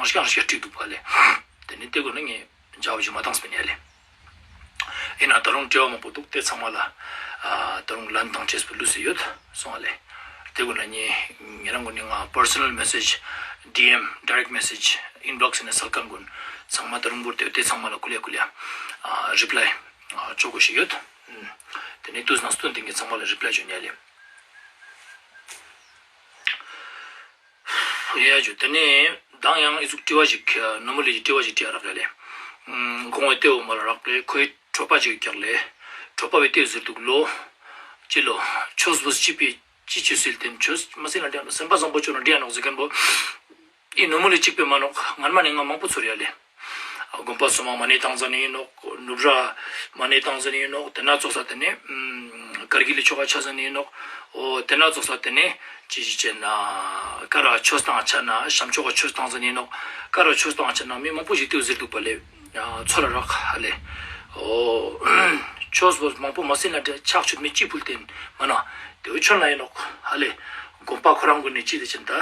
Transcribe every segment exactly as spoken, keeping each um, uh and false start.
རང་སྐྱ་རང་སྐྱ་བྲིས་འདུག་པ་ལེ། དེ་ནི་དེ་གུན་ནི་ངས་ཇབ་ཞིག་མ་བཏང་སྤེ་ནི་ཡ་ལེ། ཡིན་ན་ད་རུང་དྲི་བ་མང་པོ་འདུག་དེ་ཚང་མ་ལ་ཨ་ད་རུང་ལན་བཏང་ཅེས་པོ་ལུས་སེ་ཡོད་སོང་བ་ལེ། དེ་གུན་ལ་ངས་ཉེ་རང་གུན་ནི་ང་པར་སོ་ནལ་མེ་སེཇ། ཌི་ཨེམ། ཌའི་རེཀྚ་མེ་སེཇ། ཨིན་བོགས་ནས་སལ་མཁན་གུན་ཚང་མ་ད་རུང་བོར་ཏེ་དེ་ཚང་མ་ལ་ཀུ་ལེ་ཀུ་ལེ་ཨ་རི་པ་ལའི་ཨ་ཅོ་དགོས་ཤིག་ཡོད། དེ་ནི་དུས་ནང་སྟོན་དེ་གི་ཚང་མ་ལ་རི་པ་ལའི་ཅོ་ཉལ་ལེ། ཡ་ཇུ་དེ་ནས་མདང་ཡང་ཨི་ཟུག་དྲི་བ་ཞིག་ནོར་མོ་ལི་དྲི་བ་ཞིག་དྲི་ཡ་རག་ལེ། གོང་བའི་ཏེ་བོ་མ་ལ་རག་ལེ་ཁོའི་གྲོགས་པ་ཅིག་ཀྱག་ལེ། གྲོགས་པ་བའི་ཏེ་ཟེར་འདུག་ལོ། ཅི་ལོ། ཆོས་བོ་ཅི་པའི་ཅི་ཆོས་སིལ་ཏེན་ཆོས་མ་སིལ་ན་འདྲ་ནོག་སེམས་པ་བཟང་པོ་ཅོ་ན་འདྲ་ནོག་ཟེར་མཁན་བོ། ཨི་ནོར་མོ་ལི་གཅིག་པའི་མ་ནོག་ངན་མ་ནི་ང་མང་པོ་ཚོར་ཡ་ལེ། དགོན་པ་སོ་མ་མ་ནི་བཏང་ཟ་ནི་ཡིན་ནོག་ནུབ་ར་མ་ནི་བཏང་ཟ་ནི་ཡིན་ནོག་དེ་ན་ཙོགས་ས་དེ་ནི་ཀར་གིལ་ལི་ཆོ་ག་ཆ་ཟ་ནི་ཡིན་ནོག་འོ་དེ་ན་ཙོགས་ས་དེ་ནི་ཅི་ཞིག་ཅེ་ན་ཀ་ར་ཆོས་བཏང་ཆ་ན་ཤམ་ཆོ་ག་ཆོས་བཏང་ཟ་ནི་ཡིན་ནོག་ཀ་ར་ཆོས་བཏང་ཆ་ན་མི་མང་པོ་ཞིག་དེའུ་ཟེར་འདུག་པ་ལེ། ཚོར་ར་རག་ཧ་ལེ། འོ་ཆོས་བོ་མང་པོ་མ་སིལ་ན་འདྲ་ཆག་ཆུད་མི་ཅི་ཕུལ་ཏེན་མ་ན་དེའུ་ཆོན་ན་ཡིན་ནོག་ཧ་ལེ། དགོན་པ་ཁོ་རང་གུན་ནི་ཅི་དེ་ཅེན་ད།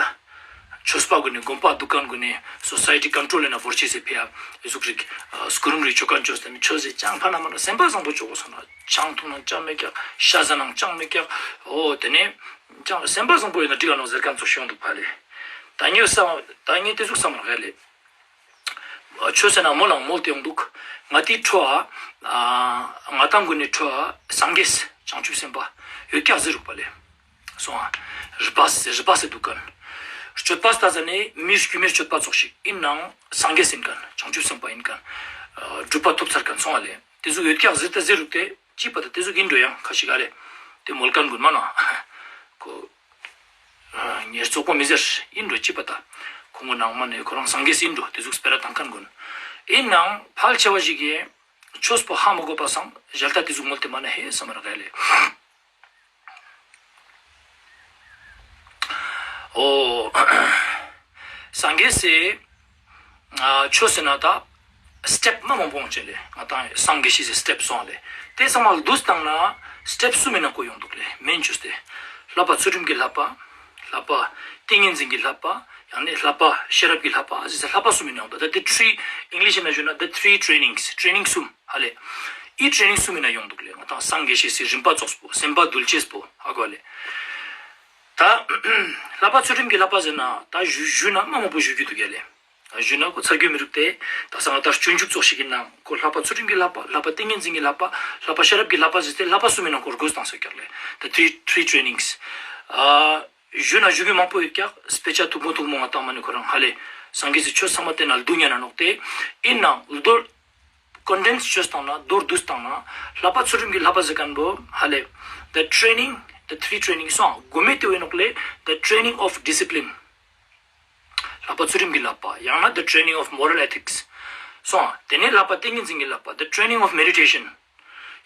ཆོས་པ་གུན་ནི་དགོན་པ་འདུག་མཁན་གུན་ནི་སོ་སའི་ཊི་ཀོན་ཊྲོལ་ཡིན་ན་བོར་ཅེས་སི་ཕི་ཡ་ཨི་ཟུག་རིག་སྐུ་རིམ་རིག་ཆོ་མཁན་ཆོས་དེ་ནི་ཆོས་སི་ཅང་ཕན་ན་མ་ན་སེམས་པ་བཟང་པོ་ཅོ་དགོས་སོང་ན་ཆང་འཐུང་ན་ཅང་མི་ཀྱག་ཤ་ཟ་ན་ཅང་མི་ཀྱག་འོ་དེ་ནི་ཅང་སེམས་པ་བཟང་པོ་ཡིན་ན་འགྲིག་ག་ནོག་ཟེར་མཁན་ཚོ་ཤོང་འདུག་པ་ལེ། ད་ངས་བསམ་ད་ངས་དེ་ཟུག་བསམ་རག་ལེ། ཆོས་ཟེར་ན་མོལ་ལང་མོལ་ཏེ་ཡོང་འདུག་ང་དེའི་ཁྲོད་ཨ་ང་ཏང་གུན་ནི་ཁྲོད་ཨ་སངས་རྒྱས་བྱང་ཆུབ་སེམས་དཔའ་ཡོད་ཀྱག་ཟེར་རུག་པ་ལེ། སོང་ཨ། རི་པ་སེ་རི་པ་སེ་འདུག་མཁན། སྤྱོད་པ་ལྟ་ཟ་ནི་མིའི་སྐྱུ་མའི་སྤྱོད་པ་ཙོགས་ཤིག་ཡིན་ནའང་སངས་རྒྱས་ཡིན་མཁན་བྱང་ཆུབ་སེམས་དཔའ་ཡིན་མཁན། སྒྲུབ་པ་ཐོབ་ཚར་མཁན་སོང་ཨ་ལེ། དེ་ཟུག་ཡོད་ཀྱག་ཟེར་ཏེ་ཟེར་རུག་སྟེ་ཅི་པ་ད་དེ་ཟུག་ཡིན་འགྲོ་ཡང་ཁ་ཤིག་ཨ་ལེ། དེ་མོལ་མཁན་གུན་མ་ན། ཁོ། ཉེར་བཙོག་པོ་མི་ཟེར་ཡིན་འགྲོ་ཅི་པ་ད། ཁོང་གི་ནང་མ་ནས་ཁོ་རང་སངས་རྒྱས་ཡིན་འགྲོ་དེ་ཟུག་སྤེ་ར་བཏང་མཁན་གུན། ཡིན་ནའང་ཕལ་ཆེ་བ་ཞིག་གིས་ཆོས་པོ་ཧ་མ་གོ་པ་སང་ཞལ་ཏ་དེ་ཟུག་མོལ་ཏེ་མ་ན་ཧེ་བསམ་རག་ལེ། འོ། སངས་རྒྱས་སི་ཆོས་ཟེར་ན་ད་སི་ཊེབ་མ་མང་པོ་ཡོང་ཅེ་ལེ། ང་ཏང་སངས་རྒྱས་ཤེས་སི་སི་ཊེབ་སོང་ལེ། དེ་ཚང་མ་ལ་བསྡུས་བཏང་ན་སི་ཊེབ་གསུམ་མི་ནང་ཁོ་ཡོང་འདུག་ལེ། མེན་ཆོས་དེ། བསླབ་པ་ཚུལ་ཁྲིམས་ཀྱི་བསླབ་པ། བསླབ་པ་ཏིང་ངེ་འཛིན་གྱི་བསླབ་པ། ཡང་ན་བསླབ་པ་ཤེས་རབ་ཀྱི་བསླབ་པ་ཟེར་བསླབ་པ་གསུམ་མི་ནང་འདུག་ད་དེ་ཐི་རི་ཨིང་ལིཤ་ན་ཞུ་ན་the three trainings ཊྲེ་ནིང་གསུམ་ཧ་ལེ། ཨི་ཊྲེ་ནིང་གསུམ་མི་ནང་ཡོང་འདུག་ལེ། ང་ཏང་སངས་རྒྱས་ཤེས་སི་རིམ་པ་ཙོགས་པོ་སེམས་པ་འདུལ་ཅེས་པོ་ཧ་གོ་ལེ། ད་བསླབ་པ་ཚུལ་ཁྲིམས་ཀྱི་བསླབ་པ་ཟེར་ན་ད་ཞུ་ཞུ་ན་མ་མང་པོ་ཞུ་རྒྱུ་འདུག་ཡ་ལེ། ཞུ་ན་ཁོ་ཚར་རྒྱུ་མི་རུག་སྟེ། ད་སང་ད་སྤྱོད་འཇུག་ཙོགས་ཤིག་གི་ནང་ཁོ་བསླབ་པ་ཚུལ་ཁྲིམས་ཀྱི་བསླབ་པ་བསླབ་པ་ཏིང་ངེ་འཛིན་གྱི་བསླབ་པ་བསླབ་པ་ཤེས་རབ་ཀྱི་བསླབ་པ་ཟེར་ཏེ་བསླབ་པ་གསུམ་མི་ནང་ཁོ་བགོས་བཏང་ས་ཀྱག་ལེ། ད་ཐི་རི་ཐི་རི་ཊྲེ་ནིང་གསུམ། ཨ། ཞུ་ན་ཞུ་རྒྱུ་མང་པོ་ཡོད་ཀྱག་དཔེ་ཆ་མཐུག་མོ་མཐུག་མོ་ང་ཏང་མ་ནི་ཁོ་རང་ཧ་ལེ། སངས་རྒྱས་སི་ཆོས་ཚང་མ་དེ་ན་བསྡུ་ཉན་ན་ནོག་སྟེ། ཡིན་ནའང་མདོར་ཀོན་ཌེན་སི་ཅོས་བཏང་ན་མདོར་བསྡུས་བཏང་ན་བསླབ་པ་ཚུལ་ཁྲིམས་ཀྱི་བསླབ་པ་ཟེར་མཁན་པོ་ཧ་ལེ། the training the three training སོང་གོ་མེད་དེ་བས་ནོག་ལེ། the training of discipline བསླབ་པ་ཚུལ་ཁྲིམས་ཀྱི་བསླབ་པ་ཡང་ན་the training of moral ethics སོང་། དེ་ནས་བསླབ་པ་ཏིང་ངེ་འཛིན་གྱི་བསླབ་པ་the training of meditation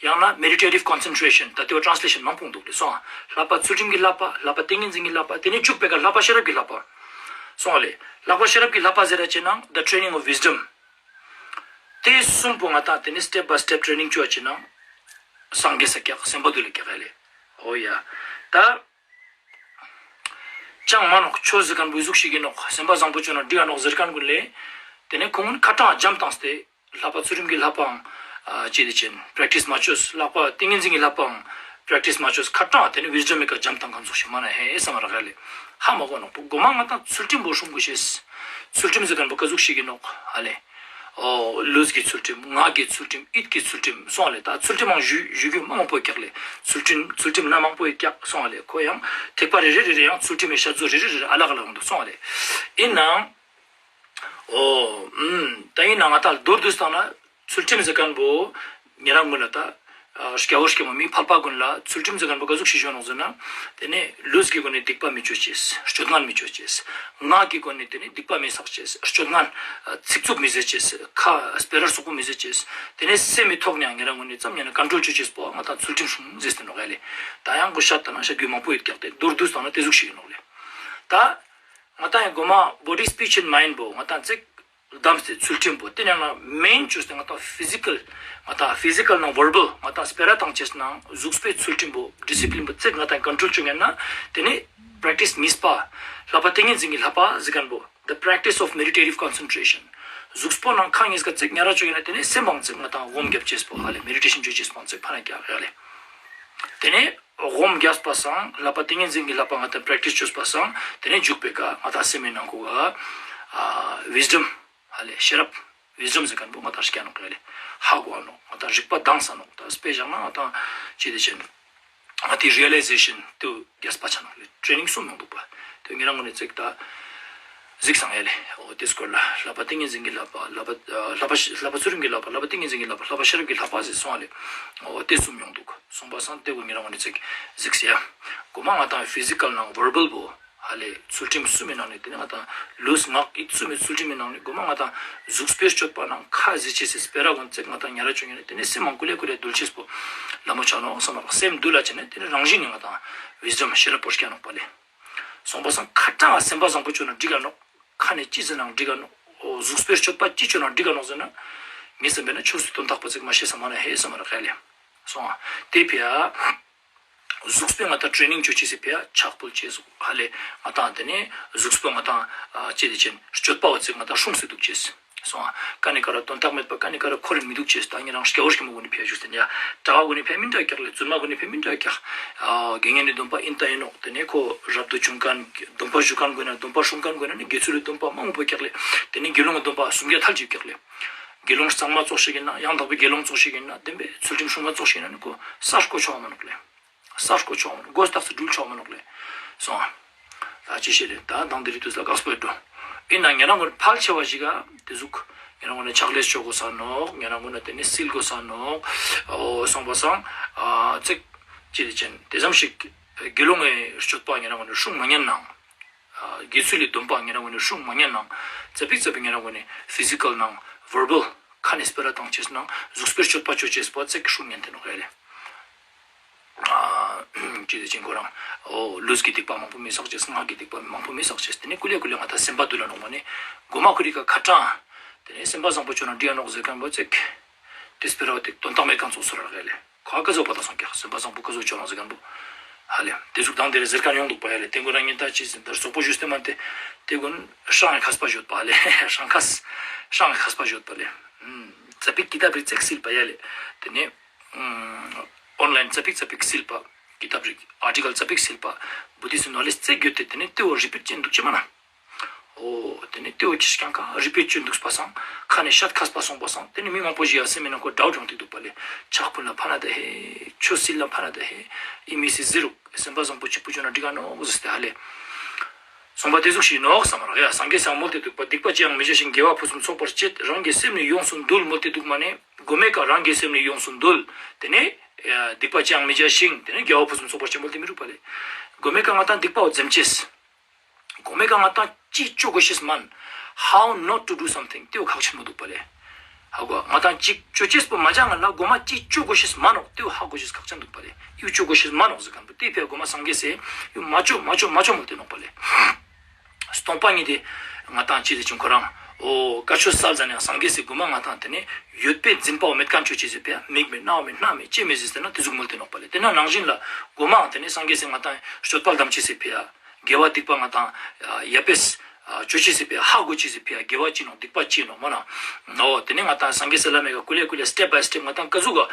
ཡང་ན་མེ་ཌི་ཊེ་ཊིབ་ཀོན་སེན་ཊྲེ་ཤན། ད་དེ་བོ་ཊྲན་སི་ལེ་ཤན་མང་པོ་འདུག་ལེ་སོང་། བསླབ་པ་ཚུལ་ཁྲིམས་ཀྱི་བསླབ་པ། བསླབ་པ་ཏིང་ངེ་འཛིན་གྱི་བསླབ་པ། དེ་ནས་བཅུ་པའི་ཀ་བསླབ་པ་ཤེས་རབ་ཀྱི་བསླབ་པ། སོང་ལེ། བསླབ་པ་ཤེས་རབ་ཀྱི་བསླབ་པ་ཟེར་ར་ཅེ་ན་the training of wisdom དེ་གསུམ་པོ་ང་ཏང་དེ་ནས་སི་ཊེབ་བའི་སི་ཊེབ་ཊྲེ་ནིང་བཅོ་བ་ཅེ་ན་སངས་རྒྱས་ས་ཀྱག་སེམས་པ་འདུལ་ལ་ཀྱག་ལེ། འོ་ཡ། ད་ཅང་མ་ནོག་ཆོས་ཟེར་མཁན་པོ་ཟུག་ཤིག་གི་ནོག་སེམས་པ་བཟང་པོ་ཅོ་ན་འགྲིག་ག་ནོག་ཟེར་མཁན་ཀུན་ལེ། དེ་ནས་ཁོང་ཁ་གྲངས་འཇམ་བཏང་སྟེ། བསླབ་པ་ཚུལ་ཁྲིམས་ཀྱི་བསླབ་པའང་ཅི་དེ་ཅན་པྲེག་ཊིས་མ་ཅོས། བསླབ་པ་ཏིང་ངེ་འཛིན་གྱི་བསླབ་པའང་པྲེག་ཊིས་མ་ཅོས། ཁ་གྲངས་དེ་ནི་ཝིས་ཌམ་མི་ཀ་འཇམ་བཏང་མཁན་ཚོགས་ཤིག་མ་ན་ཧེ་བསམ་རག་ལེ། ཧ་མ་གོ་ནོག་པོ་གོ་མ་ང་ཏང་ཚུལ་ཁྲིམས་པོ་སྲུང་དགོས་ཤེས། ཚུལ་ཁྲིམས་ཟེར་མཁན་པོ་ཀ་ཟུག་ཤིག་གི་ནོག་ཧ་ལེ། འོ་ལུས་ཀྱི་ཚུལ་ཁྲིམས། ངག་གི་ཚུལ་ཁྲིམས། ཡིད་ཀྱི་ཚུལ་ཁྲིམས་སོང་ལེ། ད་ཚུལ་ཁྲིམས་མང་ཞུ་ཞུ་རྒྱུ་མ་མང་པོ་ཡོད་ཀྱག་ལེ། ཚུལ་ཁྲིམས་ཚུལ་ཁྲིམས་ན་མང་པོ་ཡོད་ཀྱག་སོང་ལེ། ཁོ་ཡང་ཐེག་པ་རེ་རེ་རེ་རེ་ཡང་ཚུལ་ཁྲིམས་མི་ཤ་ཚུལ་རེ་རེ་རེ་རེ་ཨ་ལག་ཨ་ལག་འདུག་སོང་ལེ། ཡིན་ནའང་། འོ། ཨུམ། ད་ཡིན་ན་ང་ཏང་མདོར་བསྡུས་བཏང་ན་ཚུལ་ཁྲིམས་ཟེར་མཁན་པོ་ཉེ་རང་ཀུན་ལ་ད་སྐྱ་བོ་སྐྱ་མོ་མི་ཕལ་པ་ཀུན་ལ་ཚུལ་ཁྲིམས་ཟེར་མཁན་པོ་ཀ་ཟུག་ཤིག་ཞུ་ནོག་ཟེར་ན། དེ་ནས་ལུས་ཀྱི་སྒོ་ནས་སྡིག་པ་མི་ཅོ་ཅེས། སྤྱོད་ངན་མི་ཅོ་ཅེས། ངག་གི་སྒོ་ནས་དེ་ནས་སྡིག་པ་མི་བསགས་ཅེས། སྤྱོད་ངན་ཚིག་རྩུབ་མི་ཟེར་ཅེས། ཁ་སྤེ་ར་སོག་པོ་མི་ཟེར་ཅེས། དེ་ནས་སེམས་མི་ཐོག་ནས་ཡང་ཉེ་རང་ཀུན་ནས་ཙམ་ཉན་ན་ཀོན་ཊྲོལ་ཅོ་ཅེས་པོ་ང་ཏང་ཚུལ་ཁྲིམས་སྲུང་ཟེར་ཏེ་ནོག་ལེ། ད་ཡང་གོ་ཤད་ད་ན་ཤད་རྒྱུ་མང་པོ་ཡོད་ཀྱག་སྟེ་མདོར་བསྡུས་བཏང་ན་དེ་ཟུག་ཤིག་ཡིན་ནོག་ལེ། ད། ང་ཏང་ཡང་གོ་མ་བོ་ཌི་སི་པིཆ་ཨེན་མའིན་པོ་ང་ཏང་ཚིག་བསྡམས་ཏེ་ཚུལ་ཁྲིམས་པོ་དེ་ནང་ལ་མེན་ཅོས་ཏེ་ང་ཏང་ཕི་ཟི་ཀལ་ང་ཏང་ཕི་ཟི་ཀལ་ནང་ཝར་བལ་ང་ཏང་སྤེ་ར་བཏང་ཅེས་ནང་གཟུགས་པོའི་ཚུལ་ཁྲིམས་པོ་ཌི་སི་པི་ལིན་པོ་ཚིག་ང་ཏང་ཀོན་ཊྲོལ་ཅོ་ཉན་ན་དེ་ནི་པྲེག་ཊིས་གཉིས་པ་བསླབ་པ་ཏིང་ངེ་འཛིན་གྱི་བསླབ་པ་ཟེར་མཁན་པོ། The practice of meditative concentration. གཟུགས་པོ་ནང་ཁ་ཉིས་ཀ་ཙིག་ཉ་ར་ཅོ་ཡིན་ན་ཏེ་ནེ་སེམས་པའང་ཙིག་ང་ཏང་སྒོམ་རྒྱབ་ཅེས་པོ་ཧ་ལེ། མེ་ཌི་ཊེ་ཤན་ཅོ་ཅེས་པོའང་ཙིག་ཕན་ན་རྒྱག་ཧ་ལེ། ཏེ་ནེ་སྒོམ་རྒྱབ་པ་སང་ལྷག་པ་ཏིང་ངེ་འཛིན་གྱི་ལྷག་པ་ང་ཏང་པྲེག་ཊིས་ཅོས་པ་སང་ཏེ་ནེ་འཇུག་པའི་ཀ་ང་ཏང་སེམས་མི་ནང་ཁུག་ག་ཨ་ཝིས་ཌམ་ཧ་ལེ་ཤེས་རབ། ཝིས་ཌམ་ཟེར་ཁན་པོ་ང་ཏང་སྐྱེ་ནོག་ཧ་ལེ། ཧ་གོ་ནོག་ང་ཏང་རིག་པ་དྭངས་ས་ནོག་ད་དཔེ་བཞག་ན་ང་ཏང་ཅི་ཏེ་ཅན་ང་ཏི་རི་ཡ་ལའི་ཟེ་ཤན་ཏེ་རྒྱས་པ་ཆ་ནོག་ལེ། ཊྲེ་ནིང་གསུམ་ཡོང་འདུག་པ། ཏེ་ཉེ་རང་ངོ་ནེ་ཙིག་ད་གཟིགས་སང་ཡ་ལེ། འོ་ཏེ་སྐོར་ལ་ལྷག་པ་ཏིང་ངེ་འཛིན་གྱི་ལྷག་པ་ལྷག་པ་ལྷག་པ་ལྷག་པ་ཚུལ་ཁྲིམས་ཀྱི་ལྷག་པ་ལྷག་པ་ཏིང་ངེ་འཛིན་གྱི་ལྷག་པ་ལྷག་པ་ཤེས་རབ་ཀྱི་ལྷག་པ་ཟེར་སོང་ཡ་ལེ། འོ་ཏེ་གསུམ་ཡོང་འདུག་སོང་པ་སང་ཏེ་གུན་ཉེ་རང་ངོ་ནེ་ཙིག་གཟིགས་སེ་ཡ། གོ་མ་ང་ཏང་ཕི་ཟི་ཀལ་ནང་ཝར་བལ་པོ་ཧ་ལེ་ཚུལ་ཁྲིམས་གསུམ་མི་ནང་ནེ་ཏེ་ནེ་ང་ཏང་ལུས་ངག་ཡིད་གསུམ་མི་ཚུལ་ཁྲིམས་མི་ནང་ནེ་གོ་མ་ང་ཏང་གཟུགས་པོའི་སྤྱོད་པ་ནང་ཁ་ཟེར་ཅེས་སི་སྤེ་ར་གུན་ཙིག་ང་ཏང་ཉ་ར་ཅོ་ཡིན་ན་ཏེ་ནེ་སེམས་མང་ཀུ་ལེ་ཀུ་ལེ་འདུལ་ཅེས་པོ་ལ་མོ་ཆ་ནོག་སམ་མ་རག་སེམས་འདུལ་ལ་ཅེ་ནེ་ཏེ་ནེ་རང་བཞིན་ནི་ང་ཏང་ཝིས་ཌམ་ཤེས་རབ་པོ་སྐྱེ་ནོག་པ་ལེ། སོང་པ་སང་ཁ་ཏང་སེམས་པ་བཟང་པོ་ཅོ་ན་འགྲིག་ག་ནོག་ཁ་ནེ་ཅི་ཟེར་ནའང་འགྲིག་ག་ནོག་འོ་གཟུགས་པོའི་སྤྱོད་པ་ཅི་ཅོ་ན་འགྲིག་ག་ནོག་ཟེར་ན། ངས་བསམ་པ་ན་ཆོས་སི་དོན་དག་པོ་ཙིག་མ་ཤེས་ས་མ་ན་ཧེ་སམ་མ་རག་ཧ་ལེ། སོང་ཨ། ཏེ་ཕི་ཡ། གཟུགས་པོའི་ང་ཏང་ཊྲེ་ནིང་ཅོ་ཅེས་སི་ཕི་ཡ་ཕྱག་ཕུལ་ཅེས་ཧ་ལེ། ང་ཏང་ཏེ་ནེ་གཟུགས་པོ་ང་ཏང་ཨ་ཅི་ཏེ་ཅན་སྤྱོད་པ་བོ་ཙིག་ང་ཏང་སྲུང་སེ་དུག་ཅེས། སོང་ཨ། ཀ་ནེ་ཀ་ར་དོན་དག་མེད་པ་ཀ་ནེ་ཀ་ར་ཁོར་རེ་མི་དུག་ཅེས། ད་ཉེ་རང་སྐྱ་བོ་སྐྱེས་མ་གུན་ནི་ཕི་ཡ་ཞུགས་ཏེ་ཡ། གྲྭ་བ་གུན་ནི་ཕི་ཡ་མི་འདྲ་ཀྱག་ལེ། བཙུན་མ་གུན་ནི་ཕི་ཡ་མི་འདྲ་ཀྱག་ཨ་དགེ་བསྙེན་ནི་སྡོམ་པ་ཨིན་ཏ་ཨིན་ནོག་ཏེ་ནེ་ཁོ་རབ་ཏུ་བྱུང་ཁན་སྡོམ་པ་ཞུ་ཁན་གུན་ན་ནི་དགེ་ཚུལ་ལི་སྡོམ་པ་མང་པོ་ཀྱག་ལེ། ཏེ་ནེ་དགེ་སློང་གི་སྡོམ་པ་སུམ་བརྒྱ་ཐལ་ཅིག་ཀྱག་ལེ། དགེ་སློང་གཙང་མ་ཙོགས་ཤིག་ཨིན་ན་ཡང་དག་པའི་དགེ་སློང་ཙོགས་ཤིག་ཨིན་ན་བདེན་པའི་ཚུལ་ཁྲིམས་སྲུང་མ་ཙོགས་ཤིག་ཨིན་ན་ནི་ཁོ་ས་སྐོ་ཆོག་མ་ནོག་ལེ། ས་སྐོ་ཆོག་མ་ནོག་སྒོ་སྟག་སི་སྦྲུལ་ཆོག་མ་ནོག་ལེ། སོང་ཨ། ད་ཅི་ཤེས་ལེ། ད་དང་དེ་རིང་དུས་ལ་དཀགས་པོ་ཡོད་འགྲོ། ཨིན་ན་ཉེ་རང་གུན་ཕལ་ཆེ་བ་ཞིག་ག་ཏེ་ཟུག་ཉེ་རང་གུན་ན་ཕྱག་ལས་ཅོ་གོས་ས་ནོག་ཉེ་རང་གུན་ན་ཏེ་ནེ་སིལ་གོས་ས་ནོག་འོ་སོང་པ་སང་ཨ་ཙིག་ཅི་ཏེ་ཅན་ཏེ་ཙམ་ཞིག་དགེ་སློང་གི་སྤྱོད་པ་ཉེ་རང་གུན་ན་སྲུང་མ་ཉན་ནའང་། ཨ་དགེ་ཚུལ་ལི་སྡོམ་པ་ཉེ་རང་གུན་ནི་སྲུང་མ་ཉན་ནའང་ཙ་པིག་ཙ་པིག་ཉེ་རང་གུན་ནི་ཕི་ཟི་ཀལ་ནང་ཝར་བལ་ཁ་ནེ་སྤེ་ར་ཏང་ཅེས་ནང་གཟུགས་པོའི་སྤྱོད་པ་ཅོ་ཅེས་པོ་ཙིག་སྲུང་ཉན་ཏེ་ནོག་ཧ་ལེ། ཨ་ཅི་ཏེ་ཅན་ཁོ་རང་འོ་ལུས་ཀྱི་སྡིག་པ་མང་པོ་མི་བསགས་ཅེས། ངག་གི་སྡིག་པ་མང་པོ་མི་བསགས་ཅེས། ཏེ་ནེ་ཀུ་ལེ་ཀུ་ལེ་ང་ཏང་སེམས་པ་འདུལ་ལ་ནོག་མ་ནེ་གོ་མ་ཁོ་རི་ཀ་ཁ་ཏང་ཏེ་ནེ་སེམས་པ་བཟང་པོ་ཅོ་ན་འགྲིག་ག་ནོག་ཟེར་ཁན་པོ་ཙིག་ཏེ་སྤེ་ར་བ་ཏེ་དོན་དག་མེད་ཁན་ཙོགས་སོ་ར་ཧ་ལེ། ཁོ་ཀ་ཟོ་པ་ཏ་སོང་ཀྱག་སེམས་པ་བཟང་པོ་ཀ་ཟོ་ཅོ་ནོག་ཟེར་ཁན་པོ། ཧ་ལེ། ཏེ་ཟུག་དང་དེ་རེ་ཟེར་ཁན་ཡོང་འདུག་པ་ཡ་ལེ། ཏེ་གུན་རང་ཉིད་ད་ཅི་ཟེར་ད་སོག་པོ་ཞུས་ཏེ་མན་ཏེ། ཏེ་གུན་ཧྲང་ངི་ཁས་པ་ཞུས་པ་ལེ། ཧྲང་ཁས། ཧྲང་ངི་ཁས་པ་ཞུས་པ་ལེ། ཙ་པིག་ཀི་ཏབ་རིགས་ཙིག་སིལ་པ་ཡ་ལེ། ཏེ་ནེ་ཨོན་ལའིན་ཙ་པིག་ཙ་པིག་སིལ་པ། ཀི་ཏབ་རིགས་ཨར་ཊི་ཀལ་ཙ་པིག་སིལ་པ། བུ་དིསྟ་ནོ་ལེཇ་ཙིག་གྱུད་དེ་ཏེ་ནེ་ཏེ་བོ་རི་པིཊ་ཅོ་ཨིན་དུག་ཅེས་མ་ན། འོ་ཏེ་ནེ་ཏེ་བོ་ཅི་ཞིག་ཀྱང་ཀ་རི་པིཊ་ཅོ་ཨིན་དུག་པ་སང་ཁ་ནེ་ཤད་ཁས་པ་སོང་པ་སང་ཏེ་ནེ་མི་མང་པོ་ཞིག་ཡ་སེམས་མི་ནང་ཁོ་ཌའུཊ་ཡོང་ཏེ་དུག་པ་ལེ། ཕྱག་ཕུལ་ན་ཕན་ན་ད་ཧེ། ཆོས་སིལ་ན་ཕན་ན་ད་ཧེ། ཨི་མི་སི་ཟེར་རུག་སེམས་པ་བཟང་པོ་ཅིག་པུ་ཅོ་ན་འགྲིག་ག་ནོག་ཟེར་ཏེ་ཧ་ལེ། སོང་པ་ཏེ་ཟུག་ཞིག་ནོག་སམ་མ་རག་ཡ། སངས་རྒྱས་སི་མོལ་ཏེ་དུག་པ་སྡིག་པ་ཅི་ཡང་མི་བྱ་ཞིང་། དགེ་བ་ཕུན་སུམ་ཚོགས་པར་སྤྱད། རང་གི་སེམས་ནི་ཡོངས་སུ་འདུལ་མོལ་ཏེ་དུག་མ་ནེ་གོ་མའེ་ཀ་རང་གི་སེམས་ནི་ཡོངས་སུ་འདུལ། ཏེ་ནེ་སྡིག་པ་ཅི་ཡང་མི་བྱ་ཞིང་ཏེ་ནེ་དགེ་བ་ཕུན་སུམ་ཚོགས་པར་སྤྱད་མོལ་ཏེ་མི་རུག་པ་ལེ། གོ་མའེ་ཀ་ང་ཏང་སྡིག་པ་བོ་འཛེམ་ཅེས། གོ་མའེ་ཀ་ང་ཏང་ཅི་ཅོ་གོས་ཤེས་མན། How not to do something ཏེ་བོ་ཁག་ཆེན་མོ་དུག་པ་ལེ། ཧ་གོ། ང་ཏང་ཅིག་ཅོ་ཅེས་པོ་མ་ཅང་ང་ལ་གོ་མ་ཅི་ཅོ་གོས་ཤེས་མན་ནོག་ཏེ་བོ་ཧ་གོ་ཅེས་ཁག་ཆེན་དུག་པ་ལེ། ཡུ་ཅོ་གོས་ཤེས་མན་ནོག་ཟེར་ཁན་པོ་ཏེ་ཕི་ཡ་གོ་མ་སངས་རྒྱས་སི་ཡུ་མ་ཅོ་མ་ཅོ་མ་ཅོ་མོལ་ཏེ་ནོག་པ་ལེ། སྟོང་པ་ཉིད་དེ་ང་ཏང་ཅི་ཟེར་ཅུང་ཁོ་རང་འོ་བཀའ་ཆོས་སལ་ཟ་ནེ་སངས་རྒྱས་སི་གོ་མ་ང་ཏང་ཏེ་ནེ་ཡོད་པའི་འཛིན་པ་བོ་མེད་ཁན་ཅོ་ཅེས་ཟེར་ཕི་ཡ་མིག་མེད་རྣ་བ་མེད་སྣ་མེད་ལྕེ་མེད་ཟེར་ཏེ་ན་ཏེ་ཟུག་མོལ་ཏེ་ནོག་པ་ལེ། ཏེ་ན་ནང་བཞིན་ལ་གོ་མའང་ཏེ་ནེ་སངས་རྒྱས་སི་ང་ཏང་སྤྱོད་པ་ལྡན་ཅེས་སི་ཕི་ཡ། དགེ་བ་སྡིག་པ་ང་ཏང་ཡ་ཡབ་པེས་ཅོ་ཅེས་སི་ཕི་ཡ་ཧ་གོ་ཅེས་སི་ཕི་ཡ་དགེ་བ་ཅི་ནོག་སྡིག་པ་ཅི་ནོག་མ་ན། འོ་ཏེ་ནེ་ང་ཏང་སངས་རྒྱས་སི་བླ་མའི་ཀ་ཀུ་ལེ་ཀུ་ལེ་སི་ཊེབ་བའི་སི་ཊེབ་ང་ཏང་ཀ་ཟུག་ག་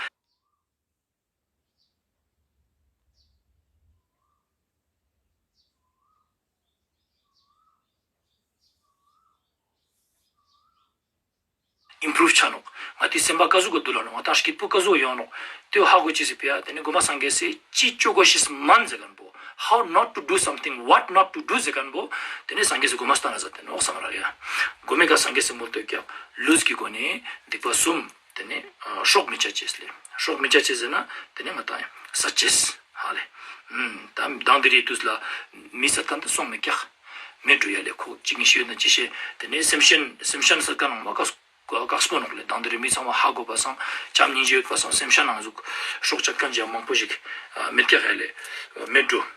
ཨིམ་པྲུབ་ཆ་ནོག་ང་ཏི་སེམས་པ་ཀ་ཟུག་ག་དུལ་ལ་ནོག་ང་ཏང་སྐྱིད་པོ་ཀ་ཟུག་ཡོང་ནོག་ཏེ་བོ་ཧ་གོ་ཅེས་སི་ཕི་ཡ་ཏེ་ནེ་གོ་མ་སངས་རྒྱས་སི་ཅི་ཅོ་གོས་ཤེས་མན་ཟེར་ཁན་པོ། How not to do something, what not to do ཟེར་ཁན་པོ། ཏེ་ནེ་སངས་རྒྱས་སི་གོ་མ་སྟན་ན་ཟ་ཏེ་ནོག་སམ་མ་རག་ཡ། གོ་མའེ་ཀ་སངས་རྒྱས་སི་མོལ་ཏེ་ཀྱག་ལུས་ཀྱི་སྒོ་ནེ་སྡིག་པ་གསུམ། ཏེ་ནེ་སྲོག་མི་གཅད་ཅེས་ལེ། སྲོག་མི་གཅད་ཅེས་ཟེར་ན་ཏེ་ནེ་ང་ཏང་ཡ་སད་ཅེས་ཧ་ལེ། ད་དང་དེ་རིང་དུས་ལ་མི་སད་ཁན་ཏེ་སོང་མེད་ཀྱག་མེད་འགྲོ་ཡ་ལེ། ཁོ་ཅིག་ནི་ཤི་ཡོད་ན་ཅི་ཤེས། ཏེ་ནེ་སེམས་ཅན་སེམས་ཅན་སད་ཁན་ནང་མ་ཀ་ཀ་སྤོ་ནོག་ལེ། དང་དེ་རིང་མི་ཚང་མ་ཧ་གོ་པ་སང་བྱམས་སྙིང་རྗེ་ཡོད་པ་སང་སེམས་ཅན་ནང་ཟུག་སྲོག་གཅད་ཁན་ཅི་མང་པོ་ཞིག་མེད་ཀྱག་ཧ་ལེ། མེད་འགྲོ།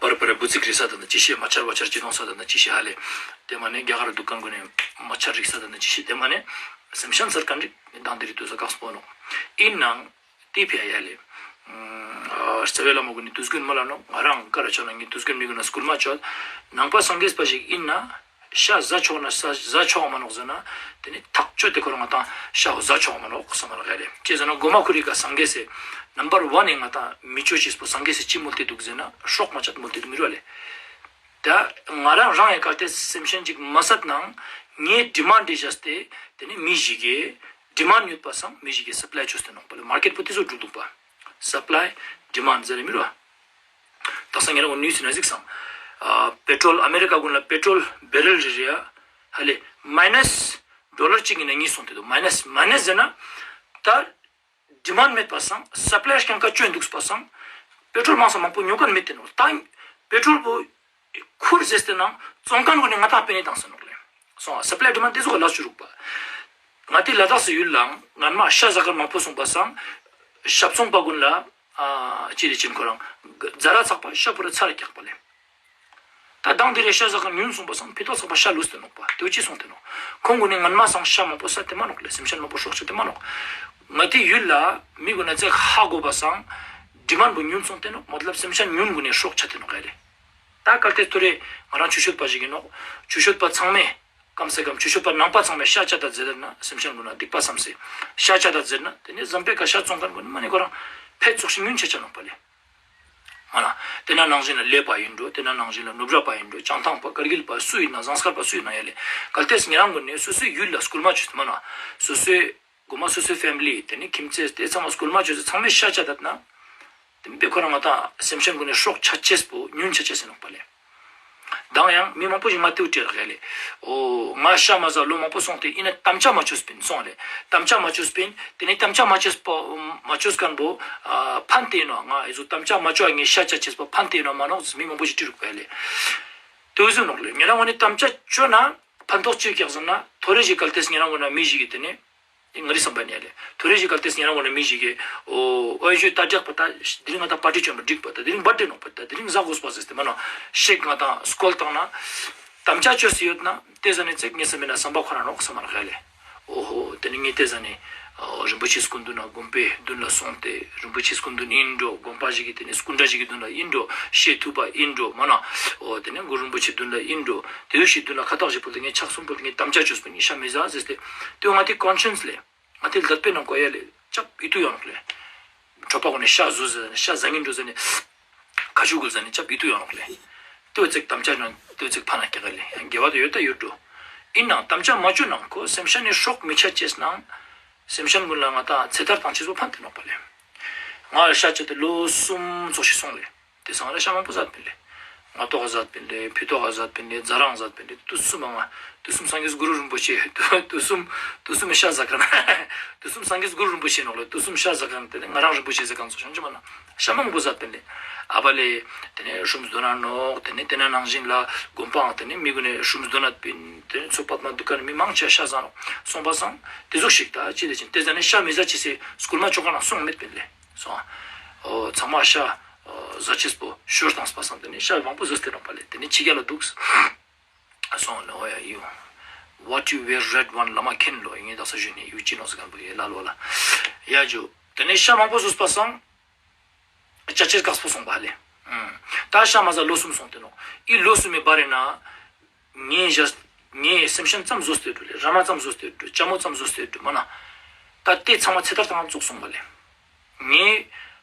པར་པར་འབུ་ཚིག་རིག་ས་དང་ཅི་ཤེས། མ་ཆར་བ་ཆར་ཅི་ནོག་ས་དང་ཅི་ཤེས་ཧ་ལེ། ཏེ་མ་ནེ་རྒྱ་གར་དུག་ཁན་གུན་ནི་མ་ཆར་རིག་ས་དང་ཅི་ཤེས། ཏེ་མ་ནེ་སེམས་ཅན་སད་ཁན་རིག་དང་དེ་རིང་དུས་ས་ཀ་སྤོ་ནོག་ཨིན་ནའང་ཏེ་ཕི་ཡ་ཡ་ལེ། རྩ་བའི་བླ་མ་གུན་ནི་དུས་རྒྱུན་མ་ལ་ནོག་ང་རང་ཀ་ར་ཆ་ན་ངའི་དུས་རྒྱུན་མི་གུན་ན་སྐུལ་མ་ཆོད། ནང་པ་སངས་རྒྱས་པ་ཞིག་ཨིན་ན། ཤ་ཟ་ཆོག་ན་ཟ་ཆོག་མ་ནོག་ཟེར་ན། ཏེ་ནེ་ཐག་ཆོད་དེ་ཁོ་རང་ང་ཏང་ཤ་བོ་ཟ་ཆོག་མ་ནོག་སམ་མ་རག་ལེ། ཅི་ཟེར་ན་གོ་མ་ཁུ་རི་ཀ་སངས་རྒྱས་སི་ནམ་བར་ཝན་ནི་ང་ཏང་མི་ཆོས་ཅེས་པོ་སངས་རྒྱས་སི་ཅི་མོལ་ཏེ་དུག་ཟེར་ན་སྲོག་མ་ཆད་མོལ་ཏེ་དུག་མི་རུ་ལེ། ད་ང་རང་རང་ཡང་གལ་ཏེ་སེམས་ཅན་ཅིག་མ་སད་ནའང་ངའི་ཌི་མཱནཌ་དེ་བཞག་སྟེ་ཏེ་ནེ་མི་ཞིག་གི་ཌི་མཱནཌ་ཡོད་པ་སང་མི་ཞིག་གི་སབ་ལའི་ཅོས་ཏེ་ནོག་པ་ལེ། མར་ཀེཊ་པོ་ཏེ་ཙོགས་དུག་པ། སབ་ལའི་ཌི་མཱནཌ་ཟེར་མི་རུ། དག་ས་ཉེ་རང་ངོ་ནིའུ་སི་ན་ཟིགས་སམ། ཨ་པེ་ཊྲོལ་ཨ་མེ་རི་ཀ་གུན་ལ་པེ་ཊྲོལ་བེ་རེལ་རེ་རེ་ཡ་ཧ་ལེ་མའི་ནས་ཌོ་ལར་གཅིག་ཨིན་ན་གཉིས་སོང་སྟེ་དུག། མའི་ནས་མའི་ནས་ཟེར་ན་ད་ཌི་མཱནཌ་མེད་པ་སང་སབ་ལའི་རྐྱང་ཀ་ཅོ་ཨིན་དུག་པ་སང་པེ་ཊྲོལ་མང་ས་མང་པོ་ཉོ་ཁན་མེད་དེ་ནོག། ད་པེ་ཊྲོལ་པོ་ཁུར་ཟེར་ཏེ་ནང་བཙོང་ཁན་གུན་ནི་ང་ཏང་པེ་ནེ་ཏང་ཟེར་ནོག་ལེ། སོང་སབ་ལའི་ཌི་མཱནཌ་ཏེ་ཙོགས་ལ་ཅོ་རུག་པ། ང་ཏི་ལ་དྭགས་སི་ཡུལ་ལའང་སྔན་མ་ཤ་ཟ་ཁན་མང་པོ་སོང་པ་སང་ཞབས་ཚོང་པ་གུན་ལ་ཨ་ཅི་རེ་ཅིན་ཁོ་རང་ཛ་ར་ཚག་པ་ཤ་བོ་ར་ཚར་རྒྱག་པ་ལེ། ད་དང་དེ་རེ་ཤ་ཟ་ཁན་ཉུང་སོང་པ་སང་ཕི་ཏོག་ཚག་པ་ཤ་ལུས་ཏེ་ནོག་པ། ཏེ་བོ་ཅི་སོང་སྟེ་ནོག། ཁོང་གུན་ནི་སྔན་མ་སང་ཤ་མང་པོ་སད་དེ་མ་ནོག་ལེ། སེམས་ཅན་མང་པོ་སྲོག་ཆད་དེ་མ་ནོག། ང་ཏི་ཡུལ་ལ་མི་གུན་ན་ཙེག་ཧ་གོ་པ་སང་ཌི་མཱནཌ་པོ་ཉུང་སོང་སྟེ་ནོག་མ་ཏ་ལབ་སེམས་ཅན་ཉུང་གུན་ནི་སྲོག་ཆད་དེ་ནོག་ཡ་ལེ། ད་གལ་ཏེ་ཐོ་རེ་ང་རང་ཆུ་ཤོད་པ་ཞིག་ཨིན་ནོག། ཆུ་ཤོད་པ་ཚང་མས་ཀམ་སེ་ཀམ་ཆུ་ཤོད་པ་ནང་པ་ཚང་མས་ཤ་ཅ་ད་ཟེར་ན་སེམས་ཅན་གུན་ན་སྡིག་པ་སམ་སེ། ཤ་ཅ་ད་ཟེར་ན་ཏེ་ནེ་ཟམ་པའི་ཀ་ཤ་བཙོང་ཁན་གུན་ནི་མ་ནེ་ཁོ་རང་ཕེད་ཙོགས་ཤིག་ཉུང་ཆ་ཆ་ནོག་པ་ལེ། མ་ན། ཏེ་ན་ནང་བཞིན་ལ་ལེ་པ་ཨིན་འགྲོ། ཏེ་ན་ནང་བཞིན་ལ་ནུབ་ར་པ་ཨིན་འགྲོ། བྱང་ཐང་པ་དཀར་གིལ་པ་སུ་ཨིན་ན་ཟངས་དཀར་པ་སུ་ཨིན་ན་ཡ་ལེ། གལ་ཏེ་ཉེ་རང་གུན་ནི་སོ་སོའི་ཡུལ་ལ་སྐུལ་མ་ཅོས་ཏེ་མ་ན། སོ་སོའི་གོ་མ་སོ་སོའི་ཕེ་མི་ལི་ཏེ་ནེ་ཁྱིམ་མཚེས་ཏེ་ཚང་མ་སྐུལ་མ་ཅོས་ཏེ་ཚང་མས་ཤ་ཅ་ད་ན། ཏེ་ནེ་ཁོ་རང་ང་ཏང་སེམས་ཅན་གུན་ནི་སྲོག་ཆད་ཅེས་པོ་ཉུང་ཆ་ཆ་ཟེར་ནོག་པ་ལེ། དང་ཡང་མི་མང་པོ་ཞིག་ང་ཏེའུ་ཏེ་རག་ཡ་ལེ། འོ་ང་ཤ་མ་ཟ་ལོ་མང་པོ་སོང་སྟེ་ཨིན་ན་དམ་བཅའ་མ་ཅོས་པིན་སོང་ལེ། དམ་བཅའ་མ་ཅོས་པིན། ཏེ་ནེ་དམ་བཅའ་མ་ཅོས་པོ་མ་ཅོས་ཁན་པོ་ཨ་ཕན་ཏེ་ཨིན་ནོག། ང་ཨི་ཟུག་དམ་བཅའ་མ་ཅོ་ཨ་ངས་ཤ་ཅ་ཅེས་པོ་ཕན་ཏེ་ཨིན་ནོག་མ་ནོག་མི་མང་པོ་ཞིག་ཏེ་རུག་པ་ཡ་ལེ། ཏེ་བོ་ཟེར་ནོག་ལེ། ཉེ་རང་ངོ་ནི་དམ་བཅའ་ཅོ་ན་ཕན་ཐོགས་ཅི་ཡོད་ཀྱག་ཟེར་ན་ཐོ་རེ་ཞིག་གལ་ཏེ་ཉེ་རང་ངོ་ན་མི་ཞིག་གི་ཏེ་ནེ། ང་རི་སམ་པ་ནི་ཡ་ལེ། ཐོ་རེ་ཞིག་གལ་ཏེ་ཉེ་རང་ངོ་ན་མི་ཞིག་གི་འོ་འོ་ཞུ་ད་རྒྱག་པ་ད་དེ་རིང་ང་ད་པར་ཊི་ཅོ་ན་འགྲིག་པ་ད་དེ་རིང་བར་ཐ་ཌེ་ནོག་པ་ད་དེ་རིང་ཟ་གོས་པ་ཟེར་ཏེ་མ་ན་ཤེག་ང་ད་སྐོལ་བཏང་ན་དམ་བཅའ་ཅོས་ཏེ་ཡོད་ན་ཏེ་ཟ་ནེ་ཙེག་ངེ་སམ་པ་ན་སམ་པ་ཁོ་རང་ནོག་སམ་མ་རག་ཡ་ལེ། འོ་ཧོ་ཏེ་ནེ་ངས་ཏེ་ཟ་ནེ་འོ་རིན་པོ་ཆེ་སྐུ་མདུན་ན་དགོན་པའི་མདུན་ལ་སོང་སྟེ་རིན་པོ་ཆེ་སྐུ་མདུན་ཨིན་འགྲོ་དགོན་པ་ཞིག་གི་ཏེ་ནེ་སྐུ་འདྲ་ཞིག་གི་མདུན་ལ་ཨིན་འགྲོ་ཤེས་ཐུབ་པ་ཨིན་འགྲོ་མ་ན་འོ་ཏེ་ནེ་གུ་རུ་རིན་པོ་ཆེ་མདུན་ལ་ཨིན་འགྲོ་ཏེ་བོ་ཞིག་མདུན་ལ་ཁ་ཏག་ཞིག་ཕུལ་ཏེ་ངས་ཕྱག་གསུམ་ཕུལ་ཏེ་ངས་དམ་བཅའ་ཅོས་པ་ནི་ཤ་མི་ཟ་ཟེར་ཏེ་ཏེ་བོ་ང་ཏི་ཀོན་ཤེན་སི་ལེ། ང་ཏི་ལ་དད་པའི་ནང་ཀོ་ཡ་ལེ་ཅབ་ཨི་ཏུ་ཡོང་ནོག་ལེ། གྲོགས་པ་གུན་ནི་ཤ་ཟོས་ཟེར་ནེ་ཤ་ཟ་ཉིན་འགྲོ་ཟེར་ནེ་ཁ་ཆུ་གུ་ཟ་ནེ་ཅབ་ཨི་ཏུ་ཡོང་ནོག་ལེ། ཏེ་བོ་ཙེག་དམ་བཅའ་ནང་ཏེ་བོ་ཙེག་ཕན་ན་ཀྱག་ལེ། ཡང་དགེ་བ་ཏེ་ཡོད་ད་ཡོད་འགྲོ། ཨིན་ནའང་དམ་བཅའ་མ་ཅོ་ནང་ཁོ་སེམས་ཅན་ནི་སྲོག་མི་ཆད་ཅེས་ནང་སེམས་ཅན་གུན་ལ་ང་ཏང་ཚེ་ཐར་བཏང་ཅེས་པོ་ཕན་ཏེ་ནོག་པ་ལེ། ང་ལ་ཤ་ཅོས་ཏེ་ལོ་གསུམ་ཙོགས་ཤིག་སོང་ལེ། ཏེ་སང་ལ་ཤ་མང་པོ་ཟད་པིན་ལེ། ང་ཏོག་ཟད་པིན་ལེ། ཕི་ཏོག་ཟད་པིན་ལེ། ཛ་རང་ཟད་པིན་ལེ། ཏུས་སུམ་མ་ང་ཏུས་སུམ་སངས་རྒྱས་གུ་རུ་རིན་པོ་ཆེ་ཏུས་སུམ་ཏུས་སུམ་ཤ་ཟ་ཁན་ཏུས་སུམ་སངས་རྒྱས་གུ་རུ་རིན་པོ་ཆེ་ནོག་ལེ། ཏུས་སུམ་ཤ་ཟ་ཁན་ཏེ་ནེ་ང་རང་རིན་པོ་ཆེ་ཟ་ཁན་ཙོགས་ཤིག་ཅི་མ་ན་ཤ་མང་པོ་ཟད་པིན་ལེ། ཨ་བ་ལེ། ཏེ་ནེ་ཧྲུམ་སྡོད་ན་ནོག། ཏེ་ནེ་ཏེ་ན་ནང་བཞིན་ལ་དགོན་པའང་ཏེ་ནེ་མི་གུན་ནི་ཧྲུམ་སྡོད་ན་པིན། ཏེ་ནེ་ཚོ་པད་མ་དུ་ཀ་ནེ་མི་མང་ཆེ་ཤ་ཟ་ནོག་སོང་པ་སང་ཏེ་ཟུག་ཤིག་ད་ཅི་ལེ་ཅིན་ཏེ་ཟ་ནེ་ཤ་མི་ཟ་ཅེས་སི་སྐུལ་མ་ཅོ་ཁན་ནང་སོང་མེད་པིན་ལེ། སོང་། འོ་ཚང་མ་ཤ་ཨ་ཟ་ཅེས་པོ་ཤོར་བཏང་པ་སང་ཏེ་ནེ་ཤ་མང་པོ་ཟོས་ཏེ་ནོག་པ་ལེ། ཏེ་ནེ་ཕྱི་རྒྱལ་ལ་དུག་སོང་ལེ། འོ་ཡ་ཡུ། What you wear red one བླ་མ་མཁྱེན་ལོ། ངས་དག་ས་ཞུས་ནེ་ཡུ་ཅི་ནོག་ཟེར་ཁན་པོ་ཡེ་ལ་ལོ་ལ། ཡ་ཇུ། ཏེ་ནེ་ཤ་མང་པོ་ཟོས་པ་སང་ཅ་ཆས་ཀགས་པོ་སོང་པ་ལེ། ཨུམ། ད་ཤ་མ་ཟ་ལོ་གསུམ་སོང་སྟེ་ནོག། ཨི་ལོ་གསུམ་མི་བར་རེ་ན། ངའི་ཞ་ངའི་སེམས་ཅན་ཙམ་ཟོས་ཏེ་འགྲོ་ལེ། ར་མ་ཙམ་ཟོས་ཏེ་འགྲོ། ཅ་མོ་ཙམ་ཟོས་ཏེ་འགྲོ་མ་ན། ད་ཏེ་ཚང་མ་ཚེ་ཐར་བཏང་ཙོགས་སོང་པ་ལེ། ངའི་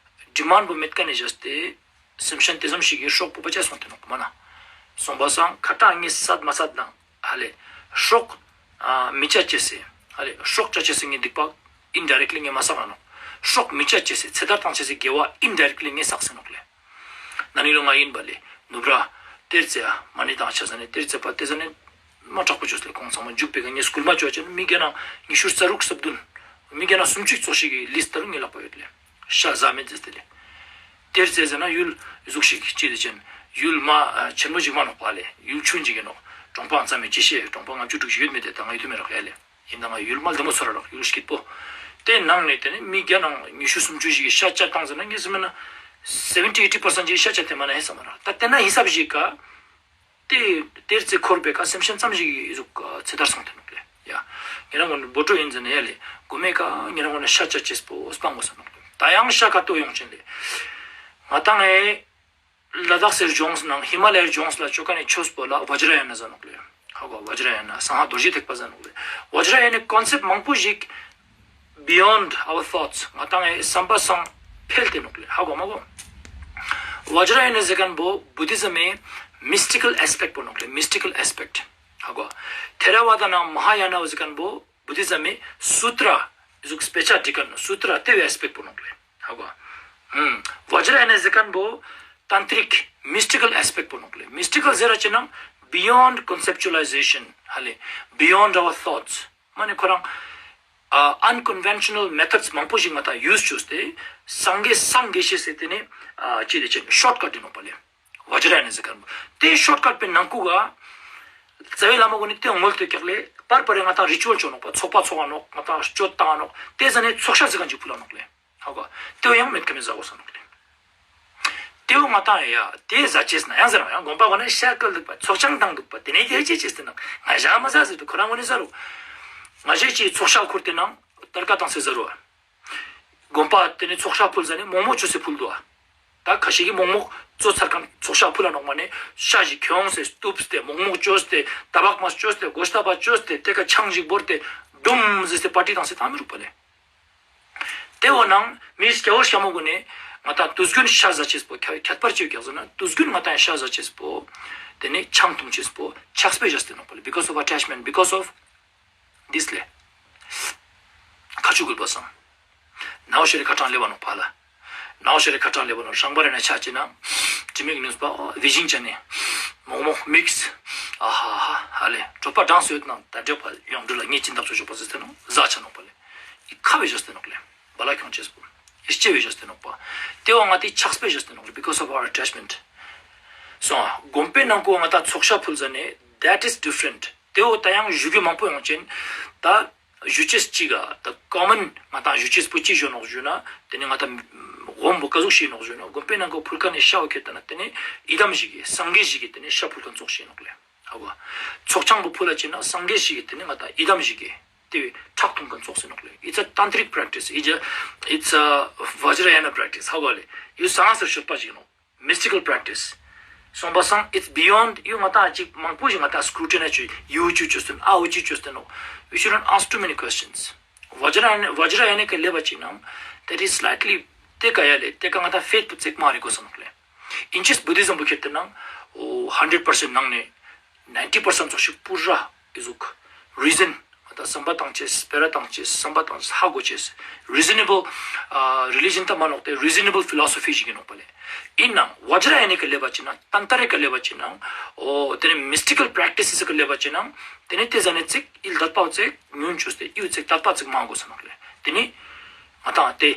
ཌི་མཱནཌ་པོ་མེད་ཁན་ནི་བཞག་སྟེ་སེམས་ཅན་ཏེ་ཙམ་ཞིག་གི་སྲོག་པོ་བཅད་སོང་སྟེ་ནོག་མ་ན། སོང་པ་སང་ཁ་ཏ་ངས་སད་མ་སད་ནང་ཧ་ལེ་སྲོག་ཨ་མི་བཅད་ཅེས་སི་ཧ་ལེ་སྲོག་བཅད་ཅེས་སི་ངའི་སྡིག་པ་ཨིན་ཌའི་རེཀ་ལི་ངས་མ་སག་ན་ནོག། སྲོག་མི་བཅད་ཅེས་སི་ཚེ་ཐར་བཏང་ཅེས་སི་དགེ་བ་ཨིན་ཌའི་རེཀ་ལི་ངས་སག་སེ་ནོག་ལེ། ན་ནིང་ལོ་ང་ཨིན་པ་ལེ། ནུབ་ར་ཏེར་ཙེ་ཨ་མ་ནི་དང་ཆ་ཟ་ནེ་ཏེར་ཙེ་པ་ཏེ་ཟ་ནེ་མ་དྲག་པོ་ཅོས་ལེ། ཁོང་ཚང་མ་འཇུག་པའི་ཀ་ངས་སྐུལ་མ་ཅོ་ཅན་མི་ག་ན་ཉི་ཤུ་རྩ་དྲུག་སབ་དུན་མི་ག་ན་སུམ་ཅུ་ཙོགས་ཤིག་གི་ལིས་ཊ་ལ་ངའི་ལག་པ་ཡོད་ལེ། ཤ་ཟ་མེད་ཟེར་ཏེ་ལེ། ཏེར་ཙེ་ཟེར་ན་ཡུལ་ཟུག་ཤིག་ཅི་ལེ་ཅན་ཡུལ་མ་ཆེན་མོ་ཞིག་མ་ནོག་པ་ལེ། ཡུལ་ཆུང་ཞིག་གི་ནོག། གྲོང་པ་ཙམ་མི་ཅི་ཤེས་གྲོང་པ་ལྔ་བཅུ་དྲུག་ཅུ་ཡོད་མེད་དེ་ད་ང་ཡིད་དུ་མི་རག་ཡ་ལེ། ཨིན་ན་ང་ཡུལ་མ་ལྡེ་མོ་ཚོར་རག་ཡུལ་སྐྱིད་པོ། ཏེ་ནང་ནེ་ཏེ་ནེ་མི་ག་ན་ཉི་ཤུ་སུམ་ཅུ་ཞིག་གི་ཤ་བཅད་བཏང་ཟེར་ན་ངས་ཟེར་མེད་ན་སེ་ཝེན་ཊི་ཨེ་ཊི་པར་སེན་ཊ་ཞིག་ཤ་བཅད་དེ་མ་ན་ཧེ་ས་མ་རག། ད་ཏེ་ན་ཧི་སབ་ཞིག་ག་ཏེ་ཏེར་ཙེ་འཁོར་བའི་ཀ་སེམས་ཅན་ཙམ་ཞིག་གི་ཟུག་ཚེ་ཐར་སོང་སྟེ་ནོག་ལེ། ཡ། ཉེ་རང་ངོ་ནི་བོ་ཊོ་ཨིན་ཟེར་ན་ཡ་ལེ། གོ་མེ་ཀ་ཉེ་རང་ངོ་ནི་ཤ་བཅད་ཅེས་པོ་སྤང་དགོས་ས་ནོག་ལེ། ད་ཡང་ཤ་ཀ་ཏོ་ཡོང་ཅན་ལེ། ང་ཏང་ཨེ། ལ་དྭགས་སི་ལྗོངས་ནང་ཧི་མ་ལ་ཡའི་ལྗོངས་ལ་ཅོ་ཁན་ནི་ཆོས་པོ་ལ་བཛྲ་ཡ་ན་ཟེར་ནོག་ལེ། ཧ་གོ། བཛྲ་ཡ་ན་སྭཱ་ཧཱ་རྡོ་རྗེ་ཐེག་པ་ཟེར་ནོག་ལེ། བཛྲ་ཡ་ནའི་ཀོན་སེབ་མང་པོ་ཞིག་beyond our thoughts, ང་ཏང་ངི་བསམ་པ་སང་འཕེལ་ཏེ་ནོག་ལེ། ཧ་གོ་མ་གོ། བཛྲ་ཡ་ན་ཟེར་ཁན་བོ་བུ་དྷི་ཛམ་མི་མིས་ཊི་ཀལ་ཨེས་པེཀྚ་བོ་ནོག་ལེ། མིས་ཊི་ཀལ་ཨེས་པེཀྚ། ཧ་གོ། ཐེ་ར་ཝ་ད་ནང་མ་ཧཱ་ཡ་ན་བོ་ཟེར་ཁན་བོ་བུ་དྷི་ཛམ་མི་སུ་ཏྲ་ཟུག་སྤེ་ཆ་བྲི་ཁན་སུ་ཏྲ་ཏེ་བོའི་ཨེས་པེཀྚ་བོ་ནོག་ལེ། ཧ་གོ། ཨུམ། བཛྲ་ཡ་ན་ཟེར་ཁན་བོ་ཏན་ཏྲིཀ་མིས་ཊི་ཀལ་ཨེས་པེཀྚ་བོ་ནོག་ལེ། མིས་ཊི་ཀལ་ཟེར་ར་ཅེ་ན་beyond conceptualization ཧ་ལེ། Beyond our thoughts མ་ནེ་ཁོ་རང་ཨ་unconventional methods མང་པོ་ཞིག་ང་ཏང་ཡུས་ཅོས་ཏེ་སངས་རྒྱས་སངས་རྒྱས་ཤེས་ཟེར་ཏེ་ནི་ཨ་ཅི་ལེ་ཅེ་ཤོརཊ་ཀཊ་ཨིན་ནོག་པ་ལེ། བཛྲ་ཡ་ན་ཟེར་ཁན་བོ། ཏེ་ཤོརཊ་ཀཊ་པའི་ནང་ཁུག་ག་རྩ་བའི་བླ་མ་གུན་ནི་ཏེ་ངོལ་ཏེ་ཀྱག་ལེ། པར་པར་རེ་ང་ཏང་རི་ཅུ་ཨལ་ཅོ་ནོག་པ། ཚོགས་པ་ཚོགས་ནོག། ང་ཏང་སྤྱོད་བཏང་ནོག། ཏེ་ཟ་ནེ་ཚོགས་ཤ་ཟེར་ཁན་ཅིག་ཕུལ་ལ་ནོག་ལེ། ཧ་གོ། ཏེ་བོ་ཡང་མེད་ཁ་མེད་ཟ་གོས་ས་ནོག་ལེ། ཏེ་བོ་ང་ཏང་ཡ་ཏེ་ཟ་ཅེས་ན་ཡང་ཟེར་ན་ཡང་དགོན་པ་གུན་ནི་ཤ་བཀོལ་འདུག་པ། ཚོགས་ཆང་བཏང་འདུག་པ། ཏེ་ནེ་ཏེ་ཅི་ཅེས་ཏེ་ན་ང་ཞ་མ་ཟ་ཟེར་དུ་ཁོ་རང་གུན་ནི་ཟ་རུ། ང་ཞའི་ཅི་ཚོགས་ཤ་ཁུར་ཏེ་ནང་ཏར་ཀ་བཏང་སེ་ཟ་རུ་བ། དགོན་པ་ཏེ་ནེ་ཚོགས་ཤ་ཕུལ་ཟ་ནེ་མོག་མོག་ཅོས་སེ་ཕུལ་དུག་ཨ། ད་ཁ་ཤས་ཀྱིས་མོག་མོག་ཙོགས་ཚར་ཁན་ཚོགས་ཤ་ཕུལ་ལ་ནོག་མ་ནེ་ཤ་ཞིག་ཁྱོངས་སེ་སྟུབས་ཏེ་མོག་མོག་ཅོས་ཏེ་ཏ་བག་མ་ཅོས་ཏེ་གོས་ཏ་བ་ཅོས་ཏེ་ཏེ་ཀ་ཆང་ཞིག་བོར་ཏེ་ཌུམ་ཟེར་ཏེ་པར་ཊི་བཏང་སེ་ཐང་མི་རུག་པ་ལེ། ཏེ་བོ་ནང་མི་སྐྱ་བོ་སྐྱ་མོ་གུན་ནི་ང་ཏང་དུས་རྒྱུན་ཤ་ཟ་ཅེས་པོ་ཁྱད་ཁྱད་པར་ཅི་ཡོད་ཀྱག་ཟེར་ན་དུས་རྒྱུན་ང་ཏང་ཤ་ཟ་ཅེས་པོ་ཏེ་ནེ་ཆང་འཐུང་ཅེས་པོ་ཆགས་པའི་ཞག་སྟེ་ནོག་པ་ལེ། Because of attachment, because of this ལེ། ཁ་ཆུ་གུལ་པ་སང་། ནའོ་ཤེ་རེ་ཁ་ཏང་ལེབ་བ་ནོག་པ་ལ། ནའོ་ཤེ་རེ་ཁ་ཏང་ལེབ་བ་ནོག་ཤང་པ་རེ་ན་ཆ་ཅེ་ན། ཅི་མིག་ནུས་པ་ཨོ་བི་ཞིང་ཅ་ནེ། མོག་མོག་མིགས། ཨ་ཧ་ཧ་ཧ་ལེ། གྲོད་པ་གྲང་སོད་ནང་ད་འདྲེ་པ་ཡོང་འགྲུལ་ལ་ངེ་ཅི་འདབ་ཆོ་ཆོ་པ་ཟེར་ཏེ་ནོག་ཟ་ཆ་ནོག་པ་ལེ། ཨི་ཁ་བའི་ཞག་སྟེ་ནོག་ལེ། བ་ལ་ཁྱོང་ཅེས་པོ། ཨི་ལྕེ་བའི་ཞག་སྟེ་ནོག་པ། ཏེ་བོ་ང་ཏི་ཆགས་པའི་ཞག་སྟེ་ནོག་ལེ། Because of our attachment. སོང་ཨ། དགོན་པའི་ནང་ཁུག་ང་ཏང་ཚོགས་ཤ་ཕུལ་ཟ་ནེ་that is different. ཏེ་བོ་ད་ཡང་ཞུ་རྒྱུ་མང་པོ་ཡོང་ཅན། ད་ཞུ་ཅེས་ཅིག་ག་ད་ཀོ་མན་ང་ཏང་ཞུ་ཅེས་པོ་ཅི་ཞུ་ནོག་ཞུ་ན། ཏེ་ནེ་ང་ཏང་དབང་པོ་ཀ་ཟུག་ཤེས་ནོག་ཞུ་ན། དགོན་པའི་ནང་ཁུག་ཕུལ་ཁན་ནི་ཤ་བོ་ཁྱེར་ཏེ་ན་ཏེ་ནེ་ཡི་དམ་ཞིག་གི་སངས་རྒྱས་ཞིག་གི་ཏེ་ནེ་ཤ་ཕུལ་ཁན་ཙོགས་ཤེས་ནོག་ལེ། ཧ་གོ། ཚོགས་ཆང་པོ་ཕུལ་ལ་ཅེ་ན་སངས་རྒྱས་ཞིག་གི་ཏེ་ནེ་ང་ཏང་ཡི་དམ་ཞིག་གི་ཏེ་བོའི་ཁྲག་འཐུང་ཁན་ཙོགས་ཤེས་ནོག་ལེ། It's a tantric practice. It's a, it's a Vajrayana practice. ཧ་གོ་ལེ། ཡུ་སང་སར་ཤོད་པ་ཞིག་ནོག། Mystical practice. སོང་པ་སང་it's beyond. ཡུ་ང་ཏང་ཅིག་མང་པོ་ཞིག་ང་ཏང་སྐུ་དྲིན་ན་ཅོ་ཡུ་ཅི་ཅོས་ཏེ་ནོག། ཨ་བོ་ཅི་ཅོས་ཏེ་ནོག། We shouldn't ask too many questions. བཛྲ་ཡ་ན་བཛྲ་ཡ་ན་ཀ་ལེབ་བ་ཅིག་ནང་that is slightly ཏེ་ཀ་ཡ་ལེ་ཏེ་ཀ་ང་ཏང་ཕེད་པོ་ཙེག་མ་རེ་གོས་ས་ནོག་ལེ། ཨིན་ཅིས་བུ་དྷི་ཛམ་པོ་ཁྱེར་ཏེ་ནང་ཨོ་ཧན་ཌེཌ་པར་སེན་ཊ་ནང་ནེ་ནའིན་ཊི་པར་སེན་ཊ་ཙོགས་ཤིག་པུ་ར་ཨི་ཟུག་རི་ཛན་ང་ཏང་བསམ་པ་བཏང་ཅེས་སྤེ་ར་བཏང་ཅེས་བསམ་པ་བཏང་ཅེས་ཧ་གོ་ཅེས་རི་ཛ་ན་བལ་ཨ་རི་ལི་ཇན་ད་མན་ནོག་སྟེ་རི་ཛ་ན་བལ་ཕི་ལོ་སོ་ཕི་ཞིག་ཨིན་ནོག་པ་ལེ། ཨིན་ནའང་བཛྲ་ཡ་ན་ཀ་ལེབ་བ་ཅིག་ནང་ཏན་ཏ་རེ་ཀ་ལེབ་བ་ཅིག་ནང་ཨོ་ཏེ་ནེ་མིས་ཊི་ཀལ་པྲེག་ཊིས་ཀ་ལེབ་བ་ཅིག་ནང་ཏེ་ནེ་ཏེ་ཟ་ནེ་ཙེག་ཨི་ལ་དད་པ་ཙེག་ཉུང་ཅོས་ཏེ་ཨི་བོ་ཙེག་དད་པ་ཙེག་མང་གོས་ས་ནོག་ལེ། ཏེ་ནེ་ང་ཏང་ཏེ་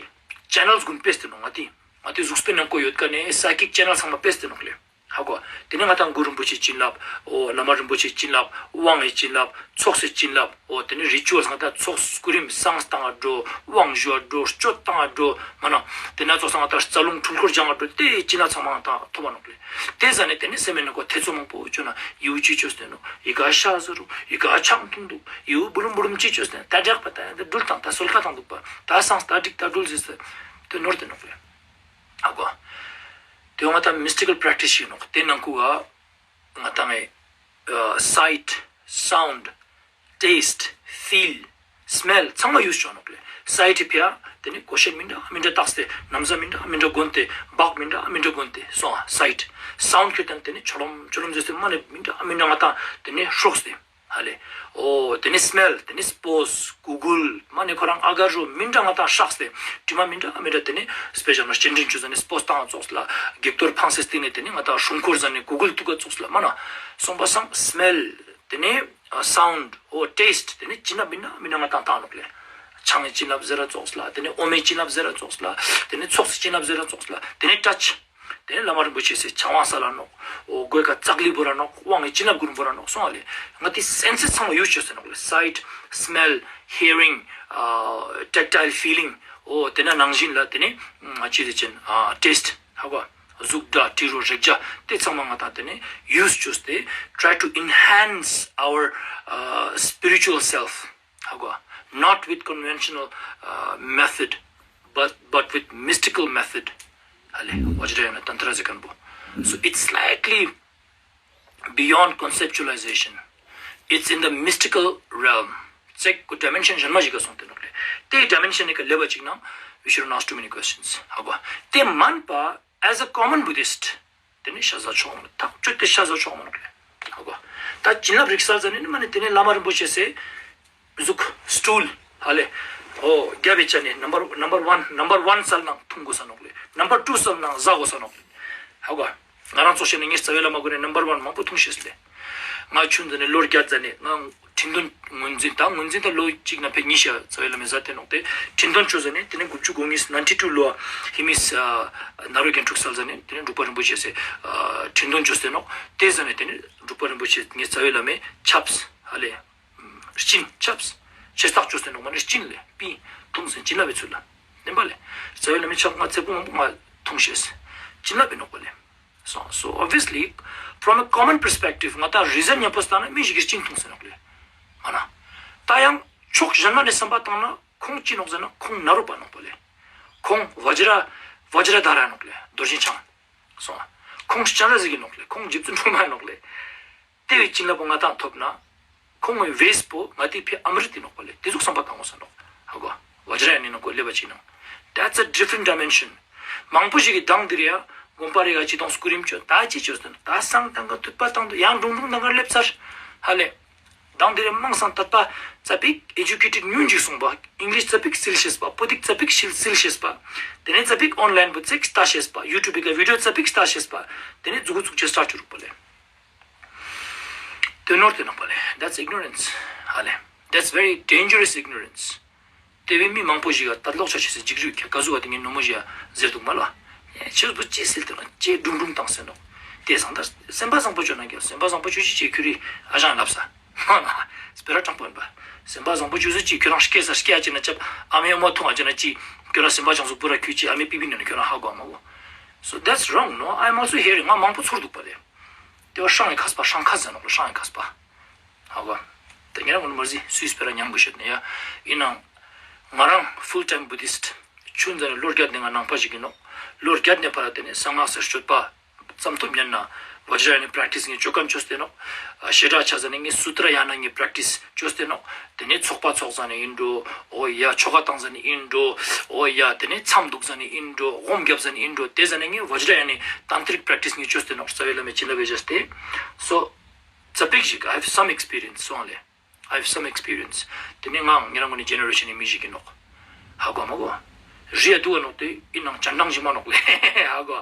ཆེ་ནལ་གུན་ཕེས་ཏེ་ནོག་ང་ཏི་ང་ཏི་གཟུགས་པོའི་ནང་ཁུག་ཡོད་ཁན་ནི་སའི་ཀིག་ཆེ་ནལ་ཚང་མ་ཕེས་ཏེ་ནོག་ལེ། ཧ་གོ། ཏེ་ནེ་ང་ཏང་གུ་རུ་རིན་པོ་ཆེའི་བྱིན་རླབས། འོ་བླ་མ་རིན་པོ་ཆེའི་བྱིན་རླབས། དབང་ངི་བྱིན་རླབས། ཚོགས་སི་བྱིན་རླབས། འོ་ཏེ་ནེ་རི་ཅུ་ཨལ་ང་ཏང་ཚོགས་སྐུ་རིམ་བསང་བཏང་ང་འགྲོ། དབང་ཞུ་བ་འགྲོ། སྤྱོད་བཏང་ང་འགྲོ། མ་ན་ཏེ་ན་ཚོགས་སང་ང་ཏང་རྩ་རླུང་འཕྲུལ་འཁོར་སྦྱང་ང་འགྲོ། ཏེ་བྱིན་རླབས་ཚང་མ་ང་ཏང་ཐོབ་པ་ནོག་ལེ། ཏེ་ཟ་ནེ་ཏེ་ནེ་སེམས་ནང་ཁུག་ཐེ་ཚོམ་མང་པོ་ཅོ་ན་ཡུ་ཅི་ཅོས་ཏེ་ནོག། ཡི་ག་ཤ་ཟ་རུག། ཡི་ག་ཆང་འཐུང་འདུག། ཡུ་བུ་རུམ་བུ་རུམ་ཅི་ཅོས་ཏེ་ད་དྲག་པ་ད་འགྲུལ་བཏང་ད་སོལ་ཁ་བཏང་འདུག་པ་ད་སངས་ད་འགྲིག་ད་འགྲུལ་ཟེར་ཏེ་ཏེ་ནོར་ཏེ་ནོག་ལེ། ཧ་གོ། ཏེ་ང་ཏང་མིས་ཊི་ཀལ་པྲེག་ཊིས་ཞིག་ནོག། ཏེ་ནང་ཁུག་ག་ང་ཏང་ངི་ཨ་སའིཊ་སའུནཌ་ཊེསྚ་ཕིལ་སྨེལ་ཚང་མ་ཡུས་ཅོ་ནོག་ལེ། སའིཊ་ཕི་ཡ་ཏེ་ནེ་གོས་ཤེས་མི་འདྲ་མི་འདྲ་བཏགས་ཏེ་ན་བཟའ་མི་འདྲ་མི་འདྲ་གོན་ཏེ་སྦག་མི་འདྲ་མི་འདྲ་གོན་ཏེ་སོང་ཨ་སའིཊ། སའུནཌ་ཁྱེར་ཏེ་ན་ཏེ་ནེ་ཆོ་ལོམ་ཆོ་ལོམ་ཟེར་ཏེ་མ་ནེ་མི་འདྲ་མི་འདྲ་ང་ཏང་ཏེ་ནེ་ཧྲོགས་ཏེ། ཧ་ལེ། འོ་ཏེ་ནེ་སྨེལ་ཏེ་ནེ་སྤོས་གུ་གུལ་མ་ནེ་ཁོ་རང་ཨ་གར་རུ་མི་འདྲ་ང་ཏང་ཧྲགས་ཏེ་དྲི་མ་མི་འདྲ་མི་འདྲ་ཏེ་ནེ་སྤེ་ཤལ་ན་སྤྱན་འདྲེན་ཅོ་ཟ་ནེ་སྤོས་བཏང་ཙོགས་ལ་བགེགས་གཏོར་འཕང་སེ་སྟིང་ནེ་ཏེ་ནེ་ང་ཏང་སྲུང་འཁོར་ཟ་ནེ་གུ་གུལ་ཐུག་ག་ཙོགས་ལ་མ་ན་སོང་པ་སང་སྨེལ་ཏེ་ནེ་ཨ་སའུནཌ་འོ་ཊེསྚ་ཏེ་ནེ་བྱིན་རླབས་མི་འདྲ་མི་འདྲ་ང་ཏང་བཏང་ནོག་ལེ། ཆང་ངི་བྱིན་རླབས་ཟེར་ར་ཙོགས་ལ་ཏེ་ནེ་འོ་མའི་བྱིན་རླབས་ཟེར་ར་ཙོགས་ལ་ཏེ་ནེ་ཚོགས་སི་བྱིན་རླབས་ཟེར་ར་ཙོགས་ལ་ཏེ་ནེ་ཊཆ། ཏེ་ནེ་བླ་མ་རིན་པོ་ཆེ་སི་ཕྱག་དབང་སལ་ལ་ནོག། འོ་གོས་ཀ་ཙཀ་ལི་བོར་ར་ནོག། དབང་ངི་བྱིན་རླབས་གུན་བོར་ར་ནོག་སོང་ཨ་ལེ། ང་ཏི་སེན་སེ་ཚང་མ་ཡུས་ཅོས་ཏེ་ནོག་ལེ། སའིཊ་སྨེལ་ཧི་ཡ་རིང་ཨ་ཊེག་ཊའིལ་ཕི་ལིང་འོ་ཏེ་ན་ནང་བཞིན་ལ་ཏེ་ནེ་ཨ་ཅི་ཟེར་ཅན་ཨ་ཊེསྚ་ཧ་གོ། གཟུགས་སྒྲ་དྲི་རོ་རེག་བྱ་ཏེ་ཚང་མ་ང་ཏང་ཏེ་ནེ་ཡུས་ཅོས་ཏེ་try to enhance our uh, spiritual self. ཧ་གོ། Not with conventional uh, method, but, but with mystical method. ཧ་ལེ། བཛྲ་ཡ་ན་ཏན་ཏྲ་ཟེར་ཁན་བོ། So it's slightly beyond conceptualization. It's in the mystical realm. ཙེག་གུ་ཌའི་མེན་ཤན་ཞན་མ་ཞིག་ག་སོང་སྟེ་ནོག་ལེ། ཏེ་ཌའི་མེན་ཤན་ནི་ཀ་ལེབ་བ་ཅིག་ནང་we shouldn't ask too many questions. ཧ་གོ། ཏེ་མན་པ་as a common Buddhist ཏེ་ནེ་ཤ་ཟ་ཆོག་མ་ནོག། ཐག་ཆོད་དེ་ཤ་ཟ་ཆོག་མ་ནོག་ལེ། ཧ་གོ། ད་བྱིན་རླབས་རིགས་གསལ་ཟ་ནེ་ནི་མ་ནེ་ཏེ་ནེ་བླ་མ་རིན་པོ་ཆེ་སེ་ཟུག་སྟུལ་ཧ་ལེ། ཨོ་རྒྱབ་བེ་ཅ་ནེ་number number one number one སལ་ནང་ཐུང་གོས་ས་ནོག་ལེ། number two སལ་ནང་ཟ་གོས་ས་ནོག་ལེ། ཧ་གོ། ང་རང་ཚོགས་ཤིག་ནི་ངའི་རྩ་བའི་བླ་མ་གུན་ནི་number one མང་པོ་ཐུང་ཤེས་ལེ། ང་ཆུང་ཟ་ནེ་ལོ་རྒྱད་ཟ་ནེ་ང་ཁྲི་འདོན་ངོས་འཛིན་ད་ངོས་འཛིན་ད་ལོ་གཅིག་ནེ་ཕེ་ཉིས་ཤ་རྩ་བའི་བླ་མའི་ཟ་ཏེ་ནོག། ཏེ་ཁྲི་འདོན་ཆོས་ཟ་ནེ་ཏེ་ནེ་དགུ་བཅུ་གོ་གཉིས་ninety two ལོ་ཧེ་མིས་ནཱ་རོ་རྒྱན་དྲུག་སལ་ཟ་ནེ་ཏེ་ནེ་འབྲུག་པ་རིན་པོ་ཆེ་སེ་ཁྲི་འདོན་ཆོས་ཏེ་ནོག། ཏེ་ཟ་ནེ་ཏེ་ནེ་འབྲུག་པ་རིན་པོ་ཆེ་ངའི་རྩ་བའི་བླ་མའི་ཆབས་ཧ་ལེ། སྦྱིན་ཆབས། ཆེ་རྟགས་ཆོས་ཏེ་ནོག་མ་ནེ་སྦྱིན་ལེ་པི་ཐུང་སེ་བྱིན་རླབས་པའི་ཚུལ་ལ། ནེམ་པ་ལེ། རྩ་བའི་བླ་མའི་ཆབས་ང་ཙེ་པོ་མང་པོ་ང་ཐུང་ཤེས། བྱིན་རླབས་པའི་ནོག་པ་ལེ། So, so obviously, from a common perspective, ང་ཏང་རི་ཟན་ཉམ་པོ་སྟན་ན་མི་ཞིག་གི་སྦྱིན་ཐུང་སེ་ནོག་ལེ། མ་ན། ད་ཡང་ཕྱོགས་གཞན་མ་ནེ་བསམ་པ་བཏང་ན་ཁོང་ཅི་ནོག་ཟེར་ན་ཁོང་ནཱ་རོ་པ་ནོག་པ་ལེ། ཁོང་བཛྲ་བཛྲ་དྷ་ར་ནོག་ལེ། རྡོ་རྗེ་འཆང་། སོང་ང་། ཁོང་སྤྱན་རས་གཟིགས་ཀྱི་ནོག་ལེ། ཁོང་རྗེ་བཙུན་སྒྲོལ་མ་ནོག་ལེ། ཏེ་བོའི་བྱིན་རླབས་པོ་ང་ཏང་ཐོབ་ན། ཁོང་ངི་བེས་པོ་ང་ཏི་ཕི་ཨ་མྲྀ་ཏི་ནོག་པ་ལེ། ཏེ་ཟུག་བསམ་པ་བཏང་གོས་ས་ནོག། ཧ་གོ། བཛྲ་ཡ་ནི་ནང་ཀོ་ལེབ་བ་ཅིག་ནང་། That's a different dimension. མང་པོ་ཞིག་གི་མདང་འདིར་ཡ་དགོན་པ་རེ་ག་ཅི་དང་སྐུ་རིམ་ཅོ་ད་ཅི་ཅོས་ཏེ་ན་ད་སང་དང་ག་དུད་པ་བཏང་དུ་ཡང་དྲུང་དྲུང་དང་ག་ལེབ་ཚར། ཧ་ལེ། མདང་འདིར་ཡ་མང་སང་དད་པ་ཙ་པིག་ཨེ་ཇུ་ཀེ་ཊེཌ་ཉུང་ཅིག་སོང་པ། ཨིང་ལིཤ་ཙ་པིག་སིལ་ཤེས་པ། པོ་ཏིག་ཙ་པིག་སིལ་སིལ་ཤེས་པ། ཏེ་ནེ་ཙ་པིག་ཨོན་ལའིན་པོ་ཙིག་ལྟ་ཤེས་པ། ཡུ་ཊུབ་གི་བི་ཌིའོ་ཙ་པིག་ལྟ་ཤེས་པ། ཏེ་ནེ་ཟུག་གུ་ཚུགས་ཅེས་སྟར་ཅུ་རུག་པ་ལེ། ཏེ་ནོར་ཏེ་ནོག་པ་ལེ། That's ignorance. ཧ་ལེ། That's very dangerous ignorance. ཏེ་བོའི་མི་མང་པོ་ཞིག་ག་ད་ལོག་ཆ་ཆེ་སེ་འཇིགས་རུས་ཁྱེར་ཀ་ཟུག་བ་ཏེ་ངའི་ནུ་མོ་ཞིག་ག་ཟེར་དུག་མ་ལ། ཆེས་པོ་ཅི་སིལ་ཏེ་ན་ཅི་དྲུང་དྲུང་བཏང་སེ་ནོག། ཏེ་སང་ད་སེམས་པ་བཟང་པོ་ཅོ་ན་གི་སེམས་པ་བཟང་པོ་ཅོ་ཅི་ཅི་ཁྱོད་རི་ཨ་ཞང་ལབ་ས། སྤེ་ར་དྲང་པོ་ཨིན་པ། སེམས་པ་བཟང་པོ་ཅོ་ཅི་ཁྱོད་རང་སྐྱེ་ས་སྐྱེ་ཨ་ཅི་ན་ཅབ་ཨ་མའི་འོ་མ་འཐུང་ཨ་ཅི་ན་ཅི། ཁྱོད་རང་སེམས་པ་བཟང་སུ་པུ་ར་ཁྱོད་ཅི་ཨ་མའི་པི་པི་ནི་ཁྱོད་རང་ཧ་གོ་མ་གོ། So that's wrong, no? I'm also hearing. ང་མང་པོ་ཚོར་དུག་པ་ལེ། ཏེ་བོ་ཧྲང་ངི་ཁས་པ་ཧྲང་ཁ་ཟེར་ནོག་ལེ། ཧྲང་ངི་ཁས་པ། ཧ་གོ། ཏེ་ཉེ་རང་ངོ་ནི་མར་ཟི་སུའི་སྤེ་ར་ཉམས་གོས་ཤེས་ནི་ཡ། ཨིན་ནའང་ང་རང་ཕུལ་ཊའིམ་བུ་དིསྟ། ཆུན་ཟ་ནེ་ལོ་རྒྱད་ནེ་ང་ནང་པ་ཞིག་ཨིན་ནོག། ལོ་རྒྱད་ནེ་ཕར་ཏེ་ནེ་གསང་སྔགས་སི་སྤྱོད་པ་ཙམ་ཐུབ་ཉན་ན་བཛྲ་ཡ་ནི་པྲེཀ་ཊིས་ངེ་ཅོ་ཁན་ཅོས་ཏེ་ནོག། ཨ་ཞེ་དྲག་ཆ་ཟ་ནེ་ངེ་སུ་ཏྲ་ཡ་ན་ངེ་པྲེཀ་ཊིས་ཅོས་ཏེ་ནོག། ཏེ་ནེ་ཚོགས་པ་ཚོགས་ཟ་ནེ་ཨིན་འགྲོ། འོ་ཡ་ཆོ་ག་བཏང་ཟ་ནེ་ཨིན་འགྲོ། འོ་ཡ་ཏེ་ནེ་མཚམས་དུག་ཟ་ནེ་ཨིན་འགྲོ། སྒོམ་རྒྱབ་ཟ་ནེ་ཨིན་འགྲོ། ཏེ་ཟ་ནེ་ངེ་བཛྲ་ཡ་ནི་ཏན་ཏྲིག་པྲེཀ་ཊིས་ངེ་ཅོས་ཏེ་ནོག། རྩ་བའི་བླ་མའི་བྱིན་རླབས་བེ་ཇས་ཏེ། So ཙ་པིག་ཞིག་I have some experience སོང་ལེ། I have some experience. ཏེ་ནེ་ངའང་ཉེ་རང་ངོ་ནི་ཇེ་ནེ་རེ་ཤན་ནི་མི་ཞིག་ཨིན་ནོག། ཧ་གོ་མ་གོ། རི་ཡ་དུག་ག་ནོག་ཏེ་ཨིན་ནའང་སྤྱན་དྲངས་ཤིག་མ་ནོག་ལེ། ཧ་གོ།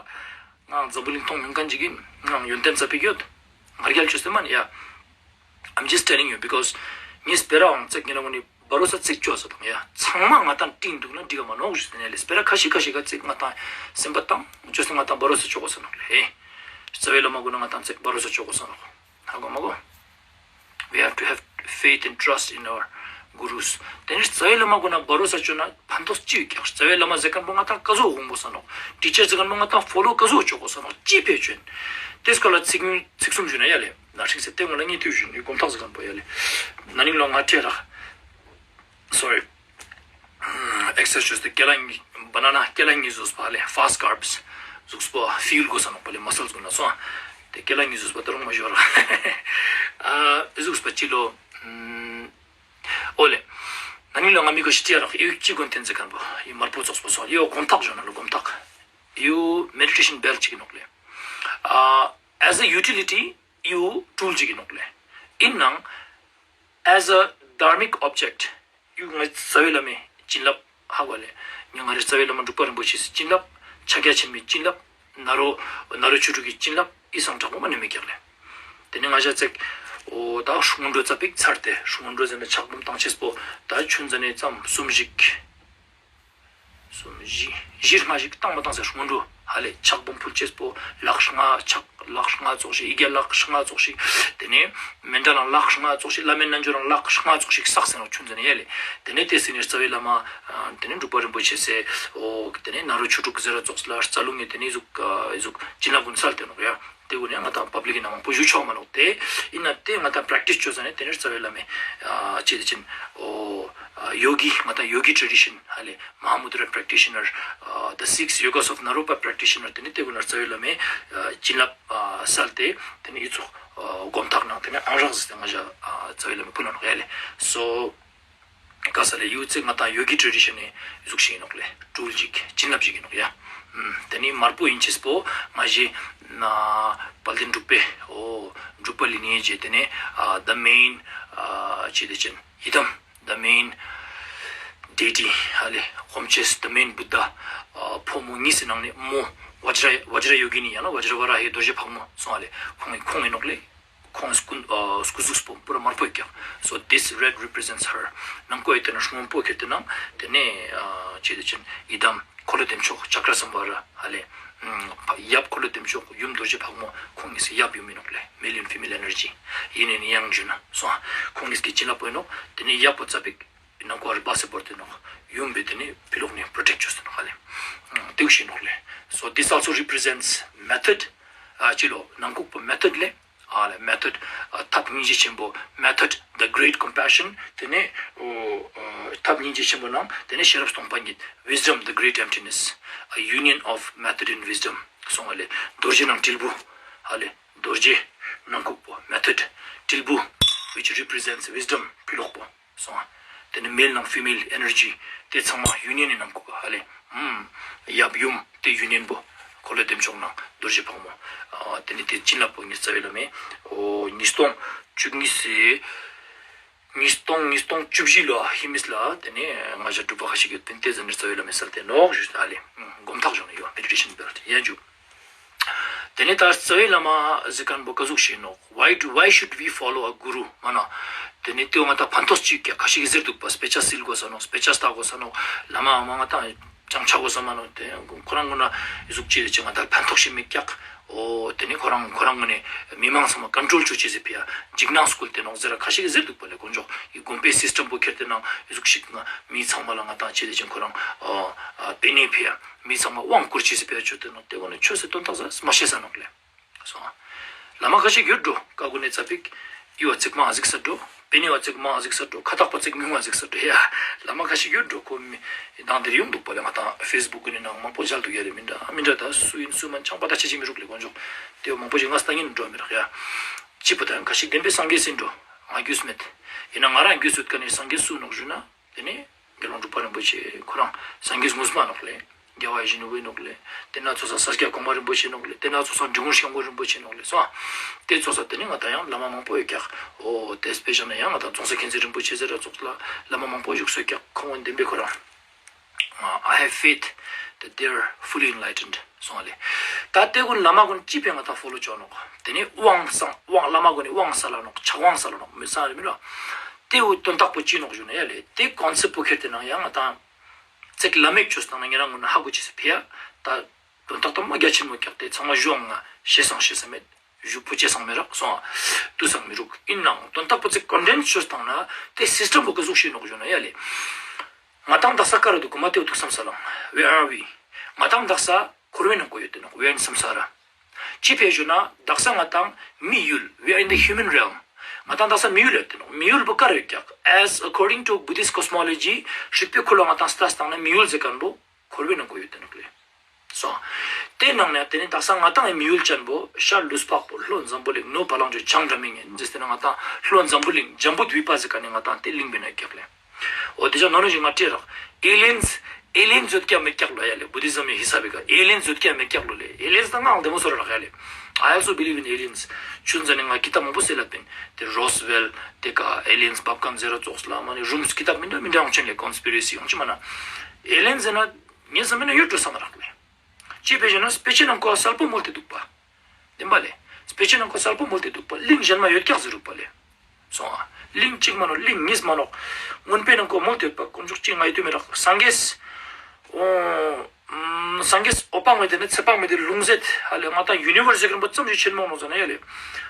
ངའང་འཛམ་བུ་གླིང་མཐོང་མྱོང་ཁན་ཅིག་ཨིན། ངའང་ཡོན་ཏན་ཙ་པིག་ཡོད། ང་རྒྱལ་ཅོས་ཏེ་མན་ཡ། I'm just telling you because ངའི་སྤེ་རའང་ཙིག་ཉེ་རང་ངོ་ནི་བ་རོ་ས་ཙིག་ཅོ་ས་དང་ཡ། ཚང་མ་ང་ཏང་ཏིང་དུག་ན་འགྲིག་ག་མ་ནོག་ཞུས་ཏེ་ནེ་ལེ། སྤེ་ར་ཁ་ཤིག་ཁ་ཤིག་ག་ཙིག་ང་ཏང་སེམས་པ་བཏང་ཅོས་ཏེ་ང་ཏང་བ་རོ་ས་ཅོ་གོས་ས་ནོག་ལེ། རྩ་བའི་བླ་མ་གུན་ན་ང་ཏང་ཙིག་བ་རོ་ས་ཅོ་གོས་ས་ནོག། ཧ་གོ་མ་གོ། We have to have faith and trust in our gurus. ཏེ་ནེ་རྩ་བའི་བླ་མ་གུན་ན་བ་རོ་ས་ཅོ་ན་ཕན་ཐོགས་ཅི་ཡོད་ཀྱག། རྩ་བའི་བླ་མ་ཟེར་ཁན་པོ་ང་ཏང་ཀ་ཟུག་འོང་གོས་ས་ནོག། ཊི་ཆར་ཟེར་ཁན་པོ་ང་ཏང་ཕོ་ལོ་ཀ་ཟུག་ཅོ་གོས་ས་ནོག། ཅི་ཕན་ཅོ་ཨིན། ཏེ་སྐོར་ལ་ཚིག་ཚིག་གསུམ་ཞུ་ན་ཡ་ལེ། ན་ཁྲིག་སེ་ཏེ་ངོ་ལ་ངེ་ཏུས་ཞུ་ནི་གོམ་ཐག་ཟེར་ཁན་པོ་ཡ་ལེ། ན་ནིང་ལོ་ང་ཁྲེ་རག། Sorry. ཨེག་སར་སའིཛ་ཅོས་ཏེ་ཀེ་ལ་ཉིས་བ་ན་ན་ཀེ་ལ་ཉིས་ཟུགས་པ་ལེ་ཕ་སི་ཊི་ཀརབས་ཟུགས་པོ་ཕིའུལ་གོས་ས་ནོག་པ་ལེ་མ་སལ་གུན་ན་སོང་། ཏེ་ཀེ་ལ་ཉིས་ཟུགས་པ་ཏ་རུང་མ་ཞོར་ར། ཨ་ཟུགས་པ་ཅི་ལོ། འོ་ལེ། ན་ནིང་ལོ་ང་མི་གོ་ཤི་ཏི་ཡ་རག་ཡུ་ཅི་གོན་ཏེན་ཟེར་ཁན་པོ་ཡུ་མར་པོ་ཙོགས་པོ་སོང་ཡུ་གོམ་ཐག་ཞོན་ན་ལོ་གོམ་ཐག། ཡུ་མེ་ཌི་ཊེ་ཤན་བེལ་ཅིག་ཨིན་ནོག་ལེ། ཨ་as a utility ཡུ་ཊུལ་ཅིག་ཨིན་ནོག་ལེ། ཨིན་ནའང་as a dharmic object ཡུ་ང་རྩ་བའི་བླ་མའི་བྱིན་རླབས་ཧ་གོ་ལེ། ང་རེ་རྩ་བའི་བླ་མ་འབྲུག་པ་རིན་པོ་ཆེ་སི་བྱིན་རླབས་ཕྱག་རྒྱ་ཆེན་མོའི་བྱིན་རླབས་ནཱ་རོ་ནཱ་རོ་ཆོས་དྲུག་གི་བྱིན་རླབས་ཨི་སང་དྲག་པོ་མ་ནེ་མི་རྒྱག་ལེ། ཏེ་ནེ་ང་ཞ་ཙེག་འོ་ད་སྔོན་འགྲོ་ཙ་པིག་ཚར་ཏེ་སྔོན་འགྲོ་ཟེར་ན་ཕྱག་འབུམ་བཏང་ཅེས་པོ་ད་ཆུན་ཟ་ནེ་ཙམ་གསུམ་བཞི་གསུམ་བཞི་བཞི་ལྔ་ཞིག་བཏང་མ་བཏང་ཟེར་སྔོན་འགྲོ་ཧ་ལེ་ཕྱག་འབུམ་ཕུལ་ཅེས་པོ་ལག་ལྔ་ཕྱག་ལག་ལྔ་ཙོགས་ཤིག་ཡི་གེ་ལག་ལྔ་ཙོགས་ཤིག་ཏེ་ནེ་མཎྜལ་ལག་ལྔ་ཙོགས་ཤིག་བླ་མའི་རྣལ་འབྱོར་རང་ལག་ལྔ་ཙོགས་ཤིག་བསགས་ཟེར་ནོག་ཆུན་ཟ་ནེ་ཡ་ལེ། ཏེ་ནེ་ཏེ་སི་ནེ་རྩ་བའི་བླ་མ་ཏེ་ནེ་འབྲུག་པ་རིན་པོ་ཆེ་སི་འོ་ཏེ་ནེ་ནཱ་རོ་ཆོས་དྲུག་ཟེར་ར་ཙོགས་ལ་རྩ་རླུང་ངི་ཏེ་ནེ་ཟུག་ཟུག་བྱིན་རླབས་གུན་སལ་ཏེ་ནོག་ཡ། ཏེ་གུན་ནི་ང་ཏང་པབ་ལིག་གི་ནང་མང་པོ་ཞུ་ཆོག་མ་ནོག། ཏེ་ཨིན་ན་ཏེ་ང་ཏང་པྲེཀ་ཊིས་ཅོ་ཟ་ནེ་ཏེ་ནེ་རྩ་བའི་བླ་མའི་ཨ་ཅི་ཏེ་ཅིན་འོ་ ཡོ་གི་ང་ཏང་ཡོ་གི་ཊྲེ་ཌི་ཤན་ཧ་ལེ། མ་ཧཱ་མུ་དྲ་པྲེག་ཊི་ཤ་ནར། The Six Yogas of Naropa Practitioner. ཏེ་ནེ་ཏེ་གུན་ལ་རྩ་བའི་བླ་མའི་བྱིན་རླབས་སལ་ཏེ་ཏེ་ནེ་འི་ཙོགས་སྒོམ་ཐག་ནང་ཏེ་ནེ་ཨང་རག་ཟེར་ཏེ་ང་ཞ་རྩ་བའི་བླ་མའི་ཕུལ་ལ་ནོག་ཡ་ལེ། སོ་ག་ས་ལེ་ཡུ་ཙེ་ང་ཏང་ཡོ་གི་ཊྲེ་ཌི་ཤན་ནི་ཟུག་ཞིག་ཨིན་ནོག་ལེ། ཊུལ་ཞིག་བྱིན་རླབས་ཞིག་ཨིན་ནོག་ཡ། ཏེ་ནེ་མར་པོ་ཨིན་ཅེས་པོ་ང་ཞའི་དཔལ་ལྡན་འབྲུག་པའི་འོ་འབྲུག་པ་ལི་ནི་ཡེ་ཏེ་ནེ་the main ཨ་ཅི་ཏེ་ཅན་ཡི་དམ། The main deity ཧ་ལེ། ཁོང་ཆེས་the main Buddha ཕོ་མོ་གཉིས་སི་ནང་ནེ་མོ་བཛྲ་བཛྲ་ཡོ་གི་ནི་ཡང་ན་བཛྲ་ཝ་ར་ཧི་རྡོ་རྗེ་ཕག་མོ་སོང་ཧ་ལེ། ཁོང་ཁོང་ཨིན་ནོག་ལེ། ཁོང་སྐུ་ཨ་སྐུ་གཟུགས་པོ་པུ་ར་དམར་པོ་ཡོད་ཀྱག། So this red represents her. ནང་ཀོ་ཡོད་ཏེ་ན་སྔོན་པོ་ཁྱེར་ཏེ་ན་ཏེ་ནེ་ཨ་ཅི་ཏེ་ཅན་ཡི་དམ་འཁོར་ལོ་བདེ་མཆོག་ཅཀྲ་སམ་བྷ་ར་ཧ་ལེ། ཡབ་འཁོར་ལོ་བདེ་མཆོག་ཡུམ་རྡོ་རྗེ་ཕག་མོ་ཁོང་གཉིས་སི་ཡབ་ཡུམ་ཨིན་ནོག་ལེ། Male and female energy ཡིན་ནི་ཡང་ཞུ་ན་སོང་། ཁོང་གཉིས་ཀྱི་བྱིན་རླབས་པོ་ཨིན་ནོག། ཏེ་ནེ་ཡབ་པོ་ཙ་པིག་ནང་ཀོ་རི་བ་སེ་བོར་ཏེ་ནོག། ཡུམ་བེ་ཏེ་ནེ་ཕི་ལོག་ནེ་པྲོ་ཊེཀ་ཅོས་ཏེ་ནོག་ཧ་ལེ། ཏེ་ཞིག་ཨིན་ནོག་ལེ། So this also represents method. ཨ་ཅི་ལོ་ནང་ཁུག་པོ་མེ་ཐོཌ་ལེ། ཨ་ལེ་མེ་ཐོཌ་ཨ་ཐབས་སྙིང་རྗེ་ཆེན་པོ། Method, the great compassion. ཏེ་ནེ་འོ་ཨ་ཐབས་སྙིང་རྗེ་ཆེན་པོ་ནང་ཏེ་ནེ་ཤེས་རབ་སྟོང་པ་ཉིད། Wisdom, the great emptiness. A union of method and wisdom. སོང་ཧ་ལེ། རྡོ་རྗེ་ནང་དྲིལ་བུ་ཧ་ལེ། རྡོ་རྗེ་ནང་ཁུག་པོ་མེ་ཐོཌ། དྲིལ་བུ་which represents wisdom. ཕི་ལོག་པོ་སོང་། ཏེ་ནེ་མེལ་ནང་ཕི་མེལ་ཨེ་ནར་ཇི་ཏེ་ཚང་མ་ཡུ་ནི་ཡན་ནི་ནང་ཁུག་ཧ་ལེ། ཨུམ། ཡབ་ཡུམ་ཏེ་ཡུ་ནི་ཡན་པོ་འཁོར་ལོ་བདེ་མཆོག་ནང་རྡོ་རྗེ་ཕག་མོ། ཨ་ཏེ་ནེ་ཏེ་བྱིན་རླབས་པོ་ཉིས་རྩ་བའི་བླ་མའི་འོ་ཉིས་སྟོང་བཅུ་གཉིས་སི་ཉིས་སྟོང་ཉིས་སྟོང་བཅུ་བཞི་ལོ་ཧི་མིས་ལ་ཏེ་ནེ་ང་ཞ་སྒྲུབ་པ་ཁ་ཤས་ཀྱི་ཏེ་ནེ་ཏེ་ཟ་ནེ་རྩ་བའི་བླ་མའི་སལ་ཏེ་ནོག་ཞུས་ཧ་ལེ། སྒོམ་ཐག་ཞུ་ནི་ཡོད། མེ་ཌི་ཊེ་ཤན་བེ་ཡ་ཇུ། ཏེ་ནེ་ད་རྩ་བའི་བླ་མ་ཟེར་ཁན་པོ་ཀ་ཟུག་ཤེས་ནོག། Why do, why should we follow a guru? མ་ན། ཏེ་ནེ་ཏེ་བོ་ང་ཏང་ཕན་ཐོགས་ཅི་ཀྱག་ཁ་ཤས་ཀྱི་ཟེར་དུག་པ། སྤེ་ཆ་སིལ་གོས་ས་ནོག། སྤེ་ཆ་ལྟ་གོས་ས་ནོག། བླ་མ་མ་ང་ཏང་ཅང་ཆ་གོས་ས་མ་ནོག། ཏེ་ཁོ་རང་ངོ་ན་ཟུག་ཅི་ཟེར་ཅེ་ང་ཏང་ཕན་ཐོགས་ཤིག་མེད་ཀྱག། འོ་ཏེ་ནེ་ཁོ་རང་ཁོ་རང་ངོ་ནེ་མི་མང་ཚང་མ་ཀོན་ཊྲོལ་ཅོ་ཅེས་སི་ཕི་ཡ་འཇིགས་སྣང་སྐུལ་ཏེ་ནོག་ཟེར་ར་ཁ་ཤས་ཀྱི་ཟེར་དུག་པ་ལེ། དཀོན་མཆོག་གི་དགོན་པའི་སིས་ཊམ་པོ་ཁྱེར་ཏེ་ན་ཟུག་ཤིག་མི་ཚང་མ་ལ་ང་ཏང་ཅི་ཟེར་ཅེ་ཁོ་རང་ཨ་ཨ་པེ་ནེ་ཕི་ཡ་མི་ཚང་མ་དབང་བསྐུར་ཅེས་སི་ཕི་ཡ་ཅོ་ཏེ་ནོག། ཏེ་གོ་ནེ་ཆོས་སི་དོན་དག་ཟ་མ་ཤེས་ས་ནོག་ལེ། སོང་། བླ་མ་ཁ་ཤས་ཡོད་འགྲོ། ཀ་གོ་ནེ་ཙ་པིག་འི་བོ་ཙིག་མ་ཨ་ཟིག་ས་འགྲོ། པེ་ནེ་བོ་ཙིག་མ་ཨ་ཟིག་ས་འགྲོ། ཁ་ཏག་པོ་ཙིག་ཉུང་ང་ཨ་ཟིག་ས་འགྲོ་ཡ། བླ་མ་ཁ་ཤས་ཡོད་འགྲོ། ཁོ་མི་དང་དེར་ཡོང་འདུག་པ་ལེ། ང་ཏང་ཕེས་བུག་གི་ནང་མང་པོ་མཇལ་འདུག་ཡ་ལེ། མི་འདྲ་མི་འདྲ་ད་སུ་ཡིན་སུ་མན་ཅང་པ་ད་ཆ་ཅི་མི་རུག་ལེ། དཀོན་མཆོག་ཏེ་བོ་མང་པོ་ཞིག་ང་ལྟ་ཉན་འགྲོ་མི་རག་ཡ། ཅི་པོ་ད་ཁ་ཤས་བདེན་པའི་སངས་རྒྱས་ཡིན་འགྲོ། ང་རྒྱུས་མེད། ཡིན་ན་ང་རང་རྒྱུས་ཡོད་ཁན་ནི་སངས་རྒྱས་སུ་ནོག་ཞུ་ན། ཏེ་ནེ་དགེ་སློང་འབྲུག་པ་རིན་པོ་ཆེ་ཁོ་རང་སངས་རྒྱས་ངོ་མ་ནོག་ལེ། རྒྱལ་བ་ཡིད་བཞིན་ནོར་བུ་ནོག་ལེ། ཏེ་ན་ཚོགས་ས་ས་སྐྱ་གོང་མ་རིན་པོ་ཆེ་ནོག་ལེ། ཏེ་ན་ཚོགས་ས་འབྲི་གུང་སྐྱབས་མགོན་རིན་པོ་ཆེ་ནོག་ལེ། སོང་། ཏེ་ཚོགས་ས་ཏེ་ནེ་ང་ཏང་ཡང་བླ་མ་མང་པོ་ཡོད་ཀྱག། འོ་ཏེ་སྤེ་ཤལ་ན་ཡང་ང་ཏང་རྫོང་གསར་མཁྱེན་བརྩེ་རིན་པོ་ཆེ་ཟེར་ར་ཚོགས་ལ་བླ་མ་མང་པོ་བཞུགས་སོ་ཀྱག། ཁོང་ངོ་བདེན་པའི་ཁོ་རང་། I have faith that they are fully enlightened. སོང་ལེ། ད་ཏེ་གུན་བླ་མ་གུན་ཅི་ཕི་ཡ་ང་ཏང་ཕོ་ལོ་ཅོ་ནོག། ཏེ་ནེ་དབང་བསམ་དབང་བླ་མ་གུན་ནི་དབང་སལ་ལ་ནོག། ཕྱག་དབང་སལ་ལ་ནོག་མི་སལ་ལ་མི་ར། ཏེ་བོ་དོན་དག་པོ་ཅི་ནོག་ཞུ་ན་ཡ་ལེ། ཏེ་ཀོན་སེབ་པོ་ཁྱེར་ཏེ་ན་ཡང་ང་ཏང་ཙེག་ལ་མེག་ཅོས་ཏང་ན་ཉེ་རང་ངོ་ན་ཧ་གོ་ཅེས་སི་ཕི་ཡ། ད་དོན་དག་ཏོ་མ་རྒྱ་ཆེན་མོ་ཀྱག། ཏེ་ཚང་མ་ཞུའང་ང་ཤེས་སང་ཤེས་ས་མེད། ཞུ་པོ་ཅེས་སང་མི་རག་སོང་། ཏུས་སང་མི་རུག། ཨིན་ནའང་དོན་དག་པོ་ཙེག་ཀོན་ཌེན་སི་ཅོས་ཏང་ན་ཏེ་སིས་ཊམ་པོ་ཀ་ཟུག་ཤེས་ནོག་ཞུ་ན་ཡ་ལེ། ང་ཏང་དག་ས་ཀ་རུ་དུག་གོ་མ་ཏེ་བོ་ཐུགས་བསམ་སལ་ལ། Where are we? ང་ཏང་དག་ས་འཁོར་བའི་ནང་ཀོ་ཡོད་ཏེ་ནོག། We're in samsara. ཅི་ཕི་ཞུ་ན་དག་ས་ང་ཏང་མི་ཡུལ། We are in the human realm. ང་ཏང་དག་ས་མི་ཡུལ་ཡོད་ཏེ་ནོག། མི་ཡུལ་པོ་ཀ་རུ་ཡོད་ཀྱག། As according to Buddhist cosmology, སྲིད་པའི་ཁུར་ལ་ང་ཏང་ལྟས་ཏང་ན་མི་ཡུལ་ཟེར་ཁན་པོ་འཁོར་བའི་ནང་ཀོ་ཡོད་ཏེ་ནོག་ལེ། སོང་། ཏེ་ནང་ནེ་ཏེ་ནེ་དག་ས་ང་ཏང་ངི་མི་ཡུལ་ཅན་པོ་ཤར་ལུས་འཕགས་པོ་ལྷོ་འཛམ་བུ་གླིང་ནུབ་བ་ལང་སྤྱོད་བྱང་སྒྲ་མི་སྙན་ཟེར་ཏེ་ན་ང་ཏང་ལྷོ་འཛམ་བུ་གླིང་འཇམ་བུ་དུས་པ་ཟེར་ཁན་ནི་ང་ཏང་ཏེ་གླིང་པེ་ན་ཀྱག་ལེ། འོ་ཏེ་ཅང་ནོ་ནོ་ཞིག་ང་ཏྲེ་རག། ཨེ་ལི་ཡན་སི་ཨེ་ལི་ཡན་སི་ཡོད་ཀྱག་མེད་ཀྱག་ལོ་ཡ་ལེ། བུ་དི་ཛམ་མི་ཧི་སཱབ་བི་ཀ་ཨེ་ལི་ཡན་སི་ཡོད་ཀྱག་མེད་ཀྱག་ལོ་ལེ། ཨེ་ལི་ཡན་སི་ད་ངའང་བདེ་མོ་སོ་ར་རག་ཡ་ལེ། I also believe in aliens. ཆུན་ཟ་ནེ་ང་ཀི་ཏབ་མང་པོ་སེ་ལབ་པིན། ཏེ་རོས་ཝེལ་ཏེ་ཀ་ཨེ་ལི་ཡན་སི་བབ་ཁན་ཟེར་ར་ཙོགས་ལ་མ་ནེ་རུམ་སི་ཀི་ཏབ་མི་འདྲ་མི་འདྲ་ཡོང་ཆེན་ལེ། ཀོན་སི་པི་རེ་སི་ཡོང་ཆེན་མ་ན། ཨེ་ལི་ཡན་སི་ཟེར་ན་ངས་ཟ་མེད་ན་ཡོད་འགྲོ་བསམ་རག་ལེ། ཅི་ཕི་ཞུ་ན་སྤེ་ཆའི་ནང་ཀོ་སལ་པོ་མོལ་ཏེ་དུག་པ། བདེན་པ་ལེ། སྤེ་ཆའི་ནང་ཀོ་སལ་པོ་མོལ་ཏེ་དུག་པ། གླིང་ཞན་མ་ཡོད་ཀྱག་ཟེར་རུག་པ་ལེ། སོང་ཨ། གླིང་ཅིག་མ་ནོག། གླིང་ཉིས་མ་ནོག། མངོན་པའི་ནང་ཀོ་མོལ་ཏེ་ཡོད་པ་དཀོན་མཆོག་ཅིག་ང་ཡི་དུ་མི་རག། སངས་རྒྱས། འོ། སངས་རྒྱས་འོད་དཔག་མེད་དེ་ནི་ཚེ་དཔག་མེད་དེ་ལུང་ཟད་ཧ་ལེ། ང་ཏང་ཡུ་ནི་བར་སི་ཟེར་ཁན་པོ་ཙམ་ཞིག་ཆེན་མོ་ནོག་ཟེར་ན་ཡ་ལེ།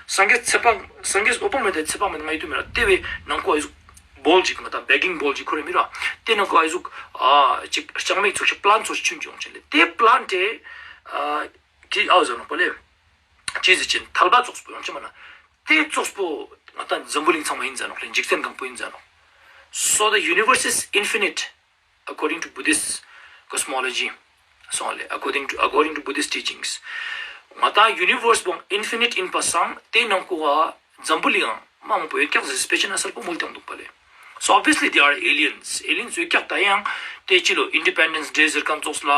སངས་རྒྱས་ཚེ་དཔག་སངས་རྒྱས་འོད་དཔག་མེད་དེ་ཚེ་དཔག་མེད་ང་ཡི་དུ་མི་རག། ཏེ་བོའི་ནང་ཀོ་ཨ་ཟུག་བོལ་ཅིག་ང་ཏང་བེ་གིང་བོལ་ཅིག་ཁོ་རེ་མི་རག། ཏེ་ནང་ཀོ་ཨ་ཟུག་ཨ་ཅིག་ལྕང་མའི་ཚུགས་ཤིག་པི་ལན་ཊ་ཙོགས་ཤིག་ཆུན་ཅིག་ཡོང་ཆེན་ལེ། ཏེ་པི་ལན་ཊ་ཨ་ཀི་ཨའོ་ཟེར་ནོག་པ་ལེ། ཅི་ཟེར་ཅེན་ཐལ་བ་ཙོགས་པོ་ཡོང་ཆེན་མ་ན། ཏེ་ཙོགས་པོ་ང་ཏང་འཛམ་བུ་གླིང་ཚང་མ་ཨིན་ཟེར་ནོག་ལེ། འཇིག་རྟེན་གང་པོ་ཨིན་ཟེར་ནོག། So the universe is infinite according to Buddhist cosmology. སོང་ལེ། According to, according to Buddhist teachings. ང་ཏང་ཡུ་ནི་བར་སི་བོ་ཨིན་ཕི་ནིཊ་ཨིན་པ་སང་ཏེ་ནང་ཁོ་ཧ་འཛམ་བུ་གླིང་མ་མང་པོ་ཡོད་ཀྱག་ཟེར་སྤེ་ཆ་ན་སལ་པོ་མོལ་ཏེ་འདུག་པ་ལེ། So obviously there are aliens. Aliens ཡོད་ཀྱག། ད་ཡང་ཏེ་ཅི་ལོ་Independence Day ཟེར་ཁན་ཙོགས་ལ་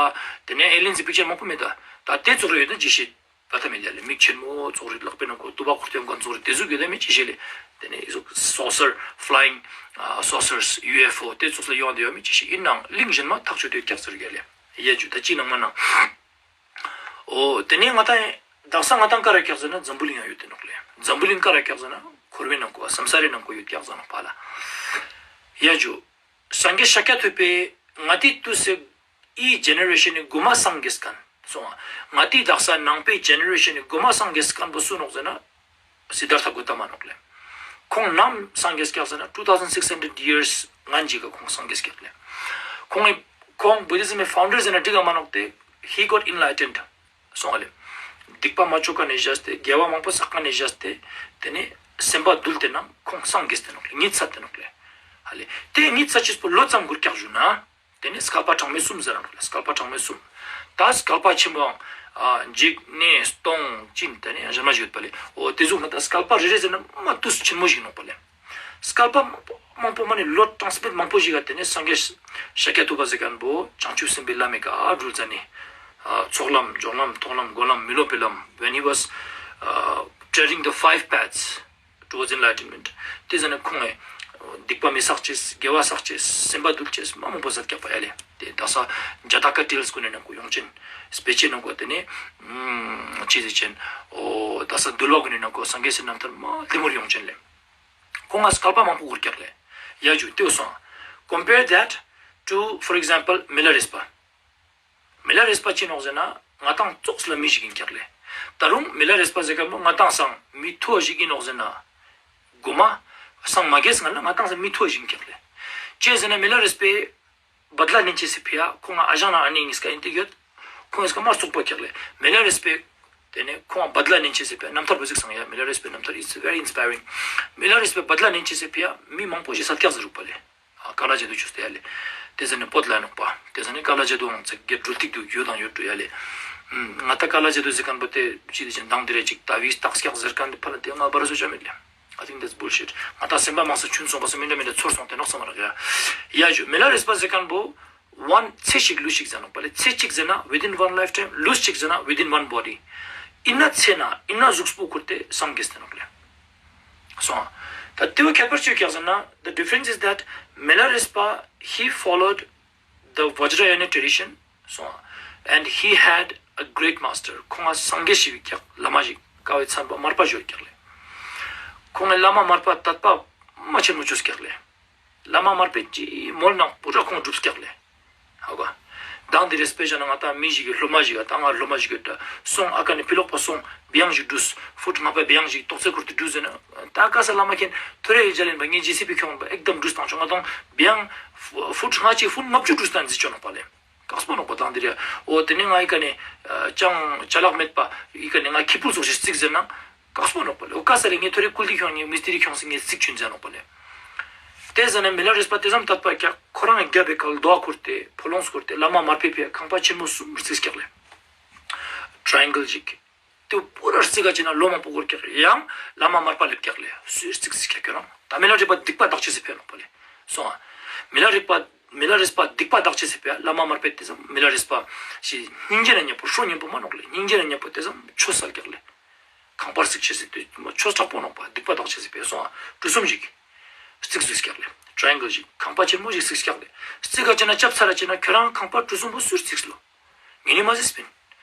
ཏེ་ནེ་ཨེ་ལི་ཡན་སི་པིག་ཅར་མང་པོ་མེད་ད། ད་ཏེ་ཙོགས་རེ་ཡོད་ད་ཅི་ཤེས། ད་ཐ་མེད་ལེ། མིག་ཆེན་མོ་ཙོགས་རེ་ལག་པའི་ནང་ཁོ་ཏུ་བ་ཁུར་ཏེ་ཡོང་ཁན་ཙོགས་རེ་ཏེ་ཟུག་ཡོད་ད་མེད་ཅི་ཤེས་ལེ། ཏེ་ནེ་ཟུག་སོ་སར་ཕླའི་ཡིང་སོ་སར་ཡུ་ཨེཕ་ཨོ་ཏེ་ཙོགས་ལ་ཡོང་ཏེ་ཡོད་མེད་ཅི་ཤེས། ཨིན་ནའང་གླིང་གཞན་མ་ཐག་ཆོད་དེ་ཡོད་ཀྱག་ཟེར་གྱི་ལེ། ཡ་ཇུ་ད་ཅི་ནང་མ་ནང་། འོ་ཏེ་ནེ་ང་ཏང་དག་ས་ང་ཏང་ཀ་ར་ཀྱག་ཟེར་ན་འཛམ་བུ་གླིང་ཡོད་དེ་ནོག་ལེ། འཛམ་བུ་གླིང་ཀ་ར་ཀྱག་ཟེར་ན་འཁོར་བའི་ནང་ཁོ་སམ་ས་རའི་ནང་ཁོ་ཡོད་ཀྱག་ཟེར་ནོག་པ་ལ། ཡ་ཇུ། སངས་རྒྱས་ཤཱཀྱ་ཐུབ་པའི་ང་ཏི་ཏུས་སི་ཨི་ཇེ་ནེ་རེ་ཤན་ནི་གོ་མ་སངས་རྒྱས་ཁན་སོང་ང་། ང་ཏི་དག་ས་ནང་པའི་ཇེ་ནེ་རེ་ཤན་ནི་གོ་མ་སངས་རྒྱས་ཁན་བོ་སུ་ནོག་ཟེར་ན་སིད་དྷར་ཐ་གོ་ཏ་མ་ནོག་ལེ། ཁོང་ནམ་སངས་རྒྱས་ཀྱག་ཟེར་ན་two thousand six hundred years སྔན་ཞིག་ག་ཁོང་སངས་རྒྱས་ཀྱག་ལེ། ཁོང་ངི་ཁོང་བུ་དི་ཛམ་མི་ཕའུན་ཌར་ཟེར་ན་འགྲིག་ག་མ་ནོག་སྟེ། He got enlightened སོང་ང་ལེ། སྡིག་པ་མ་ཅོ་ཁན་ནེ་ཞག་སྟེ་དགེ་བ་མང་པོ་སགས་ཁན་ནེ་ཞག་སྟེ། ཏེ་ནེ་སེམས་པ་དུལ་ཏེ་ནང་ཁོང་སངས་རྒྱས་ཏེ་ནོག་ལེ། ཉིད་ཚད་དེ་ནོག་ལེ། ཧ་ལེ། ཏེ་ཉིད་ཚད་ཅེས་པོ་ལོ་ཙམ་གུར་ཀྱག་ཞུ་ན། ཏེ་ནེ་སྐལ་པ་གྲངས་མེད་གསུམ་ཟེར་ར་ནོག་ལེ། སྐལ་པ་གྲངས་མེད་གསུམ། ད་སྐལ་པ་ཆེན་པོའང་ཨ་འཇིག་གནས་སྟོང་ཅིན་ཏེ་ནེ་གཞན་མ་ཞིག་ཡོད་པ་ལེ། འོ་ཏེ་ཟུག་ང་ཏང་སྐལ་པ་རེ་རེ་ཟེར་ན་མ་ཏུས་ཆེན་མོ་ཞིག་ནོག་པ་ལེ། སྐལ་པ་མང་པོ་མང་པོ་མ་ནེ་ལོ་གྲངས་མེད་མང་པོ་ཞིག་ག་ཏེ་ནེ་སངས་རྒྱས་ཤཱཀྱ་ཐུབ་པ་ཟེར་ཁན་བོ་བྱང་ཆུབ་སེམས་དཔའི་ལམ་མི་ཀ་འགྲུལ་ཟ་ནེ། ཨ་ཚོགས་ལམ་སྦྱོར་ལམ་མཐོང་ལམ་སྒོམ་ལམ་མི་སློབ་པའི་ལམ། When he was uh, treading the five paths towards enlightenment. ཏེ་ཟ་ནེ་ཁོང་ངི་སྡིག་པ་མི་སགས་ཅེས་དགེ་བ་སགས་ཅེས་སེམས་པ་དུལ་ཅེས་མ་མང་པོ་ཟེར་ཀྱག་པ་ཡ་ལེ། ཏེ་དག་ས་ཇ་ཏ་ཀ་ཊེལ་སི་གུན་ནི་ནང་ཁོ་ཡོང་ཅན། སྤེ་ཆའི་ནང་ཁོ་ཏེ་ནེ་ཅི་ཟེར་ཅན། འོ་དག་ས་འདུལ་བ་གུན་ནི་ནང་ཁོ་སངས་རྒྱས་སི་རྣམ་ཐར་མ་ལྡེ་མོར་ཡོང་ཅན་ལེ། ཁོང་ང་སྐལ་པ་མང་པོ་གུར་ཀྱག་ལེ། ཡ་ཇུ་ཏེ་བོ་སོང་། Compare that to, for example, མི་ལ་རས་པ། མི་ལ་རས་པ་ཅི་ནོག་ཟེར་ན་ང་ཏང་ཙོགས་ལ་མི་ཞིག་ཨིན་ཀྱག་ལེ། ད་རུང་མི་ལ་རས་པ་ཟེར་ཁན་བོ་ང་ཏང་སང་མི་ཐུ་བ་ཞིག་ཨིན་ནོག་ཟེར་ན། གོ་མ་སངས་མ་རྒྱས་སྔ་ལ་ང་ཏང་སང་མི་ཐུ་བ་ཞིག་ཨིན་ཀྱག་ལེ། ཅི་ཟེར་ན་མི་ལ་རས་པའི་བ་དི་ལ་ནན་ཅེས་སི་ཕི་ཡ་ཁོང་ང་ཨ་ཞང་ན་ཨ་ནེ་ཉིས་ཀ་ཨིན་ཏེ་ཡོད། ཁོང་ངི་སྐ་མ་རྩུག་པ་ཀྱག་ལེ། མི་ལ་རས་པའི་ཏེ་ནེ་ཁོང་ང་བ་དི་ལ་ནན་ཅེས་སི་ཕི་ཡ་རྣམ་ཐར་བོ་ཟིགས་སང་ཡ། མི་ལ་རས་པའི་རྣམ་ཐར། It's very inspiring. མི་ལ་རས་པའི་བ་དི་ལ་ནན་ཅེས་སི་ཕི་ཡ་མི་མང་པོ་ཞིག་སད་ཀྱག་ཟེར་རུག་པ་ལེ། ཨ་ཀ་ལ་ཇ་དུ་ཅུས་ཏེ་ཡ་ལེ། ཏེ་ཟ་ནེ་བོད་ལ་ནོག་པ། ཏེ་ཟ་ནེ་ཀ་ལ་ཇ་དུའང་ཚེ་གེ་འགྲུལ་ཏིག་དུ་ཡོད་དང་ཡོད་འགྲོ་ཡ་ལེ། ང་ཏང་ཀ་ལ་ཇ་དུ་ཟེར་ཁན་བོ་ཏེ་ཅི་ཏེ་ཅན་དང་དེ་རེ་ཅིག་ད་བིས་ཏགས་ཀྱག་ཟེར་ཁན་ཏེ་ཕ་ལ་ཏེ་ང་བར་སོ་ཅ་མེད་ལེ། I think that's bullshit. ང་ཏང་སེམས་པ་མང་ས་ཆུན་སོང་པ་སེ་མི་འདྲ་མི་འདྲ་ཚོར་སོང་ཏེ་ནོག་ས་མ་རག་ཡ། ཡ་ཇུ་མི་ལ་རས་པ་ཟེར་ཁན་བོ་ཝན་ཚེ་ཞིག་ལུས་ཤིག་ཟེར་ནོག་པ་ལེ། ཚེ་ཅིག་ཟེར་ན་within one lifetime། ལུས་ཅིག་ཟེར་ན་within one body། ཨིན་ན་ཚེ་ན་ཨིན་ན་གཟུགས་པོ་ཁུར་ཏེ་སངས་རྒྱས་ཏེ་ནོག་ལེ། སོང་། ད་ཏེ་བོ་ཁྱད་པར་ཅི་ཡོད་ཀྱག་ཟེར་ན། The difference is that མི་ལ་རས་པ he followed the Vajrayana tradition. སོང་། And he had a great master. ཁོང་ང་སངས་རྒྱས་ཤིག་ཡོད་ཀྱག། བླ་མ་ཞིག་ཀ་བའི་ཚན་པ་མར་པ་ཞིག་ཡོད་ཀྱག་ལེ། ཁོང་ངི་བླ་མ་མར་པ་དད་པ་མ་ཆེན་མོ་ཅོས་ཀྱག་ལེ། བླ་མ་མར་པའི་ཅི་མོལ་ནང་པུ་ར་ཁོང་སྒྲུབས་ཀྱག་ལེ། ཧ་གོ། དང་དེ་རེ་སྤེ་ཆ་ན་ང་ཏང་མི་ཞིག་གི་སློབ་མ་ཞིག་ག་ད་ང་སློབ་མ་ཞིག་གི་ད་སོང་ཨ་ཀ་ནེ་ཕི་ལོག་པ་སོང་བི་ཡང་ཞིག་འདུས། ཕུཊ་ལྔ་པའི་བི་ཡང་ཞིག་ཏོག་ཙེ་ཁུར་ཏེ་འདུས་ཟེར་ན། ད་ཀ་ས་བླ་མ་ཁྱེན་ཐོ་རེ་ཡི་ཇ་ལེན་པ་ངའི་ཇེ་སི་པི་ཁྱོང་པ་ཨེག་དམ་འདུས་བཏང་ཆོག་ང་ཏང་བི་ཡང་ཕུཊ་ལྔ་ཅིག་ཕུཊ་ལྔ་བཅུ་འདུས་བཏང་ཟེར་ཆོག་ནོག་པ་ལེ། ཀགས་པོ་ནོག་པ་དང་དེ་རེ། འོ་ཏེ་ནེ་ང་ཨི་ཀ་ནེ་ཅང་ཅ་ལག་མེད་པ་ཨི་ཀ་ནེ་ང་ཁྱི་ཕུལ་ཙོགས་ཤིག་རྩིགས་ཟེར་ན། ཀགས་པོ་ནོག་པ་ལེ། འོ་ཀ་ས་རེ་ངའི་ཐོ་རེ་ཀུལ་ཏི་ཁྱོང་ངའི་མིས་ཏི་རི་ཁྱོང་སེ་ངའི་རྩིགས་ཆུན་ཟེར་ནོག་པ་ལེ། ཏེ་ཟ་ནེ་མི་ལ་རས་པ་ཏེ་ཙམ་དད་པ་ཀྱག་ཁོ་རང་རྒྱབ་པའི་ཀ་ལ་རྡོ་ཁུར་ཏེ་ཕོ་ལོང་སྐོར་ཏེ་བླ་མ་མར་པའི་ཕི་ཡ་ཁང་པ་ཆེན་མོ་གསུམ་རྩིགས་ཀྱག་ལེ། ཊྲ་ཡེང་གལ་ཞིག། ཏེ་བོ་པུ་ར་རྩིགས་ཀ་ཅི་ན་ལོ་མང་པོ་འགོར་ཀྱག་ཡང་བླ་མ་མར་པ་ལེབས་ཀྱག་ལེ། སུའི་རྩིགས་རྩིགས་ཀྱག་ཁྱོ་རང་། ད་མི་ལ་རས་པ་སྡིག་པ་དག་ཅེས་སི་ཕི་ཡ་ནོག་པ་ལེ། སོང་ཨ། མི་ལ་རས་པ་མི་ལ་རས་པ་སྡིག་པ་དག་ཅེས་སི་ཕི་ཡ་བླ་མ་མར་པའི་ཏེ་ཙམ་མི་ལ་རས་པ་ཞིག་སྙིང་རྗེ་ན་ཉམ་པོ་ཧྲོ་ཉམ་པོ་མ་ནོག་ལེ། སྙིང་རྗེ་ན་ཉམ་པོ་ཏེ་ཙམ་ཆོས་སལ་ཀྱག་ལེ། ཁང་པ་རྩིགས་ཅེས་སི་ཏེ་ཆོས་དྲག་པོ་ནོག་པ། སྡིག་པ་དག་ཅེས་སི་ཕི་ཡ་སོང་ཨ། གྲུ་གསུམ་ཞིག་རྩིགས་རྩིགས་ཀྱག་ལེ། ཊྲ་ཡེང་གལ་ཞིག་ཁང་པ་ཆེན་མོ་ཞིག་རྩིགས་ཀྱག་ལེ། རྩིགས་ཀ་ཅི་ན་ཅབ་ཚར་ར་ཅི་ན་ཁྱོ་རང་ཁང་པ་གྲུ་གསུམ་པོ་སུའི་རྩིགས་ལོ། ངེ་ནི་མ་ཟིགས་པིན།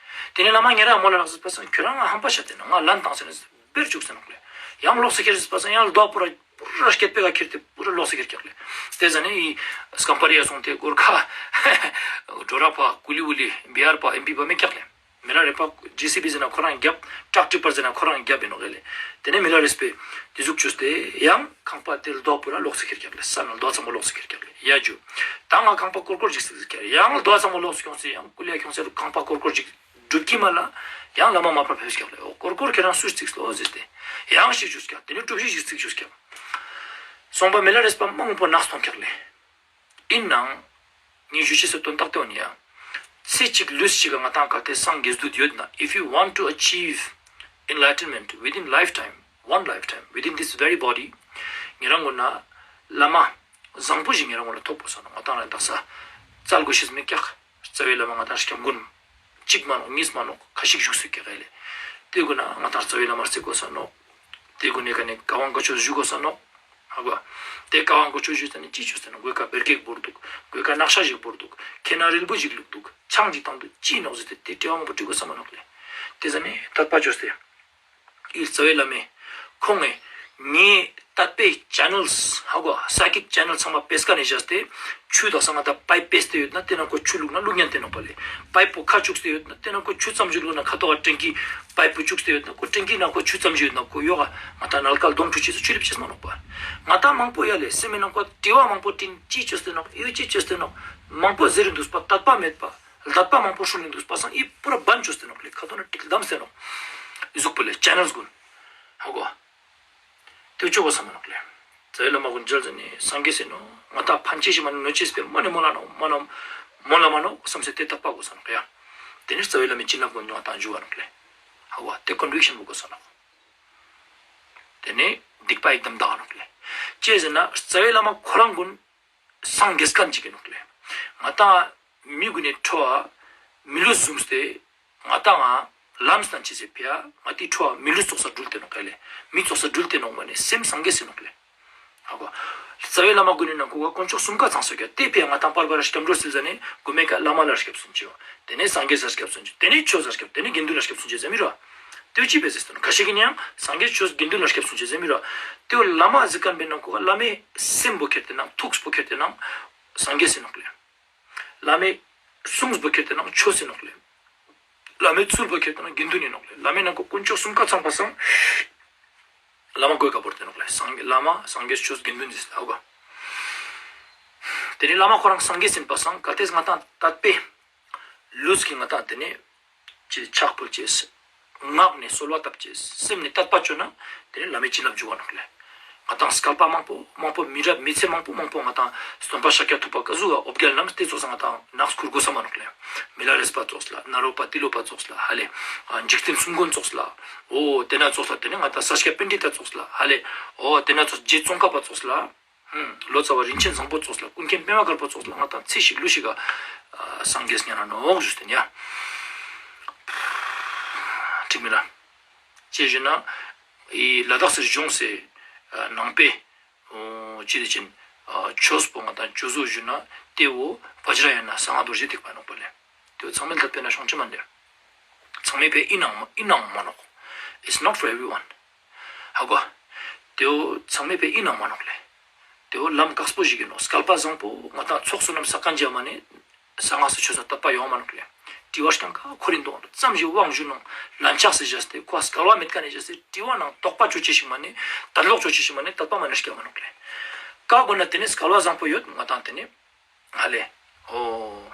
ཏེ་ནེ་བླ་མ་ཉེ་རང་མོལ་ལ་རག་ཟེར་པ་སང་ཁྱོ་རང་ང་ཧམ་པ་ཤ་ཏེ་ན་ང་ལན་བཏང་ཟེར་ན་བེར་བཅུག་ཟེར་ནོག་ལེ། ཡང་ལོག་སེ་ཁྱེར་ཟེར་པ་སང་ཡང་རྡོ་པུ་ར་པུ་ར་སྐེད་པའི་ཀ་ཁྱེར་ཏེ་པུ་ར་ལོག་སེ་ཁྱེར་ཀྱག་ལེ། ཏེ་ཟ་ནེ་ཨི་སྐམ་པ་རི་ཡ་སོང་སྟེ་སྐོར་ཁ་འགྲོ་ར་པ་ཀུ་ལི་ཝུ་ལི་བི་ཨར་པ་ཨེམ་པི་པ་མེད་ཀྱག་ལེ། མི་ལ་རས་པ་ཇེ་སི་པི་ཟེར་ན་ཁོ་རང་རྒྱབ། ཊྲག་ཊི་པར་ཟེར་ན་ཁོ་རང་རྒྱབ་ཨིན་ནོག་ལེ། ཏེ་ནེ་མི་ལ་རས་པའི་ཏེ་ཟུག་ཅོས་ཏེ་ཡང་ཁང་པ་ཏེ་རྡོ་པུ་ར་ལོག་སེ་ཁྱེར་ཀྱག་ལེ། ས་ན་རྡོ་ཚང་མ་ལོག་སེ་ཁྱེར་ཀྱག་ལེ། ཡ་ཇུ། ད་ང་ཁང་པ་ཀོར་ཀོར་ཅིག་རྩིགས་ཀྱག་ཡང་རྡོ་ཚང་མ་ལོག་སེ་ཁྱོང་སེ་ཡང་ཀུ་ལི་ཡ་ཁྱོང་སེ་ཁང་པ་ཀོར་ཀོར་ཅིག་སྒྲུབ་ཀྱི་མ་ལ་ཡང་བླ་མ་མར་པ་ཕེབས་ཀྱག་ལེ། འོ་ཀོར་ཀོར་ཁྱོ་རང་སུའི་རྩིགས་ལོ་ཟེར་ཏེ་ཡང་ཞིག་ཅོས་ཀྱག་ཏེ་ནེ་གྲུ་བཞི་ཞིག་རྩིགས་ཅོས་ཀྱག་སོང་པ་མི་ལ་རས་པ་མང་པོ་ནག་སྟོང་ཁག་ལེ། ཨིན་ནའང་ངའི་ཞུ་ཅེས་སི་དོན་དག་ཏེ་འོ་ནི་ཡ། ཚེ་གཅིག་ལུས་ཤིག་ག་ང་ཏང་གལ་ཏེ་སངས་རྒྱས་དུས་ཡོད་ན། If you want to achieve enlightenment within lifetime, one lifetime, within this very body, ཉེ་རང་ངོ་ན་བླ་མ་བཟང་པོ་ཞིག་ཉེ་རང་ངོ་ན་ཐོབ་དགོས་ས་ནོག། ང་ཏང་རང་དག་ས་བཙལ་དགོས་ཤེས་མི་ཀྱག། རྩ་བའི་བླ་མ་ང་ཏང་སྐྱབས་མགོན་གཅིག་མ་ནོག་གཉིས་མ་ནོག་ཁ་ཤིག་བཞུགས་སུ་ཀྱག་ཨེ་ལེ། ཏེ་གུན་ན་ང་ཏང་རྩ་བའི་བླ་མ་རྩི་དགོས་ས་ནོག། ཏེ་གུན་ནི་ཀ་ནེ་བཀའ་དབང་བཀའ་ཆོས་ཞུ་དགོས་ས་ནོག། ཧ་གོ། ཏེ་བཀའ་དབང་བཀའ་ཆོས་ཞུ་ས་ནི་ཅི་ཅོས་ཏེ་ནོག། གོས་ཀ་བེར་གེག་བོར་དུག། གོས་ཀ་ནག་ཤ་ཞིག་བོར་དུག། ཁེ་ན་རིལ་བུ་ཞིག་བླུགས་དུག། ཆང་ཞིག་བཏང་དུག། ཅི་ནོག་ཟེར་ཏེ་ཏེ་དྲི་བ་མང་པོ་དྲི་དགོས་ས་མ་ནོག་ལེ། ཏེ་ཟ་ནེ་དད་པ་ཅོས་ཏེ། ཨི་རྩ་བའི་བླ་མས་ཁོང་ངི་ངའི་དད་པའི་ཅེ་ནལ་ཧ་གོ་སའི་ཀིག་ཅེ་ནལ་ཚང་མ་པེས་ཀ་ནེ་བཞག་སྟེ། ཆུ་དག་ས་ང་ཏང་པའིབ་པེས་ཏེ་ཡོད་ན་ཏེ་ནང་ཁོ་ཆུ་བླུགས་ན་བླུགས་ཉན་ཏེ་ནོག་པ་ལེ། པའིབ་པོ་ཁ་བཅུག་སྟེ་ཡོད་ན་ཏེ་ནང་ཁོ་ཆུ་ཙམ་ཞིག་བླུགས་ན་ཁ་ཐོག་ག་ཊེང་ཀི་པའིབ་པོ་བཅུག་སྟེ་ཡོད་ན་ཁོ་ཊེང་ཀི་ནང་ཁོ་ཆུ་ཙམ་ཞིག་ཡོད་ན་ཁོ་ཡོག་ག་ང་ཏང་ནལ་ཀ་ལྡོང་ཁྲུ་ཅེས་སུ་ཆུ་ལེབ་ཅེས་མ་ནོག་པ། ང་ཏང་མང་པོ་ཡ་ལེ་སེམས་མི་ནང་ཁོ་དྲི་བ་མང་པོ་དྲིན་ཅི་ཅོས་ཏེ་ནོག་ཨི་ཅི་ཅོས་ཏེ་ནོག་མང་པོ་ཟེར་རིན་དུག་པ་དད་པ་མེད་པ། ལ་དད་པ་མང་པོ་ཧྲུལ་ལིན་དུག་པ་སང་ཨི་པུ་ར་བན་ཅོས་ཏེ་ནོག་ལེ། ཁ་ཐོག་ན་ཀྲིག་བསྡམས་ཏེ་ནོག། ཨི་ཟུག་པོ་ལེ་ཅེ་ནལ་གུན། ཧ་གོ། ཏེ་ཅོ་གོས་ས་མ་ནོག་ལེ། རྩ་བའི་བླ་མ་གུན་མཇལ་ཟ་ནེ་སངས་རྒྱས་ཟེར་ནོག། ང་ཏང་ཕན་ཅེས་ཤིག་མ་ནེ་གནོད་ཅེས་པའི་མ་ནེ་མོལ་ལ་ནོག་མ་ནེ་མོལ་ལ་མ་ནོག་བསམ་སེ་ཏེ་དད་པ་གོས་ས་ནོག་ཡ། ཏེ་ནེ་རྩ་བའི་བླ་མའི་བྱིན་རླབས་གུན་ང་ཏང་འཇུག་ག་ནོག་ལེ། ཧ་གོ། ཏེ་ཀོན་བིག་ཤན་བོ་གོས་ས་ནོག། ཏེ་ནེ་སྡིག་པ་ཡི་དམ་དག་ནོག་ལེ། ཅི་ཟེར་ན་རྩ་བའི་བླ་མ་ཁོ་རང་གུན་སངས་རྒྱས་ཁན་ཅིག་ཨིན་ནོག་ལེ། ང་ཏང་མི་གུན་ནི་ཁྲོ་བ་མི་ལུས་བཟུང་སྟེ་ང་ཏང་ང་ལམ་སྟན་ཅེས་སི་ཕི་ཡ་ང་ཏི་ཁྲོ་བ་མི་ལུས་ཙོགས་ས་དྲུལ་ཏེ་ནོག་ལེ། མི་ཙོགས་ས་དྲུལ་ཏེ་ནོག་མ་ནེ་སེམས་སངས་རྒྱས་ཨིན་ནོག་ལེ། ཧ་གོ། རྩ་བའི་བླ་མ་གུན་ནི་ནང་ཁོ་ག་དཀོན་མཆོག་གསུམ་ཀ་ཚང་སོ་ཀྱག། ཏེ་ཕི་ཡ་ང་ཏང་པར་པར་སྐྱབས་འགྲོ་སིལ་ཟ་ནེ་གོ་མེ་ཀ་བླ་མ་ལ་སྐྱབས་སུ་མཆིའོ། ཏེ་ནེ་སངས་རྒྱས་ལ་སྐྱབས་སུ་མཆིའོ། ཏེ་ནེ་ཆོས་ལ་སྐྱབས་ཏེ་ནེ་དགེ་འདུན་ལ་སྐྱབས་སུ་མཆིའོ་ཟེར་མི་རོ། ཏེ་བོ་ཅི་བེ་ཟེར་ཏེ་ནོག། ཁ་ཤས་ཀྱིས་ནི་ཡང་སངས་རྒྱས་ཆོས་དགེ་འདུན་ལ་སྐྱབས་སུ་མཆིའོ་ཟེར་མི་རོ། ཏེ་བོ་བླ་མ་ཟེར་ཁན་པའི་ནང་ཁོ་ག་བླ་མའི་སེམས་པོ་ཁྱེར་ཏེ་ནང་ཐུགས་པོ་ཁྱེར་ཏེ་ནང་སངས་རྒྱས་ཨིན་ནོག་ལེ། བླ་མའི་གསུངས་པོ་ཁྱེར་ཏེ་ནང་ཆོས་ཨིན་ནོག་ལེ། བླ་མའི་ཚུལ་པོ་ཁྱེར་ཏེ་ནང་དགེ་འདུན་ཨིན་ནོག་ལེ། བླ་མའི་ནང་ཁོ་དཀོན་མཆོག་གསུམ་ཀ་ཚང་པ་སང་བླ་མ་གོས་ཀ་བོར་ཏེ་ནོག་ལེ། སངས་བླ་མ་སངས་རྒྱས་ཆོས་དགེ་འདུན་ཟེར་ལ་ཧ་གོ། ཏེ་ནེ་བླ་མ་ཁོ་རང་སངས་རྒྱས་ཨིན་པ་སང་གལ་ཏེ་ང་ཏང་དད་པའི་ལུས་ཀྱི་ང་ཏང་ཏེ་ནེ་ཅི་ཕྱག་ཕུལ་ཅེས། ངག་ནེ་གསོལ་བ་བཏབ་ཅེས། སེམས་ནེ་དད་པ་ཅོས་ན་ཏེ་ནེ་བླ་མའི་བྱིན་རླབས་འཇུག་ག་ནོག་ལེ། ང་ཏང་སྐལ་པ་མང་པོ་མང་པོ་མི་རབས་མི་ཚེ་མང་པོ་མང་པོ་ང་ཏང་སྟོན་པ་ཤཱཀྱ་ཐུབ་པ་ཀ་ཟུག་ག་འོ་བརྒྱལ་ནམ་ཏེ་ཙོགས་ས་ང་ཏང་ནགས་ཁུར་གོས་ས་མ་ནོག་ལེ། མི་ལ་རས་པ་ཙོགས་ལ་ནཱ་རོ་པ་ཏི་ལོ་པ་ཙོགས་ལ་ཧ་ལེ། འཇིག་རྟེན་གསུམ་མགོན་ཙོགས་ལ་འོ་ཏེ་ན་ཙོགས་ལ་ཏེ་ནེ་ང་ཏང་ས་སྐྱ་པཎྜི་ཏ་ཙོགས་ལ་ཧ་ལེ། འོ་ཏེ་ན་ཙོགས་རྗེ་ཙོང་ཁ་པ་ཙོགས་ལ། ལོ་ཙཱ་བ་རིན་ཆེན་བཟང་པོ་ཙོགས་ལ་ཀུན་མཁྱེན་པད་མ་དཀར་པོ་ཙོགས་ལ་ང་ཏང་ཚེ་ཞིག་ལུས་ཤིག་ག་སངས་རྒྱས་ཉན་ན་ནོག་ཞུས་ཏེ་ཡ། ཁྲིག་མི་ར། ཅི་ཞུ་ན་ཨི་ལ་དྭགས་སི་གཞུང་སི་ནང་པའི་ཅི་ཏེ་ཅན་ཆོས་པོ་ང་ཏང་ཆོས་བཟོ་ཞུ་ན་ཏེ་བོ་བཛྲ་ཡ་ན་གསང་སྔགས་རྡོ་རྗེ་ཐེག་པ་ནོག་པ་ལེ། ཏེ་བོ་ཚང་མས་ལྟ་བས་ན་ཤོང་ཅི་མན་ལེ། ཚང་མས་པའི་ཨིན་ནང་ཨིན་ནང་མ་ནོག། It's not for everyone. ཧ་གོ། ཏེ་བོ་ཚང་མས་པའི་ཨིན་ནང་མ་ནོག་ལེ། ཏེ་བོ་ལམ་དཀགས་པོ་ཞིག་ཨིན་ནོག། སྐལ་པ་བཟང་པོ་ང་ཏང་ཚོགས་བསོད་ནམས་བསགས་ཁན་ཅིག་མ་ནེ་གསང་སྔགས་སི་ཆོས་ལ་དད་པ་ཡོང་མ་ནོག་ལེ། དྲི་བ་རྐྱང་ཀ་ཁོ་རིན་དོང་ཙམ་ཞིག་དབང་ཞུ་ནོག། ལན་ཆགས་སི་བཞག་སྟེ་ཁོ་སྐལ་བ་མེད་ཁན་ནི་བཞག་སྟེ་དྲི་བ་ནང་དོགས་པ་ཅོ་ཅེས་ཤིག་མ་ནེ་དད་ལོག་ཅོ་ཅེས་ཤིག་མ་ནེ་དད་པ་མ་ནེ་སྐྱེ་མ་ནོག་ལེ། ཀ་གོ་ན་ཏེ་ནེ་སྐལ་བ་བཟང་པོ་ཡོད་ང་ཏང་ཏེ་ནེ། ཧ་ལེ། འོ།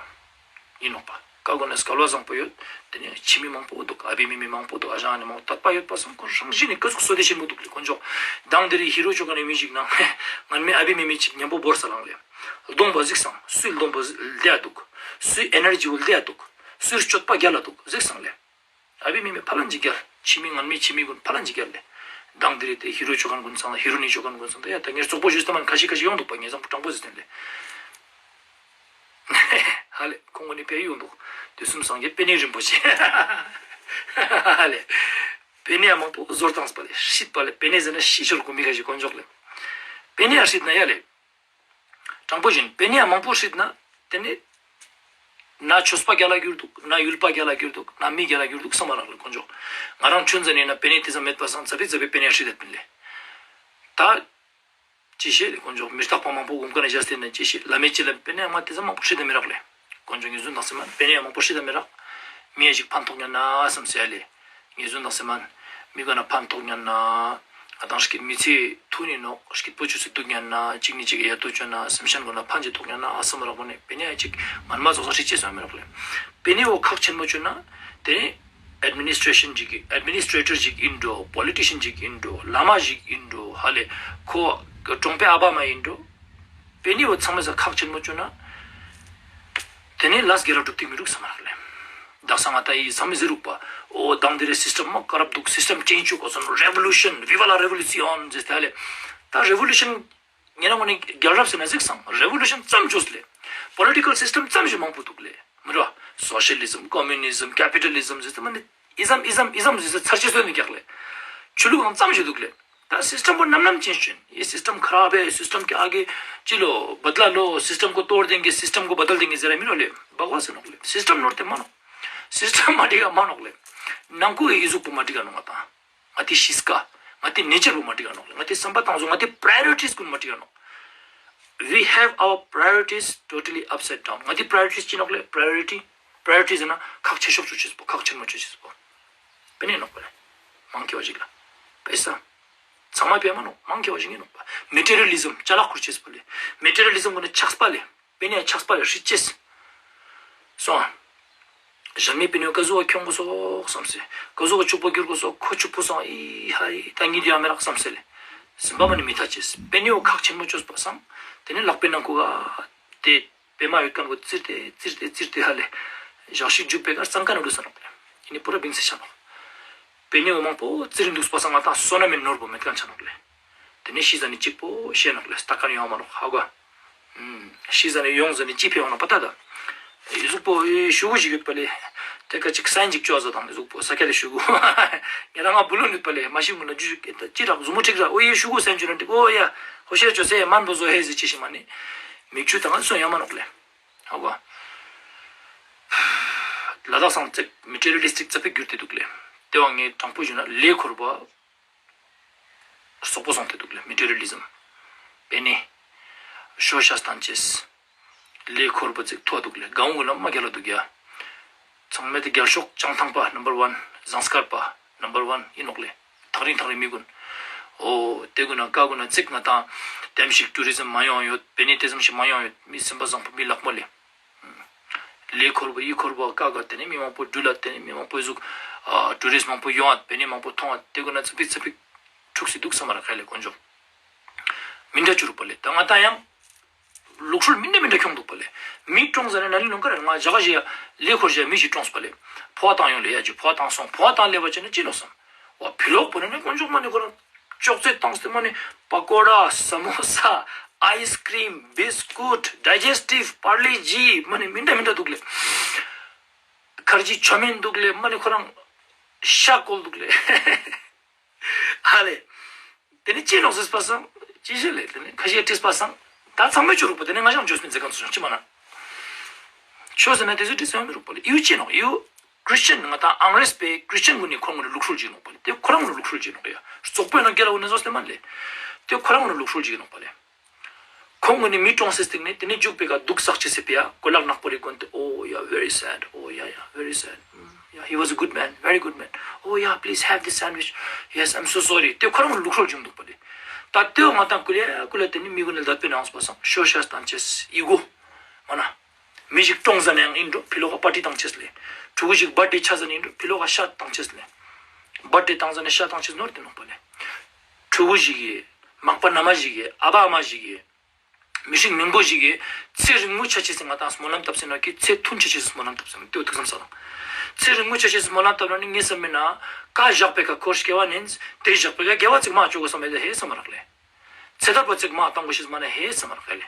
ཨིན་ནོག་པ། ཀ་གོ་ན་སྐལ་བ་བཟང་པོ་ཡོད། ཏེ་ནེ་ཁྱིམ་མི་མང་པོ་དུག། ཨ་བི་མེ་མེ་མང་པོ་དུག། ཨ་ཞང་ནི་མང་པོ་དད་པ་ཡོད་པ་སང་ཁོ་རང་བཞིན་ནི་ཀ་ཟུག་བསོད་བདེ་ཆེན་པོ་དུག་ལེ་དཀོན་མཆོག། མདང་དེ་རིང་ཧི་རོ་ཅོ་ཁན་ནི་མི་ཞིག་ནང་ངན་མེ་ཨ་བི་མེ་མེ་ཅིག་ཉམ་པོ་བོར་ས་ལང་ལེ། གདོང་པ་གཟིགས་སང་སུའི་གདོང་པ་ལྡེ་དུག། སུའི་ཨེ་ནར་ཇི་བོ་ལྡེ་དུག། སུའི་སྤྱོད་པ་རྒྱལ་ལ་དུག་གཟིགས་སང་ལེ། ཨ་བི་མེ་མེ་ཕ་ལན་ཅིག་རྒྱལ། ཁྱིམ་མི་ངན་མེ་ཁྱིམ་མི་གུན་ཕ་ལན་ཅིག་རྒྱལ་ལེ། མདང་དེ་རིང་ཏེ་ཧི་རོ་ཅོ་ཁན་གུན་ཚང་ལ་ཧི་རོ་ནི་ཅོ་ཁན་གུན་ཚང་ལ་ཡ་ད་ངས་རྩོག་པོ་ཞུས་ཏེ་མན་ཁ་ཤས་ཁ་ཤས་ཡོང་དུག་པ། ངས་ཚང་པོ་དྲང་པོ་ཟེར་ཏེ་ལེ། ཧ་ལེ་ཁོང་གུན་ནི་ཕེ་ཡོང་དུག། དུས་གསུམ་སངས་རྒྱས་པེ་ནེ་རིན་པོ་ཆེ། ཧ་ལེ། པེ་ནེ་ཡ་མང་པོ་ཟོར་ཏངས་པ་ལེ་ཤིད་པ་ལེ། པེ་ནེ་ཟེར་ན་ཤི་ཤོར་གོ་མི་ཁ་ཤས་དཀོན་མཆོག་ལེ། པེ་ནེ་ཡ་ཤིད་ན་ཡ་ལེ། དྲང་པོ་བཞིན་པེ་ནེ་ཡ་མང་པོ་ཤིད་ན་ཏེ་ནེ་ན་ཆོས་པ་རྒྱལ་ལ་གྱུར་དུག། ན་ཡུལ་པ་རྒྱལ་ལ་གྱུར་དུག། ན་མི་རྒྱལ་ལ་གྱུར་དུག་སམ་མ་རག་ལེ་དཀོན་མཆོག། ང་རང་ཆུན་ཟ་ནེ་ན་པེ་ནེ་ཏེ་ཙམ་མེད་པ་སང་ཙ་པི་ཙ་པི་པེ་ནེ་ཡ་ཤིད་དེ་པིན་ལེ། ད་ཅི་ཤེས་ལེ་དཀོན་མཆོག། མི་རྟག་པ་མང་པོ་སྒོམ་ཁན་ནི་བཞག་སྟེ་ན་ཅི་ཤེས། བླ་མའི་ཅི་ལ་པེ་ནེ་ཡ་མ་ཏེ་ཙམ་མང་པོ་ཤིད་དེ་མི་རག་ལེ། དཀོན་མཆོག་ངེས་བཟུང་དང་སེ་མན། པེ་ནེ་ཡ་མང་པོ་ཤིད་དེ་མི་རག། མི་ཡ་ཞིག་ཕན་ཐོགས་ཉན་ན་སམ་སེ་ལེ། ངེས་བཟུང་དང་སེ་མན། མི་གུན་ན་ཕན་ཐོགས་ཉན་ན། ང་དང་སྐྱིད་མི་ཚེ་ཐུག་ནི་ནོག། སྐྱིད་པོ་ཅོས་སེ་དུག་ཉན་ན། ཅིག་ནི་ཅིག་གི་ཡ་ཏོ་ཅོ་ན། སེམས་ཅན་གུན་ན་ཕན་ཅིག་ཐོགས་ཉན་ན་ཨ་སམ་རག་པོ་ནེ་པེ་ནེ་ཡ་ཅིག་ངན་མ་ཙོགས་ས་ཧྲིག་ཅེས་སམ་རག་ལེ། པེ་ནེ་བོ་ཁག་ཆེན་མོ་ཅོ་ན། ཏེ་ནེ་ཨེཌ་མི་ནི་སི་ཊྲེ་ཤན་ཅིག་གི་ཨེཌ་མི་ནི་སི་ཊྲེ་ཊར་ཅིག་ཨིན་འགྲོ། པོ་ལི་ཊི་ཤན་ཅིག་ཨིན་འགྲོ། བླ་མ་ཞིག་ཨིན་འགྲོ། ཧ་ལེ། ཁོ་ གྲོང་པའི་ཨ་བ་མ་ཡིན་འགྲོ། པེ་ནེ་བོ་ཚང་མའི་སང་ཁག་ཆེན་མོ་བཅོས་ན། དེ་ནེ་ལས་དགེ་ར་སྒྲུབ་ཐིག་མི་རུག་སམ་མ་རག་ལེ། དག་ས་ང་ཏང་ཡི་ཚང་མའི་ཟེར་རུག་པ། འོ་དང་དེ་རེ་སིས་ཊམ་མ་ཀ་རབ་འདུག་སིས་ཊམ་ཅེན་ཇི་བཅོ་དགོས་སམ། རེ་བོ་ལུ་ཤན། ཝི་ཝ་ལ་རེ་བོ་ལུ་སི་ཡོན་ཟེར་ཏེ་ཧ་ལེ། ད་རེ་བོ་ལུ་ཤན་ཉེ་རང་ངོ་ནེ་རྒྱལ་རབས་ཟེར་ན་ཟིག་སང་རེ་བོ་ལུ་ཤན་ཙམ་བཅོས་ལེ། པོ་ལི་ཊི་ཀལ་སིས་ཊམ་ཙམ་ཞིག་མང་པོ་འདུག་ལེ། མི་རོ། སོ་ཤ་ལི་ཟམ། ཀོ་མུ་ནི་ཟམ། ཀེ་པི་ཊ་ལི་ཟམ་ཟེར་ཏེ་མ་ནེ། ཨི་ཟམ་ཨི་ཟམ་ཨི་ཟམ་ཟེར་ཏེ་ཚར་ཅེས་སོ་ནི་རྒྱག་ལེ། ཆོས་ལུགས་ཡང་ཙམ་ཞིག་འདུག་ལེ། ད་སིས་ཊམ་པོ་ནམ་ནམ་ཅེན་ཇི་ཅོ་ཨིན། ཡེ་སིས་ཊམ་ཁ་རབ་ཧེ། སིས་ཊམ་ཀེ་ཨ་གེ་ཅི་ལོ་བདལ་ལོ། སིས་ཊམ་ཀོ་ཏོར་དེང་གེ། སིས་ཊམ་ཀོ་བདལ་དེང་གེ་ཟེར་ར་མི་རོ་ལེ། བག་བ་ཟེར་ནོག་ལེ། སིས་ཊམ་ནོར་ཏེ་མ་ནོག། སིས་ཊམ་མ་འགྲིག་ག་མ་ནོག་ལེ། ནང་ཁུལ་གྱི་ཨི་ཟུག་པོ་མ་འགྲིག་ག་ནོག། ང་ཏང་ང་ཏི་གཤིས་ཀ། ང་ཏི་ནེ་ཅར་པོ་མ་འགྲིག་ག་ནོག་ལེ། ང་ཏི་བསམ་པ་ཏང་ཟུག། ང་ཏི་པྲ་ཡོ་རི་ཊིས་ཀུན་མ་འགྲིག་ག་ནོག། We have our priorities totally upside down. ང་ཏི་པྲ་ཡོ་རི་ཊིས་ཅི་ནོག་ལེ། པྲ་ཡོ་རི་ཊི། པྲ་ཡོ་རི་ཊིས་ཟེར་ན་ཁག་ཆེ་ཤོས་བཅོ་ཅེས་པོ། ཁག་ཆེན་མོ་བཅོ་ཅེས་པོ། པེ་ནེ་ནོག་པ་ལེ། མང་ཆེ་བ་ཞིག་ལ། པེ་ས། ཚང་མ་པེ་མ་ནོག། མང་ཆེ་བ་ཞིག་ཨིན་ནོག་པ། མེ་ཊེ་རི་ཡལ་ལི་ཟམ་ཅ་ལག་ཁུར་ཅེས་པོ་ལེ། མེ་ཊེ་རི་ཡལ་ལི་ཟམ་གུན་ནི་ཆགས་པ་ལེ། པེ་ནེ་ཆགས་པ་ལེ་ཧྲིད་ཅེས། སོང་། ཞན་མའི་པེ་ནེ་ཀ་ཟུག་པ་ཁྱོང་གོས་སོག་སམ་སེ། ཀ་ཟུག་པ་ཕྱུག་པོ་གྱུར་གོས་སོག། ཁོ་ཕྱུག་པོ་སང་ཨི་ཧ་ཨི་ད་ངི་དེ་ཡང་མེ་རག་སམ་སེ་ལེ། སེམས་པ་མ་ནེ་མི་ཐད་ཅེས། པེ་ནེ་བོ་ཁག་ཆེན་མོ་བཅོས་པ་སང་། དེ་ནེ་ལག་པའི་ནང་ཁུ་ག་དེ། པེ་མ་ཡོད་ཁན་བོ་བཙིར་ཏེ་བཙིར་ཏེ་བཙིར་ཏེ་ཧ་ལེ། ཞག་ཞིག་མཇུག་པེ་ཀ་སང་ཀ་ནེ་ལུས་ས་ནོག་ལེ། ཨི་ནི་པུ་ར་བིང་སེ་ཆ་ནོག། པེ་ནེ་བོ་མང་པོ་བཙིར་རིན་འདུག་པ་སང་ང་ཏང་སོ་ན་མེ་ནོར་བོ་མེད་ཁན་ཆ་ནོག་ལེ། དེ་ནེ་ཤི་ཟ་ནི་ཅིག་པོ་ཤེས་ནོག་ལེ། སྟ་ཀ་ནི་ཡོང་མ་ནོག་ཧ་གོ། ཤི་ཟ་ནི་ཡོང་ཟ་ནི་ཅི་ཕི་ཡོང་ནོག་པ་ད་ད། ཨི་ཟུག་པོ་ཨི་ཤུ་གུ་ཞིག་ཡོད་པ་ལེ། དེ་ཀ་ཅིག་སན་ཅིག་ཅོ་ཟ་དང་ཨི་ཟུག་པོ་ས་ཀ་ལེ་ཤུ་གུ། ཉེ་རང་ང་བུ་ལོན་ཡོད་པ་ལེ། མ་ཤི་མུ་ན་ཇུ་ཅི་རག་ཟུ་མོ་ཁྲིག་ར། ཨོ་ཡེ་ཤུ་གུ་སན་ཅོ་ན་འགྲིག། ཨོ་ཡ་ཧོ་ཤེར་ཅོ་སེ་མན་བོ་ཟོ་ཧེ་ཟེར་ཅི་ཤི་མ་ནི། མིག་ཆུ་དང་སོ་ཡོང་མ་ནོག་ལེ། ཧ་གོ། ལ་དྭགས་སང་ཙེག་མེ་ཊེ་རི་ཡལ་ལི་སི་ཊིག་ཙ་པིག་གྱུར་ཏེ་འདུག་ལེ། དེ་བ་ངས་དྲང་པོ་ཞུ་ན་ལས་འཁོར་བ་རྩོག་པོ་སོང་སྟེ་འདུག་ལེ། མེ་ཊེ་རི་ཡལ་ལི་ཟམ། པེ་ནེ། ཤོ་ཤ་སྟན་ཅེས། ལས་འཁོར་བ་ཙེག་ཐོ་འདུག་ལེ། གང་གུན་ལ་མ་རྒྱལ་ལ་འདུག་ཡ། ཚང་མས་དེ་རྒྱལ་ཤོག་བྱང་ཐང་པ་ནམ་བར་ཝན། ཟངས་དཀར་པ་ནམ་བར་ཝན་ཨིན་ནོག་ལེ། ཐག་རིང་ཐག་རིང་མི་གུན། འོ་དེ་གུན་ན་ཀ་གུན་ན་ཙེག་ང་ཏང་དེམ་ཞིག་ཊུ་རི་ཟམ་མ་ཡོང་ཡོད། པེ་ནེ་དེ་ཙམ་ཞིག་མ་ཡོང་ཡོད། མི་སེམས་པ་བཟང་པོ་མི་ལག་མོ་ལེ། ལས་འཁོར་བ་ཡི་འཁོར་བ་ཀ་ག་དེ་ནེ་མི་མང་པོ་འགྲུལ་ལ། དེ་ནེ་མི་མང་པོ་ཟུག་ཨ་ཊུ་རི་སི་མང་པོ་ཡོང་ཨ། པེ་ནེ་མང་པོ་ཐོང་ཨ། དེ་གུན་ན་ཙ་པིག་ཙ་པིག་འཁྲུགས་སེ་འདུག་སམ་མ་རག་ཧ་ལེ་དཀོན་མཆོག། མི་འདྲ་ཅོ་རུག་པ་ལེ། ད་ང་ཏང་ཡང་ལུགས་སྲོལ་མི་འདྲ་མི་འདྲ་ཁྱོང་འདུག་པ་ལེ། མི་གྲོངས་ཟ་ནེ་ན་ནི་ལོང་ཀ་ར་ང་ཇ་ག་ཞིག་ཡ་ལས་འཁོར་ཞིག་ཡ་མི་ཞིག་གྲོངས་པ་ལེ། ཕོ་བ་བཏང་ཡོང་ལེ། ཡ་ཇུ་ཕོ་བ་བཏང་སོང་། ཕོ་བ་བཏང་ལེ་བ་ཅེ་ན་ཅི་ནོག་སམ། བ་ཕི་ལོག་པོ་ནེ་ནི་དཀོན་མཆོག་མ་ནེ་ཁོ་རང་ཅོག་ཙེ་བཏང་སྟེ་མ་ནེ་པ་ཀོ་ཌ། ས་མོ་ས། ཨའི་སི་ཀྲིམ། བིས་ཀུཊ། ཌའི་ཇེས་ཊིབ། པར་ལེ་ཇི། མ་ནེ་མི་འདྲ་མི་འདྲ་འདུག་ལེ། ཁར་ཇི་ཆོ་མེན་འདུག་ལེ། མ་ནེ་ཁོ་རང་ཤ་བཀོལ་འདུག་ལེ། ཧ་ལེ། དེ་ནེ་ཅི་ནོག་ཟེར་པ་སང་། ཅི་ཞིག་ལེ། དེ་ནེ་ཁ་ཤས་དྲིས་པ་སང་། ད་ཚང་མས་ཅོ་རུག་པ། དེ་ནེ་ང་ཞང་ཅོས་མིན་ཟེར་ག་ཚོ་ཅི་མ་ན། ཆོས་ཟེར་ན་དེ་ཚོ་དྲིས་ཡོང་མི་རུག་པ་ལེ། ཡུ་ཅི་ནོག། ཡུ་ཁྲིས་ཅན་ང་ཏང་ཨང་རེས་པའི་ཁྲིས་ཅན་གུན་ནི་ཁོང་གུན་ནི་ལུགས་སྲོལ་ཅིག་ནོག་པ་ལེ། དེ་ཁོ་རང་གུན་ནི་ལུགས་སྲོལ་ཅིག་ནོག་ཡ། རྩོག་པོའི་ནང་རྒྱལ་ལ་འོ་ནེ་ཟོས་ཏེ་མ་ལེ། དེ་ཁོ་རང་གུན་ནི་ལུགས་སྲོལ་ཅིག་ནོག་པ་ལེ། ཁོང་གུན་ནི་མི་གྲོངས་སེ་སྟིང་ནེ་དེ་ནེ་མཇུག་པེ་ཀ་དུག་བསགས་ཅེས་སི་ཕི་ཡ་གོས་ལག་ནག་པོ་རེ་གོན་ཏེ། Oh yeah, very sad. Oh yeah, yeah, very sad. Mm, yeah, he was a good man, very good man. Oh yeah, please have this sandwich. Yes, I'm so sorry. དེ་ཁོ་རང་གི་ལུགས་སྲོལ་ཅིག་འདུག་པ་ལེ། ད་དེ་བོ་ང་ཏང་ཀུ་ལེ་ཀུ་ལེ་དེ་ནེ་མི་གུན་ནི་ལ་དད་པའི་ནང་སོང་པ་སང་ཤོ་ཤ་སྟན་ཅེས་ཨི་གོ། མ་ན། མི་ཞིག་གྲོངས་ཟ་ནའང་ཨིན་འགྲོ་ཕི་ལོག་ག་པར་ཊི་བཏང་ཅེས་ལེ། ཕྲུ་གུ་ཞིག་བར་ཐ་ཌེ་ཆ་ཟ་ནའང་ཨིན་འགྲོ་ཕི་ལོག་ག་ཤ་བཏང་ཅེས་ལེ། བར་ཐ་ཌེ་བཏང་ཟ་ནེ་ཤ་བཏང་ཅེས་ནོར་ཏེ་ནོག་པ་ལེ། ཕྲུ་གུ་ཞིག་གི་མག་པ་ན་མ་ཞིག་གི་ཨ་བ་ཨ་མ་ཞིག་གི་མི་ཞིག་མི་མང་པོ་ཞིག་གི་ཚེ་རིང་མོ་ཆ་ཅེས་སི་ང་ཏང་སྨོན་ལམ་བཏབ་སེ་ན་ཀི་ཚེ་ཐུང་ཆ་ཅེས་སི་སྨོན་ལམ་བཏབ་སེ་ན་ཏེ་བོ་ཐུགས་བསམ་ས་དང་། ཚེ་རིང་མོ་ཆ་ཅེས་སི་སྨོན་ལམ་བཏབ་ན་ནི་ངས་བསམ་མེད་ན་ཀ་བཞག་པེ་ཀ་འཁོར་སྐྱེ་བ་ནེན་དེ་བཞག་པེ་ཀ་དགེ་བ་ཅིག་མ་ཅོ་གོས་སམ་མེད་ད་ཧེ་སམ་མ་རག་ལེ། ཚེ་ཐར་པ་ཅིག་མ་བཏང་གོས་ཤེས་མ་ན་ཧེ་སམ་མ་རག་ལེ།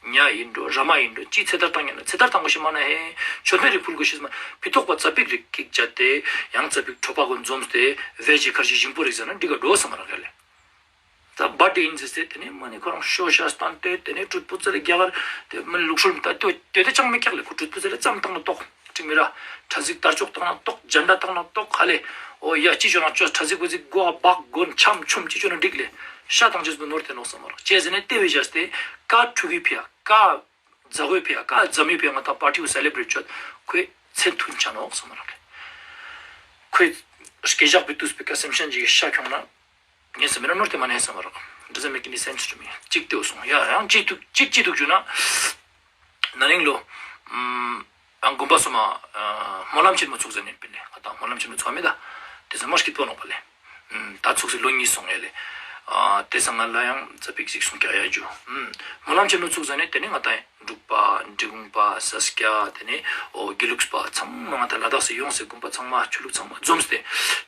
ཉ་ཨིན་འགྲོ་ར་མ་ཨིན་འགྲོ་ཅི་ཚེ་ཐར་བཏང་ཉན་ན་ཚེ་ཐར་བཏང་གོས་ཤེས་མ་ན་ཧེ། མཆོད་མེ་རིགས་ཕུལ་གོས་ཤེས་མ་ཕི་ཏོག་པ་ཙ་པིག་རིགས་ཀིག་བྱ་སྟེ་ཡང་ཙ་པིག་ཁྲོ་པ་གུན་འཛོམས་ཏེ་བེ་ཇི་ཁར་ཇི་ཞིམ་པོ་རིགས་ཟ་ན་འགྲིག་ག་འགྲོ་སམ་མ་རག་ལེ། ད་བར་ཐ་ཌེ་ཨིན་ཟེར་ཏེ་དེ་ནེ་མ་ནེ་ཁོ་རང་ཤོ་ཤ་སྟན་ཏེ་དེ་ནེ་གྲུད་པོ་ཙེ་ལེ་རྒྱ་གར་དེ་མ་ནེ་ལུགས་སྲོལ་མི་ད་དེ་དེ་ཅང་མི་ཀྱག་ལེ། ཁོ་གྲུད་པོ་ཙེ་ལེ་ཙམ་བཏང་ན་ཏོག་ཁྲིམས་མི་ར་ཁྲ་ཟིག་དར་ལྕོག་བཏང་ན་ཏོག་ཇན་ཌ་བཏང་ན་ཏོག་ཧ་ལེ། འོ་ཡ་ཅི་ཅོ་ན་ཅོ་ཁྲ་ཟིག་བོ་ཟིག་གོ་བག་གོན་ཆམ་ཆུམ་ཅི་ཅོ་ན་འགྲིག་ལེ། ཤ་བཏང་ཅེས་པོ་ནོར་ཏེ་ནོག་སམ་མ་རག་ཅི་ཟེར་ན་དེ་བོ་བཞག་སྟེ་ཀ་ཕྲུ་གུའི་ཕི་ཡ་ཀ་མཛའ་བོའི་ཕི་ཡ་ཀ་མཛའ་མོའི་ཕི་ཡ་ང་ཏང་པར་ཊི་བོ་སེ་ལེ་བྲེཊ་ཅོ་ཁོའི་ཚེ་ཐུང་ཆ་ནོག་སམ་མ་རག་ལེ། ཁོའི་སྐྱེ་ཞག་པེ་ཏུས་པེ་ཀ་སེམས་ཅན་ཅིག་གི་ཤ་ཁྱོང་ན། ངས་སམ་མེད་ན་ནོར་ཏེ་མ་ནེ་སམ་མ་རག། Doesn't make any sense to me. ཅིག་དེ་བོ་སོང་ཡ། ཡང་ཅིག་ཐུག་ཅིག་ཅིག་ཐུག་ཅོ་ན། ན་ནིང་ལོ། ཨམ། ཨང་དགོན་པ་སོ་མ། ཨ། སྨོན་ལམ་ཆེན་མོ་ཚུགས་ཟ་ནེ་པིན་ལེ། ཨ་ད་སྨོན་ལམ་ཆེན་མོ་ཚུགས་མེད་ད། དེ་ཚོ་མ་སྐྱིད་པོ་ནོག་པ་ལེ། ཨམ། ད་ཚུགས་སེ་ལོ་གཉིས་སོང་ཡ་ལེ། ཨ་དེ་སང་ང་ལ་ཡང་ཙ་པིག་ཅིག་གསུང་རྒྱག་ཡ་ཇུ། ཨུམ། སྨོན་ལམ་ཆེན་མོ་ཚུགས་ཟ་ནེ་དེ་ནེ་ང་ཏང་འབྲུག་པ་འབྲི་གུང་པ་ས་སྐྱ་དེ་ནེ་འོ་དགེ་ལུགས་པ་ཚང་མ་ང་ཏང་ལ་དྭགས་སི་ཡོངས་སི་དགོན་པ་ཚང་མ་ཆོས་ལུགས་ཚང་མ་འཛོམས་ཏེ་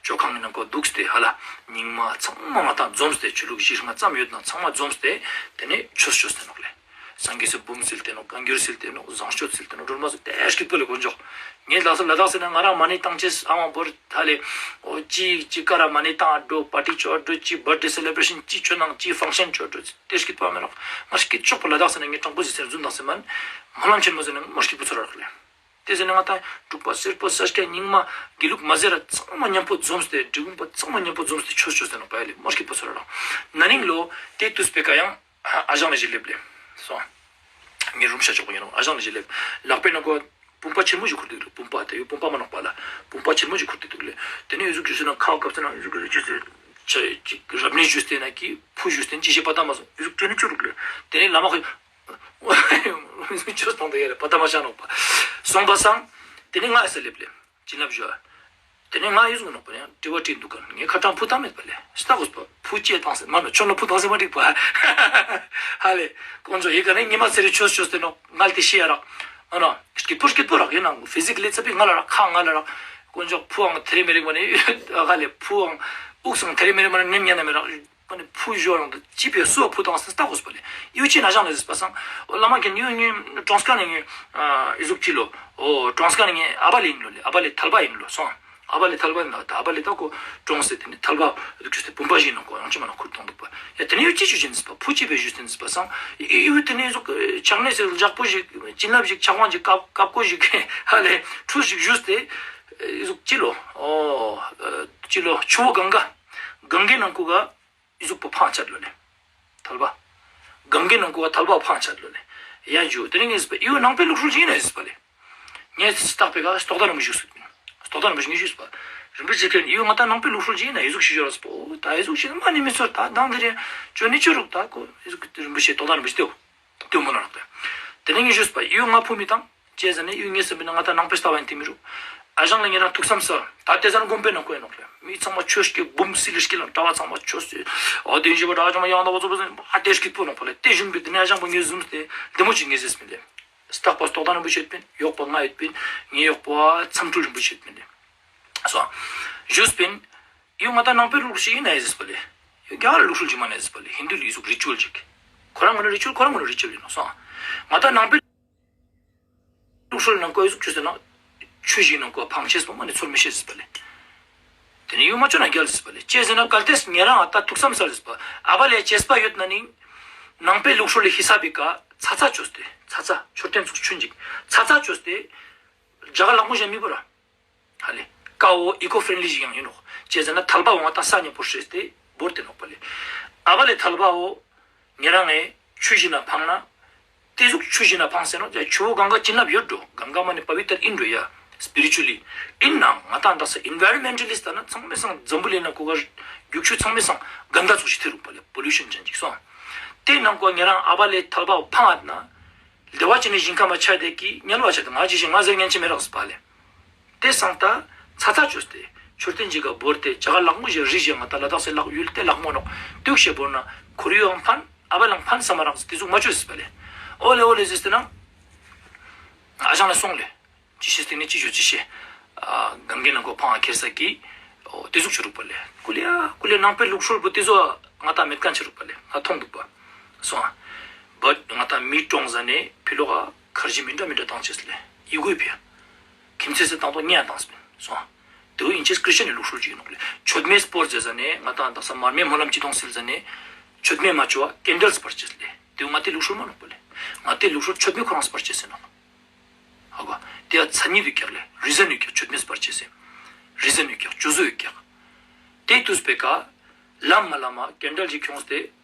ཆོས་ཁང་གི་ནང་ཀོ་འདུགས་ཏེ་ཧ་ལ་རྙིང་མ་ཚང་མ་ང་ཏང་འཛོམས་ཏེ་ཆོས་ལུགས་གཞི་ལྔ་ཙམ་ཡོད་ན་ཚང་མ་འཛོམས་ཏེ་དེ་ནེ་ཆོས་ཆོས་ཏེ་ནོག་ལེ། སངས་རྒྱས་སི་འབུམ་སིལ་ཏེ་ནོག་བཀའ་འགྱུར་སིལ་ཏེ་ནོག་བཟང་སྤྱོད་སིལ་ཏེ་ནོག་སྒྲོལ་མ་སིལ་ཏེ་ཨེ་སྐྱིད་པོ་ལེ་དཀོན་མཆོག་ངས་ལ་དྭགས་སི་ན་ང་རང་མ་ཎི་བཏང་ཅེས་ཨ་མ་བོར་ཐ་ལེ། འོ་ཅི་ཅི་ཀ་ར་མ་ཎི་བཏང་འགྲོ་པར་ཊི་ཅོ་འགྲོ་ཅི་བར་ཌེ་སེ་ལེ་བྲེ་ཤན་ཅི་ཅོ་ནང་ཅི་ཕང་ཤན་ཅོ་འགྲོ་ཅི་དེ་སྐྱིད་པོ་མེ་ནོག་ང་སྐྱིད་ཆོག་པོ་ལ་དྭགས་སི་ན་ངས་དྲང་པོ་ཟེར་ཟེར་རྫུན་དང་སེ་མན། སྨོན་ལམ་ཆེན་མོ་ཟེར་ན་མ་སྐྱིད་པོ་ཚོར་རག་ལེ། དེ་ཟེར་ན་ང་ཏང་འབྲུག་པ་སེར་པོ་ས་སྐྱ་རྙིང་མ་དགེ་ལུགས་མ་ཟེར་ར་ཚང་མ་མཉམ་པོ་འཛོམས་ཏེ་འབྲི་གུང་པ་ཚང་མ་མཉམ་པོ་འཛོམས་ཏེ་ཆོས་ཆོས་ཟེར་ན་པ་ཡ་ལེ་མ་སྐྱིད་པོ་ཚོར་རག་ན་ནིང་ལོ་དེ་དུས་པེ་ཀ་ཡང་ཨ་ཞང་ལ་ཞིག་ལེབ་ལེ། སོང་། ངའི་རུམ་ཤ་ཆོག་པ་ཡིན་རུང་ཨ་ཞང་ལ་ཞིག་ལེབ། ལག་པའི་ནང་གོ་བུམ་པ་ཆེན་མོ་ཞིག་ཁུར་ཏེ་འདུག་བུམ་པ་དེ་ཡོད་བུམ་པ་མ་ནོག་པ་ལ། བུམ་པ་ཆེན་མོ་ཞིག་ཁུར་ཏེ་འདུག་ལེ། དེ་ནས་ཡོད་ཟུག་ཞུས་ན་ཁ་བཀབ་ཟེར་ན་ཡོད་ཟུག་ཞུས་ཟེར། ཅིག་རབ་གནས་ཞུས་ཏེ་ན་ཀི་ཕུ་ཞུས་ཏེ་ཅི་ཞེས་པ་ཏ་མ་སོང་ཡོད་ཟུག་ཅོ་ནི་ཅོ་རུག་ལེ། དེ་ནས་བླ་མ་ཁོས་ཆོས་དང་དུ་ཡ་ལེ་པ་ཏ་མ་ཤ་ནོག་པ། སོང་པ་སང་། དེ་ནས་ང་ཨེ་ས་ལེབ་ལེ། བྱིན་རླབས་ཞུ། དེ་ནས་ང་ཡི་ཟུག་ནོག་པ་ཡང་དྲི་བ་དྲིས་འདུག་ག་ངས་ཁ་ཏང་ཕུ་བཏང་མེད་པ་ལེ། སྟག་གོས་པ་ཕུ་ཅེས་བཏང་སེ་མ་ནོ་ཆོ་ན་ཕུ་བཏང་སེ་མ་འགྲིག་པ། ཧ་ལེ། དཀོན་མཆོག་ཡི་ག་ནས་ཉི་མ་ཚེ་རིང་ཆོས་ཆོས་ཏེ་ནོག་ངལ་ཏེ་ཤི་ཡ་རག་ཨ་ནོ། སྐྱིད་པོ་སྐྱིད་པོ་རག་ཡིན་ནང་ཕི་ཟིག་ལི་ཚ་པི་ང་ལ་རག་ཁ་ང་ལ་རག་དཀོན་མཆོག་ཕུའང་ཐེ་རེ་མེ་རེ་མ་ནེ་ཧ་ལེ་ཕུའང་དབུགས་སང་ཐེ་རེ་མེ་རེ་མ་ནེ་ནེམ་ཉན་ན་མེ་རག་ཁོ་ནི་ཕུ་ཞོ་རང་དུ་ཅི་པའི་སུ་ཕུ་དང་སི་སྟག་གོས་པ་ལེ། ཡུ་ཅི་ན་ཞང་ལེ་ཟིས་པ་སང་། བླ་མ་གན་ཡུ་ངའི་གྲོང་སྐ་ནས་ངའི་ཨི་ཟུག་ཅི་ལོ། ཨོ་གྲོང་སྐ་ནས་ངའི་ཨ་བ་ལེ་ཡིན་ལོ་ལེ་ཨ་བ་ལེ་ཐལ་བ་ཡིན་ལོ་སོང་། ཨ་བ་ལེ་ཐལ་བ་ཡིན་ལོ་ད་ཨ་བ་ལེ་ད་ཁོ་གྲོང་སེ་དེ་ནི་ཐལ་བ་ཨི་ཟུག་ཅི་སྟེ་བུམ་པ་ཞིག་ནང་ཁོ་ཡང་ཅི་མ་ན་ཁུར་གཏོང་འདུག་པ། ཡ་དེ་ནས་ཡུ་ཅི་ཅི་ཞིག་ཟིས་པ་ཕུ་ཅི་པའི་ཞུ་སྟེ་ཟིས་པ་སང་། ཡུ་དེ་ནས་ཨི་ཟུག་ཆག་ནས་སེ་ལྗགས་པོ་ཞིག་བྱིན་རླབས་ཞིག་ཆག་དབང་ཞིག་བཀབ་བཀབ་ཀོ་ཞིག་ཧ་ལེ་ཁྲུས་ཞིག་ཞུས་ཏེ། ཨི་ཟུག་ཅི་ལོ། ཨོ་ཅི་ལོ་ཆུ་བོ་གངྒཱ། གངྒཱའི་ནང་ཁུ་ག་ཨི་ཟུག་པོ་ཕང་ཆད་ལོ་ལེ། ཐལ་བ། གངྒཱའི་ནང་ཁུ་ག་ཐལ་བ་ཕང་ཆད་ལོ་ལེ། ཡ་ཇུ་དེ་ནས་ངས་ཟིས་པ་ཨི་བོ་ནང་པའི་ལུགས་སྲོལ་ཅིག་ཡིན་ན་ཟིས་པ་ལེ། ངས་སྟག་པེ་ག་རྟོགས་ལྡན་རིན་པོ་ཆེ་ཞུས་སོང་། རྟོགས་ལྡན་རིན་པོ་ཆེ་ངས་ཞུས་པ། རིན་པོ་ཆེ་ཁྱེད་ཨི་བོ་ང་ཏང་ནང་པའི་ལུགས་སྲོལ་ཅིག་ཡིན་ན་ཨི་ཟུག་ཞིག་ཡོད་ར་ཟིས་པ། ཨོ་ད་ཨི་ཟུག་ཞིག་མ་ནི་མི་ཚོར་ད་དང་དེ་རིང་ཅོ་ནི་ཅོ་རུག་ད་ཁོ་ཨི་ཟུག་རིན་པོ་ཆེ་རྟོགས་ལྡན་རིན་པོ་ཆེ་དེའོ། དེ་མོ་ན་རག་དེ་ནས་ངས་ཞུས་པ་ཨི་བོ་ང་ཕུ་མི་དང་། ཅེས་ཟེར་ནས་ཡུལ་ངེས་སམ་པའི་ནང་ང་ད་ནང་པའི་ལྟ་བ་ཡིན་ཏེ་མི་རུ། ཨ་ཞང་ལ་ངེ་རང་ཐུགས་བསམ་ས། ད་དེ་ཟ་ན་དགོན་པའི་ནང་ཁོ་ཡིན་ནོག་ལེ། མི་ཚང་མ་ཆོས་ཀྱི་འབུམ་སིལ་ལེ་སྐྱིད་ལ་གྲྭ་བ་ཚང་མ་ཆོས་སི། ཨོ་དེ་བཞི་པ་གྲྭ་བ་ཚང་མ་ཡང་ད་བ་ཚོ་བ་ཟེར་ཨ་དེ་སྐྱིད་པོ་ནོག་པ་ལེ། དེ་བཞིན་པའི་དེ་ནས་ཨ་ཞང་པོ་ངེ་བཟུམ་སྟེ་བདེ་མོ་ཅིག་ངེ་ཟེར་སི་མི་ལེ། སྟག་པ་རྟོགས་ལྡན་རིན་པོ་ཆེ་ཡོད་པིན། ཡོག་པ་ང་ཡོད་པིན། ངེ་ཡོག་པ་མཚམས་སྤྲུལ་རིན་པོ་ཆེ་ཡོད་པིན་ལེ། སོང་། ཞུས་པིན། ཡུལ་ང་ད་ནང་པའི་ལུགས་ཤིག་ཡིན་ན་ཡེ་ཟེར་པ་ལེ། ཡུལ་རྒྱ་གར་ལུགས་སྲོལ་ཅིག་མ་ན་ཡེ་ཟེར་པ་ལེ། ཧིན་དུ་ལི་ཟུག་རི་ཅུ་ཨལ་ཅིག་ཁོ་རང་ངོ་ནི་རི་ཅུ་ཨལ་ཁོ་རང་ངོ་ནི་རི་ཅུ་ཨལ་ཡིན་ནོག་སོང་། ང་ད་ནང་པའི་ལུགས་སྲོལ་ནང་ཀོ་ཡེ་ཟུག་ཆུ་ཟེར་ན། ཆུ་ཞིག་ནང་ཀོ་ཕང་ཆེས་པོ་མ་ནི་ཚོར་མི་ཤེས་ཟེར་པ་ལེ། དེ་ནི་ཡུལ་མ་ཅོ་ན་རྒྱལ་ཟེར་པ་ལེ། ཅེས་ཟེར་ན་གལ་ཏེ་ཉེ་རང་ཨ་ད་ཐུགས་བསམ་སལ་ཟེར་པ། ཨ་བ་ལེ་ཅེས་པ་ཡོད་ན་ནི། ནང་པའི་ལུགས་སྲོལ་ལི་ཧི་ས་བི་ཀ་ཚ་ཚ་ཅོས་ཏེ་ཚ་ཚ་མཆོད་རྟེན་ཚུགས་ཆུན་ཅིག་ཚ་ཚ་ཅོས་ཏེ། རྒྱ་གར་ལག་མོ་ཞན་མི་བོ་ར། ཧ་ལེ། ཀ་བོ་ཨི་ཀོ་ཕྲེན་ལི་ཞིག་ཡང་ཡིན་ནོག་ཅེས་ཟེར་ན་ཐལ་བ་འོང་བ་ད་ས་ཉེ་པོ་ཧྲེས་ཏེ་བོར་ཏེ་ནོག་པ་ལེ། ཨ་བ་ལེ་ཐལ་བ་བོ། ཉེ་རང་ངས་ཆུ་ཞིག་ན་ཕང་ན། ཏེ་ཟུག་ཆུ་ཞིག་ན་ཕང་ཟེར་ནོག་ཆུ་བོ་གངྒཱ་བྱིན་རླབས་ཡོད་འགྲོ། གངྒཱ་མ་ནི་པ་བི་ཏར་ཡིན་འགྲོ་ཡ། སྤི་རི་ཅུ་ལི། ཡིན་ནའང་ང་ཏང་ད་ས་ཨིན་ཝའི་རོན་མེན་ཊ་ལི་སི་ཊ་ན་ཚང་མའི་སང་འཛམ་བུ་གླིང་ན་གོ་ག་རྒྱུག་ཆུ་ཚང་མའི་སང་གན་ད་ཚུགས་ཤིག་ཐེ་རུག་པ་ལེ། པོ་ལུ་ཤན་ཅན་ཅིག་སོང་། ཏེ་ནང་ཀོ་ཉེ་རང་ཨ་བ་ལེ་ཐལ་བ་བོ་ཕང་ཨ་ན། བདེ་བ་ཅན་ནི་ཞིང་ཁམས་མ་ཆ་དེ་ཀི་དམྱལ་བ་ཆ་དེ་ང་ཅི་ཞིག་ང་ཟེར་ཉན་ཅི་མེད་རག་ཟེར་པ་ལེ། ཏེ་སང་ད་ཚ་ཚ་ཅོས་ཏེ་མཆོད་རྟེན་ཅིག་ག་བོར་ཏེ་ཇ་ག་ལག་མོ་ཞིག་རི་ཞིག་ང་ད་ལ་དྭགས་སི་ལག་ཡུལ་ཏེ་ལག་མོ་ནོག་ཏུག་ཤེ་བོར་ན་ཁོར་ཡུག་ཡང་ཕན་ཨ་བ་ལང་ཕན་ས་མ་རག་ཟེར་ཏེ་ཟུག་མ་ཅོས་ཟེར་པ་ལེ། ཨོ་ལེ་ཨོ་ལེ་ཟེར་ཏེ་ན་ཨ་ཞང་ལ་སོང་ལེ། ཅི་ཤེས་ཏེ་ནི་ཅི་ཞོ་ཅི་ཤེས། ཨ་གང་གི་ནང་ཀོ་ཕང་ཨ་ཁེར་ས་ཀི་ཨོ་ཏེ་ཟུག་ཅོ་རུག་པ་ལེ། ཀུ་ལེ་ཨ་ཀུ་ལེ་ནང་པའི་ལུགས་སྲོལ་པོ་ཏེ་ཟུག་ང་ད་མེད་ཁན་ཅོ་རུག་པ་ལེ། ང་ཐོང་དུག་པ་སོང་། བ་ང་ད་མི་གྲོངས་ཟ་ནེ་ཕི་ལོག་ག་ཁར་ཇི་མི་འདྲ་མི་འདྲ་བཏང་ཅེས་ལེ། ཡི་གུའི་ཕི་ཡ། ཁྱིམ་མཚེས་སི་བཏང་ཏོ་ཉེ་ཡ་བཏང་སྤིན་སོང་། ཏེ་བོ་ཨིན་ཅེས་ཀྲིས་ཅན་ནི་ལུགས་སྲོལ་ཅིག་ཨིན་ནོག་ལེ། མཆོད་མེ་སྤོར་ཟེར་ཟ་ནེ་ང་ཏང་ད་ས་མར་མེ་སྨོན་ལམ་ཅི་ཏོང་སིལ་ཟ་ནེ། མཆོད་མེ་མ་ཅོ་བ་ཀེན་ཌལ་སི་སྤར་ཅེས་ལེ། ཏེ་བོ་ང་ཏེ་ལུགས་སྲོལ་མ་ནོག་པ་ལེ། ང་ཏེ་ལུགས་སྲོལ་མཆོད་མེ་ཁོ་རང་སྤར་ཅེས་ཟེར་ནོག་ཧ་གོ། ཏེ་ཡ་མཚན་ཉིད་ཡོད་ཀྱག་ལེ། རི་ཛན་ཡོད་ཀྱག་མཆོད་མེ་སྤར་ཅེས་སི། རི་ཛན་ཡོད་ཀྱག་ཇུ་ཟུ་ཡོད་ཀྱག་ཏེ་ཏུས་པེ་ཀ། ལམ་མ་ལམ་མ་ཀེན་ཌལ་ཅིག་ཁྱོངས་ཏེ།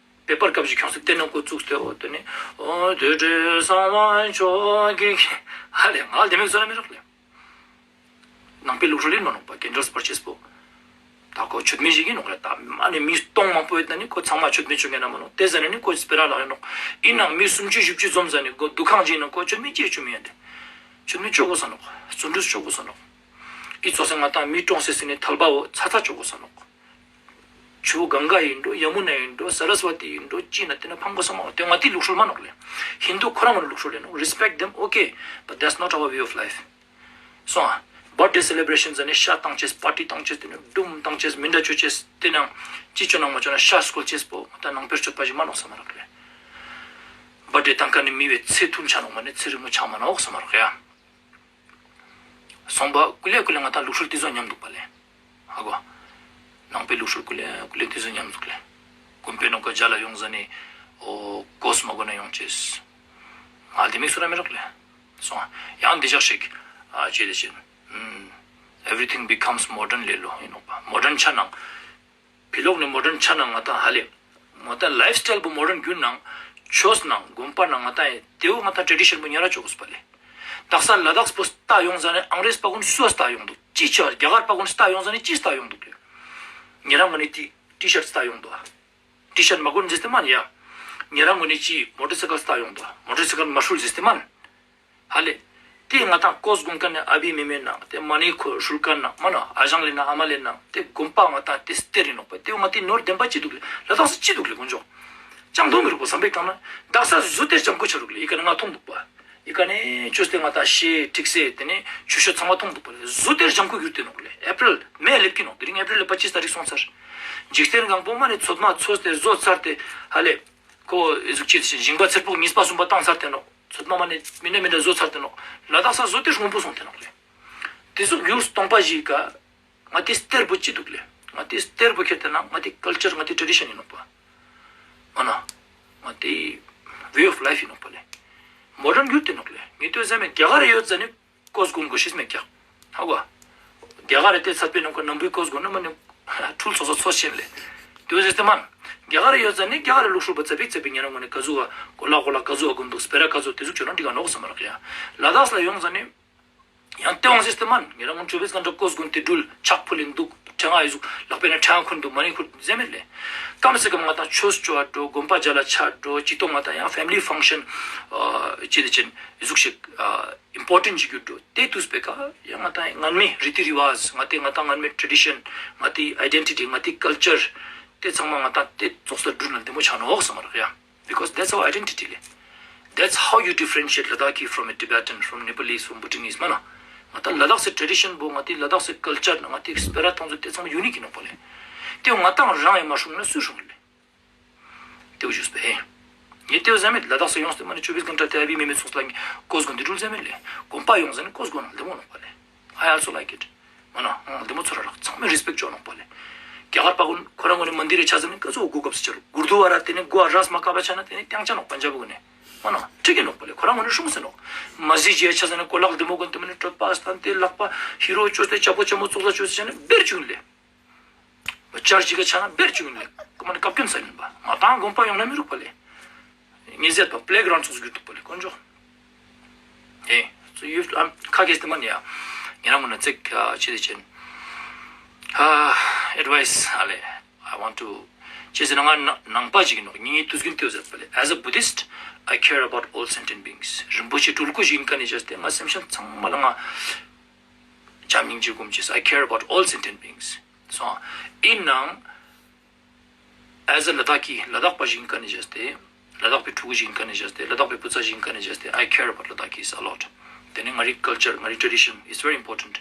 པེ་པར་ཀབ་ཅིག་ཁྱོངས་ཏེ་ཏེ་ནང་ཀོ་བཙུགས་ཏེ་འོ་ཏེ་ནེ། འོ་དེ་དྲེ་གསང་བ་མཆོག་གི། ཧ་ལེ་ང་ལ་དེ་མིག་བཟོ་ན་མི་རག་ལེ། ནང་པའི་ལུགས་སྲོལ་ཨིན་མ་ནོག་པ་ཀེན་ཌལ་སི་སྤར་ཅེས་པོ། ད་ཁོ་མཆོད་མེ་ཞིག་ཨིན་ནོག་ལེ། ད་མ་ནེ་མི་སྟོང་མང་པོ་ཡོད་ན་ནི་ཁོ་ཚང་མ་མཆོད་མེ་ཅོ་ཉན་ན་མ་ནོག་ཏེ་ཟ་ནེ་ནི་ཁོ་སྤེ་ར་ལ་ཡོད་ནོག་ཨིན་ནའང་མི་སུམ་ཅུ་བཞི་བཅུ་འཛོམས་ཟ་ནེ་ཁོ་འདུ་ཁང་ཅིག་ནང་ཁོ་མཆོད་མེ་ཅི་ཅོ་མི་ཡོད་དེ། མཆོད་མེ་ཅོ་གོས་ས་ནོག་བརྩོན་འགྲུས་ཅོ་གོས་ས་ནོག་ཨི་ཙོགས་སེ་ང་ཏང་མི་གྲོངས་སེ་སི་ནི་ཐལ་བ་བོ་ཚ་ཚ་ཅོ་གོས་ས་ནོག་ཆུ་བོ་གངྒཱ་ཡིན་འགྲོ། ཡ་མུ་ན་ཡིན་འགྲོ། སར་སི་ཝ་ཏི་ཡིན་འགྲོ། ཅི་ན་ཏེ་ན་ཕང་གོས་ས་མ་ནོག། ཏེ་ང་ཏིའི་ལུགས་སྲོལ་མ་ནོག་ལེ། ཧིན་དུ་ཁོ་རང་གི་ལུགས་སྲོལ་ཨིན་ནོག། Respect them, okay, but that's not our way of life. སོང་ཨ། བར་ཌེ་སེ་ལེབ་རེ་ཤན་ཟ་ནེ་ཤ་ཏང་ཅེས། པར་ཊི་ཏང་ཅེས། ཏེ་ནེ་དུམ་ཏང་ཅེས། མི་འདྲ་ཅོ་ཅེས། ཏེ་ནང་ཅི་ཅོ་ནང་མ་ཅོ་ན་ཤ་སྐོལ་ཅེས་པོ་ང་ཏང་ནང་པའི་སྤྱོད་པ་ཞིག་མ་ནོག་སམ་མ་རག་ལེ། བར་ཌེ་ཏང་ཁན་ནི་མི་བོའི་ཚེ་ཐུང་ཆ་ནོག་མ་ནེ་ཚེ་རིང་མོ་ཆ་མ་ནོག་སམ་མ་རག་ཡ། སོང་པ་ཀུ་ལེ་ཀུ་ལེ་ང་ཏང་ལུགས་སྲོལ་ཏེ་ཟུག་ཉམས་དུག་པ་ལེ། ཧ་གོ། ནང་པའི་ལུགས་སྲོལ་ཀུ་ལེ་ཀུ་ལེ་ཏེ་ཟུག་ཉམས་དུག་ལེ། དགོན་པའི་ནང་ཀ་མཇལ་ལ་ཡོང་ཟ་ནེ་འོ་གོས་མ་གོན་ན་ཡོང་ཅེས། ང་ཏེ་མིག་སུ་ར་མི་རག་ལེ། སོང་ཡང་ཏེ་ཞག་ཞིག་ཨ་ཅི་ཏེ་ཅན། Everything becomes modern ལེ་ལོ་ཨིན་ནོག་པ། མོ་ཌན་ཆ་ནང་། ཕི་ལོག་ནེ་མོ་ཌན་ཆ་ནང་ང་ཏང་ཧ་ལེ། ང་ཏང་ལའིཕ་སི་ཊའིལ་པོ་མོ་ཌན་གྱུར་ནང་ཆོས་ནང་དགོན་པ་ནང་ང་ཏང་ཏེ་བོ་ང་ཏང་ཊྲེ་ཌི་ཤན་པོ་ཉེ་ར་ཅོ་གོས་པ་ལེ། དག་ས་ལ་དྭགས་པོ་སྟ་ཡོང་ཟ་ནེ་ཨང་རེས་པ་གུན་སུའ་སྟ་ཡོང་དུག། ཅི་ཆ་རྒྱ་གར་པ་གུན་སྟ་ཡོང་ཟ་ནེ་ཅི་སྟ་ཡོང་དུག་ལེ། ཉེ་རང་གུན་ནི་ཏི་ཊི་ཤར་སྟ་ཡོང་དུག། ཊི་ཤར་མ་གོན་ཟེར་ཏེ་མན་ཡ། ཉེ་རང་གུན་ནི་ཅི་མོ་ཊར་སའི་ཀལ་སྟ་ཡོང་དུག། མོ་ཊར་སའི་ཀལ་མ་ཧྲུལ་ཟེར་ཏེ་མན། ཧ་ལེ། ཏེ་ང་ཏང་གོས་གོན་ཁན་ནི་ཨ་བི་མེ་མེ་ནང་ཏེ་མ་ཎི་ཁོ་ཧྲུལ་ཁན་ནང་མ་ན་ཨ་ཞང་ལེ་ན་ཨ་མ་ལེ་ནང་ཏེ་དགོན་པ་ང་ཏང་ཏེ་སྟེར་ཨིན་ནོག་པ། ཏེ་ང་ཏི་ནོར་དེན་པ་ཅི་དུག་ལེ། ལ་དྭགས་སི་ཅི་དུག་ལེ་དཀོན་མཆོག། ཅང་དོ་མི་རུག་པ་བསམ་པའི་སྒང་ན་དག་ས་ཟུ་ཏེ་ལྗང་ཁུ་ཆ་རུག་ལེ། ཨི་ཀ་ནེ་ང་ཐོང་དུག་པ། ཨི་ཀ་ནེ་ཅོས་ཏེ་ང་ཏང་ཤེ་ཁྲིག་སེ་ཏེ་ནེ་ཆུ་ཤོད་ཚང་མ་ཐོང་དུག་པ་ལེ། ཟུ་ཏེ་ལྗང་ཁུ་གྱུར་ཏེ་ནོག་ལེ། ཨེ་པྲིལ་མེ་ལེབ་ཀྱི་ནོག། དེ་རིང་ཨེ་པྲིལ་ལེ་པ་ཅིས་ཏ་རིག་སོང་ཚར། འཇིག་རྟེན་གང་པོ་མ་ནེ་ཚོད་མ་ཚོས་ཏེ་ཟོ་ཚར་ཏེ་ཧ་ལེ། ཁོ་ཨི་ཟུག་ཅིག་ཞིང་པ་ཚེར་པོ་གཉིས་པ་གསུམ་པ་བཏང་ཚར་ཏེ་ནོག། ཚོད་མ་མ་ནེ་མི་འདྲ་མི་འདྲ་ཟོ་ཚར་ཏེ་ནོག། ལ་དྭགས་ས་ཟོ་ཏེ་སྔོན་པོ་སོང་ཏེ་ནོག་ལེ། ཏེ་ཟུག་གྱུར་སྟོང་པ་ཞིག་ག་ང་ཏི་སྟེར་པོ་ཅི་དུག་ལེ། ང་ཏི་སྟེར་པོ་ཁྱེར་ཏེ་ན་ང་ཏི་ཀལ་ཅར་ང་ཏི་ཊྲེ་ཌི་ཤན་ཨིན་ནོག་པ། མ་ན། ང་ཏི་ཝེ་ཨོཕ་ལའིཕ་ཨིན་ནོག་པ་ལེ། མོ་ཌན་གྱུར་ཏེ་ནོག་ལེ། ངས་ཏེ་ཟེར་མེད། རྒྱ་གར་ཡོད་ཟ་ནེ་གོས་གོན་གོས་ཤེས་མེད་ཀྱག། ཧ་གོ། རྒྱ་གར་རེ་ཏེ་ཚད་པའི་ནང་ཁོ་ནམ་བུའི་གོས་གོན་ན་མ་ནེ་འཁྲུལ་སོ་སོ་ཚོ་ཆེན་ལེ། ཏེ་ཟེར་ཏེ་མན། རྒྱ་གར་ཡོད་ཟ་ནེ་རྒྱ་གར་ལུགས་སྲོལ་པོ་ཚད་པའི་ཚད་པའི་ཉེ་རང་ངོ་ནེ་ཀ་ཟུག་ག་གོ་ལ་གོ་ལ་ཀ་ཟུག་ག་གོན་དུག། སྤེ་ར་ཀ་ཟུག་ཏེ་ཟུག་ཅོ་ན་འགྲིག་ག་ནོག་སམ་མ་རག་ཡ། ལ་དྭགས་ལ་ཡོང་ཟ་ནེ། ཡང་ཏེ་བོ་ཟེར་ཏེ་མན། ཉེ་རང་ངོ་ཅོ་བིས་གྷན་ཊ་གོས་གོན་ཏེ་དུལ། ཕྱག་ཕུལ་ཨིན་དུག། ཕྲེང་ང་ཨི་ཟུག་ལག་པའི་ནང་ཕྲེང་ང་ཁུར་དུག། མ་ཎི་ཁུར་ཟེར་མེད་ལེ། ཀམ་སེ་ཀམ་ང་ཏང་ཆོས་ཅོ་འགྲོ། དགོན་པ་མཇལ་ལ་ཆ་འགྲོ། ཅི་ཏོ་ང་ཏང་ཡང་ཕེ་མི་ལི་ཕང་ཤན་ཨ་ཅི་ཏེ་ཅན་ཨི་ཟུག་ཞིག་ཨ་ཨིམ་པོར་ཊེན་ཊི་ཞིག་གྱུར་འགྲོ། ཏེ་དུས་པེ་ཀ་ཡང་ང་ཏང་སྔན་མའི་རི་ཏི་རི་ཝཱཇ། ང་ཏི་ང་ཏང་སྔན་མའི་ཊྲེ་ཌི་ཤན། ང་ཏི་ཨའི་ཌེན་ཊི་ཊི། ང་ཏི་ཀལ་ཅར། ཏེ་ཚང་མ་ང་ཏང་ཏེ་ཙོགས་ལ་འགྲུལ་ན་བདེ་མོ་ཆ་ནོག་སམ་མ་རག་ཡ། Because that's our identity ལེ། That's how you differentiate Ladakhi from a Tibetan, from Nepalese, from Bhutanese མ་ན། ང་ཏང་ལ་དྭགས་སི་ཊྲེ་ཌི་ཤན་པོ་ང་ཏི་ལ་དྭགས་སི་ཀལ་ཅར་ང་ཏི་སྤེ་ར་ཏང་ཚུལ་ཏེ་ཚང་མ་ཡུ་ནིག་ཨིན་ནོག་པ་ལེ། ཏེ་ང་ཏང་རང་ཡང་མ་སྲུང་ན་སུས་སྲུང་ལེ། ཏེ་བོ་ཞུས་པ་ཧེ། ངས་ཏེ་བོ་ཟེར་མེད། ལ་དྭགས་སི་ཡོངས་ཏེ་མ་ནེ་ཅོ་བིས་གྷན་ཊ་ཏེ་ཨ་བི་མེ་མེ་ཚོགས་ལ་གོས་གོན་ཏེ་དུལ་ཟེར་མེད་ལེ། དགོན་པ་ཡོང་ཟ་ནེ་གོས་གོན་ན་བདེ་མོ་ནོག་པ་ལེ། I also like it. མ་ན། ཨང་། བདེ་མོ་ཚོར་རག། ཚང་མས་རི་སྤེཀ་ཅོ་ནོག་པ་ལེ། རྒྱ་གར་པ་གུན་ཁོ་རང་གུན་ནི་མན་དིར་རེ་ཆ་ཟ་ནེ་ཀ་ཟུག་གོ་སྐབས་སུ་ཆ་རུག། གུར་དུ་ཝ་ར་ཏེ་ནེ་གོ་རས་མ་ཀ་པ་ཆ་ན་ཏེ་ནེ་ཏེང་ཆ་ནོག། པན་ཇབ་གུན་ནི་མ་ན་ཁྲིག་གི་ནོག་པ་ལེ། ཁོ་རང་གུན་ནི་སྲུང་སེ་ནོག། མ་ཟི་ཇི་ཡ་ཆ་ཟ་ནེ་གོ་ལག་བདེ་མོ་གུན་ཏེ་མ་ནེ་ཀྲོད་པ་སྟན་ཏེ་ལག་པ་ཧི་རོ་ཅོས་ཏེ་ཅ་པོ་ཅ་མོ་ཙོགས་ལ་ཅོས་ཏེ་ཆ་ན་བེར་ཅུག་ལེ། ཅར་ཅིག་ག་ཆ་ན་བེར་ཅུག་ལེ། ཀ་མ་ནེ་ཀབ་ཀྱོན་ས་ཡིན་པ། ང་ཏང་དགོན་པ་ཡོང་ན་མི་རུག་པ་ལེ། ངས་ཟེར་པ་པླེ་གྲའུན་ཌ་ཙོགས་གྱུར་འདུག་པ་ལེ་དཀོན་མཆོག། ཨེ། So you have to, I'm ཁ་གེས་ཏེ་མན་ཡ། ཉེ་རང་ངོ་ན་ཚིག་ཅི་ཏེ་ཅན། ཨ་ཨེཌ་ཝའིས་ཨ་ལེ། I want to ཅི་ཟེར་ན་ང་ནང་པ་ཞིག་ཡིན་ནོག། ངའི་དུས་རྒྱུན་ཏེ་ཟེར་པ་ལེ། As a Buddhist, I care about all sentient beings. རིན་པོ་ཆེ་སྤྲུལ་སྐུ་ཞིག་ཡིན་ཁན་ནི་ཆ་སྟེ་ང་སེམས་ཅན་ཚང་མ་ལ་ང་བྱམས་སྙིང་རྗེ་སྒོམ་ཅེས། I care about all sentient beings. སོང་། ཡིན་ནའང་། As a Ladakhi, ལ་དྭགས་པ་ཞིག་ཡིན་ཁན་ནི་ཆ་སྟེ། ལ་དྭགས་པའི་ཕྲུ་གུ་ཞིག་ཡིན་ཁན་ནི་ཆ་སྟེ། ལ་དྭགས་པའི་བུ་ཚ་ཞིག་ཡིན་ཁན་ནི་ཆ་སྟེ། I care about Ladakhis a lot. དེ་ནི་ང་རི་ཀལ་ཅར། ང་རི་ཊྲེ་ཌི་ཤན། It's very important.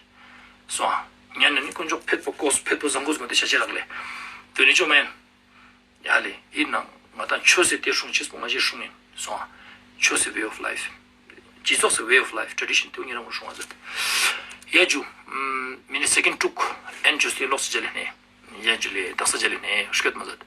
སོང་། ཉན་ན་ནི་དཀོན་མཆོག་ཕེད་པོ་ཀོས། ཕེད་པོ་བཟང་པོ་ཟེར་མ་དེ་ཆ་ཆེ་རག་ལེ། དོན་ནི་ཅོ་མེན། ཡ་ལེ། ཡིན་ནའང་ང་ཏང་ཆོས་སི་ཏེ་སྲུང་ཅེས་པོ་ང་ཞེ་སྲུང་ཡིན། སོང་། ཆོས་སི་ཝེ་ཨོཕ་ལའིཕ། སྤྱི་ཚོགས་སི་ཝེ་ཨོཕ་ལའིཕ། ཊྲེ་ཌི་ཤན་ཏེ་ཉེ་རང་ངོ་སྲུང་བ་ཟེར། ཡ་ཇུ། མི་ནི་སེ་ཀེན་ཌ་དྲུག་ཨེན་ཇུ་སྟེ་ལོགས་སུ་མཇལ་ལེ་ནེ། ཡ་ཇུ་ལེ་དག་ས་མཇལ་ལེ་ནེ་སྐད་མ་ཟད།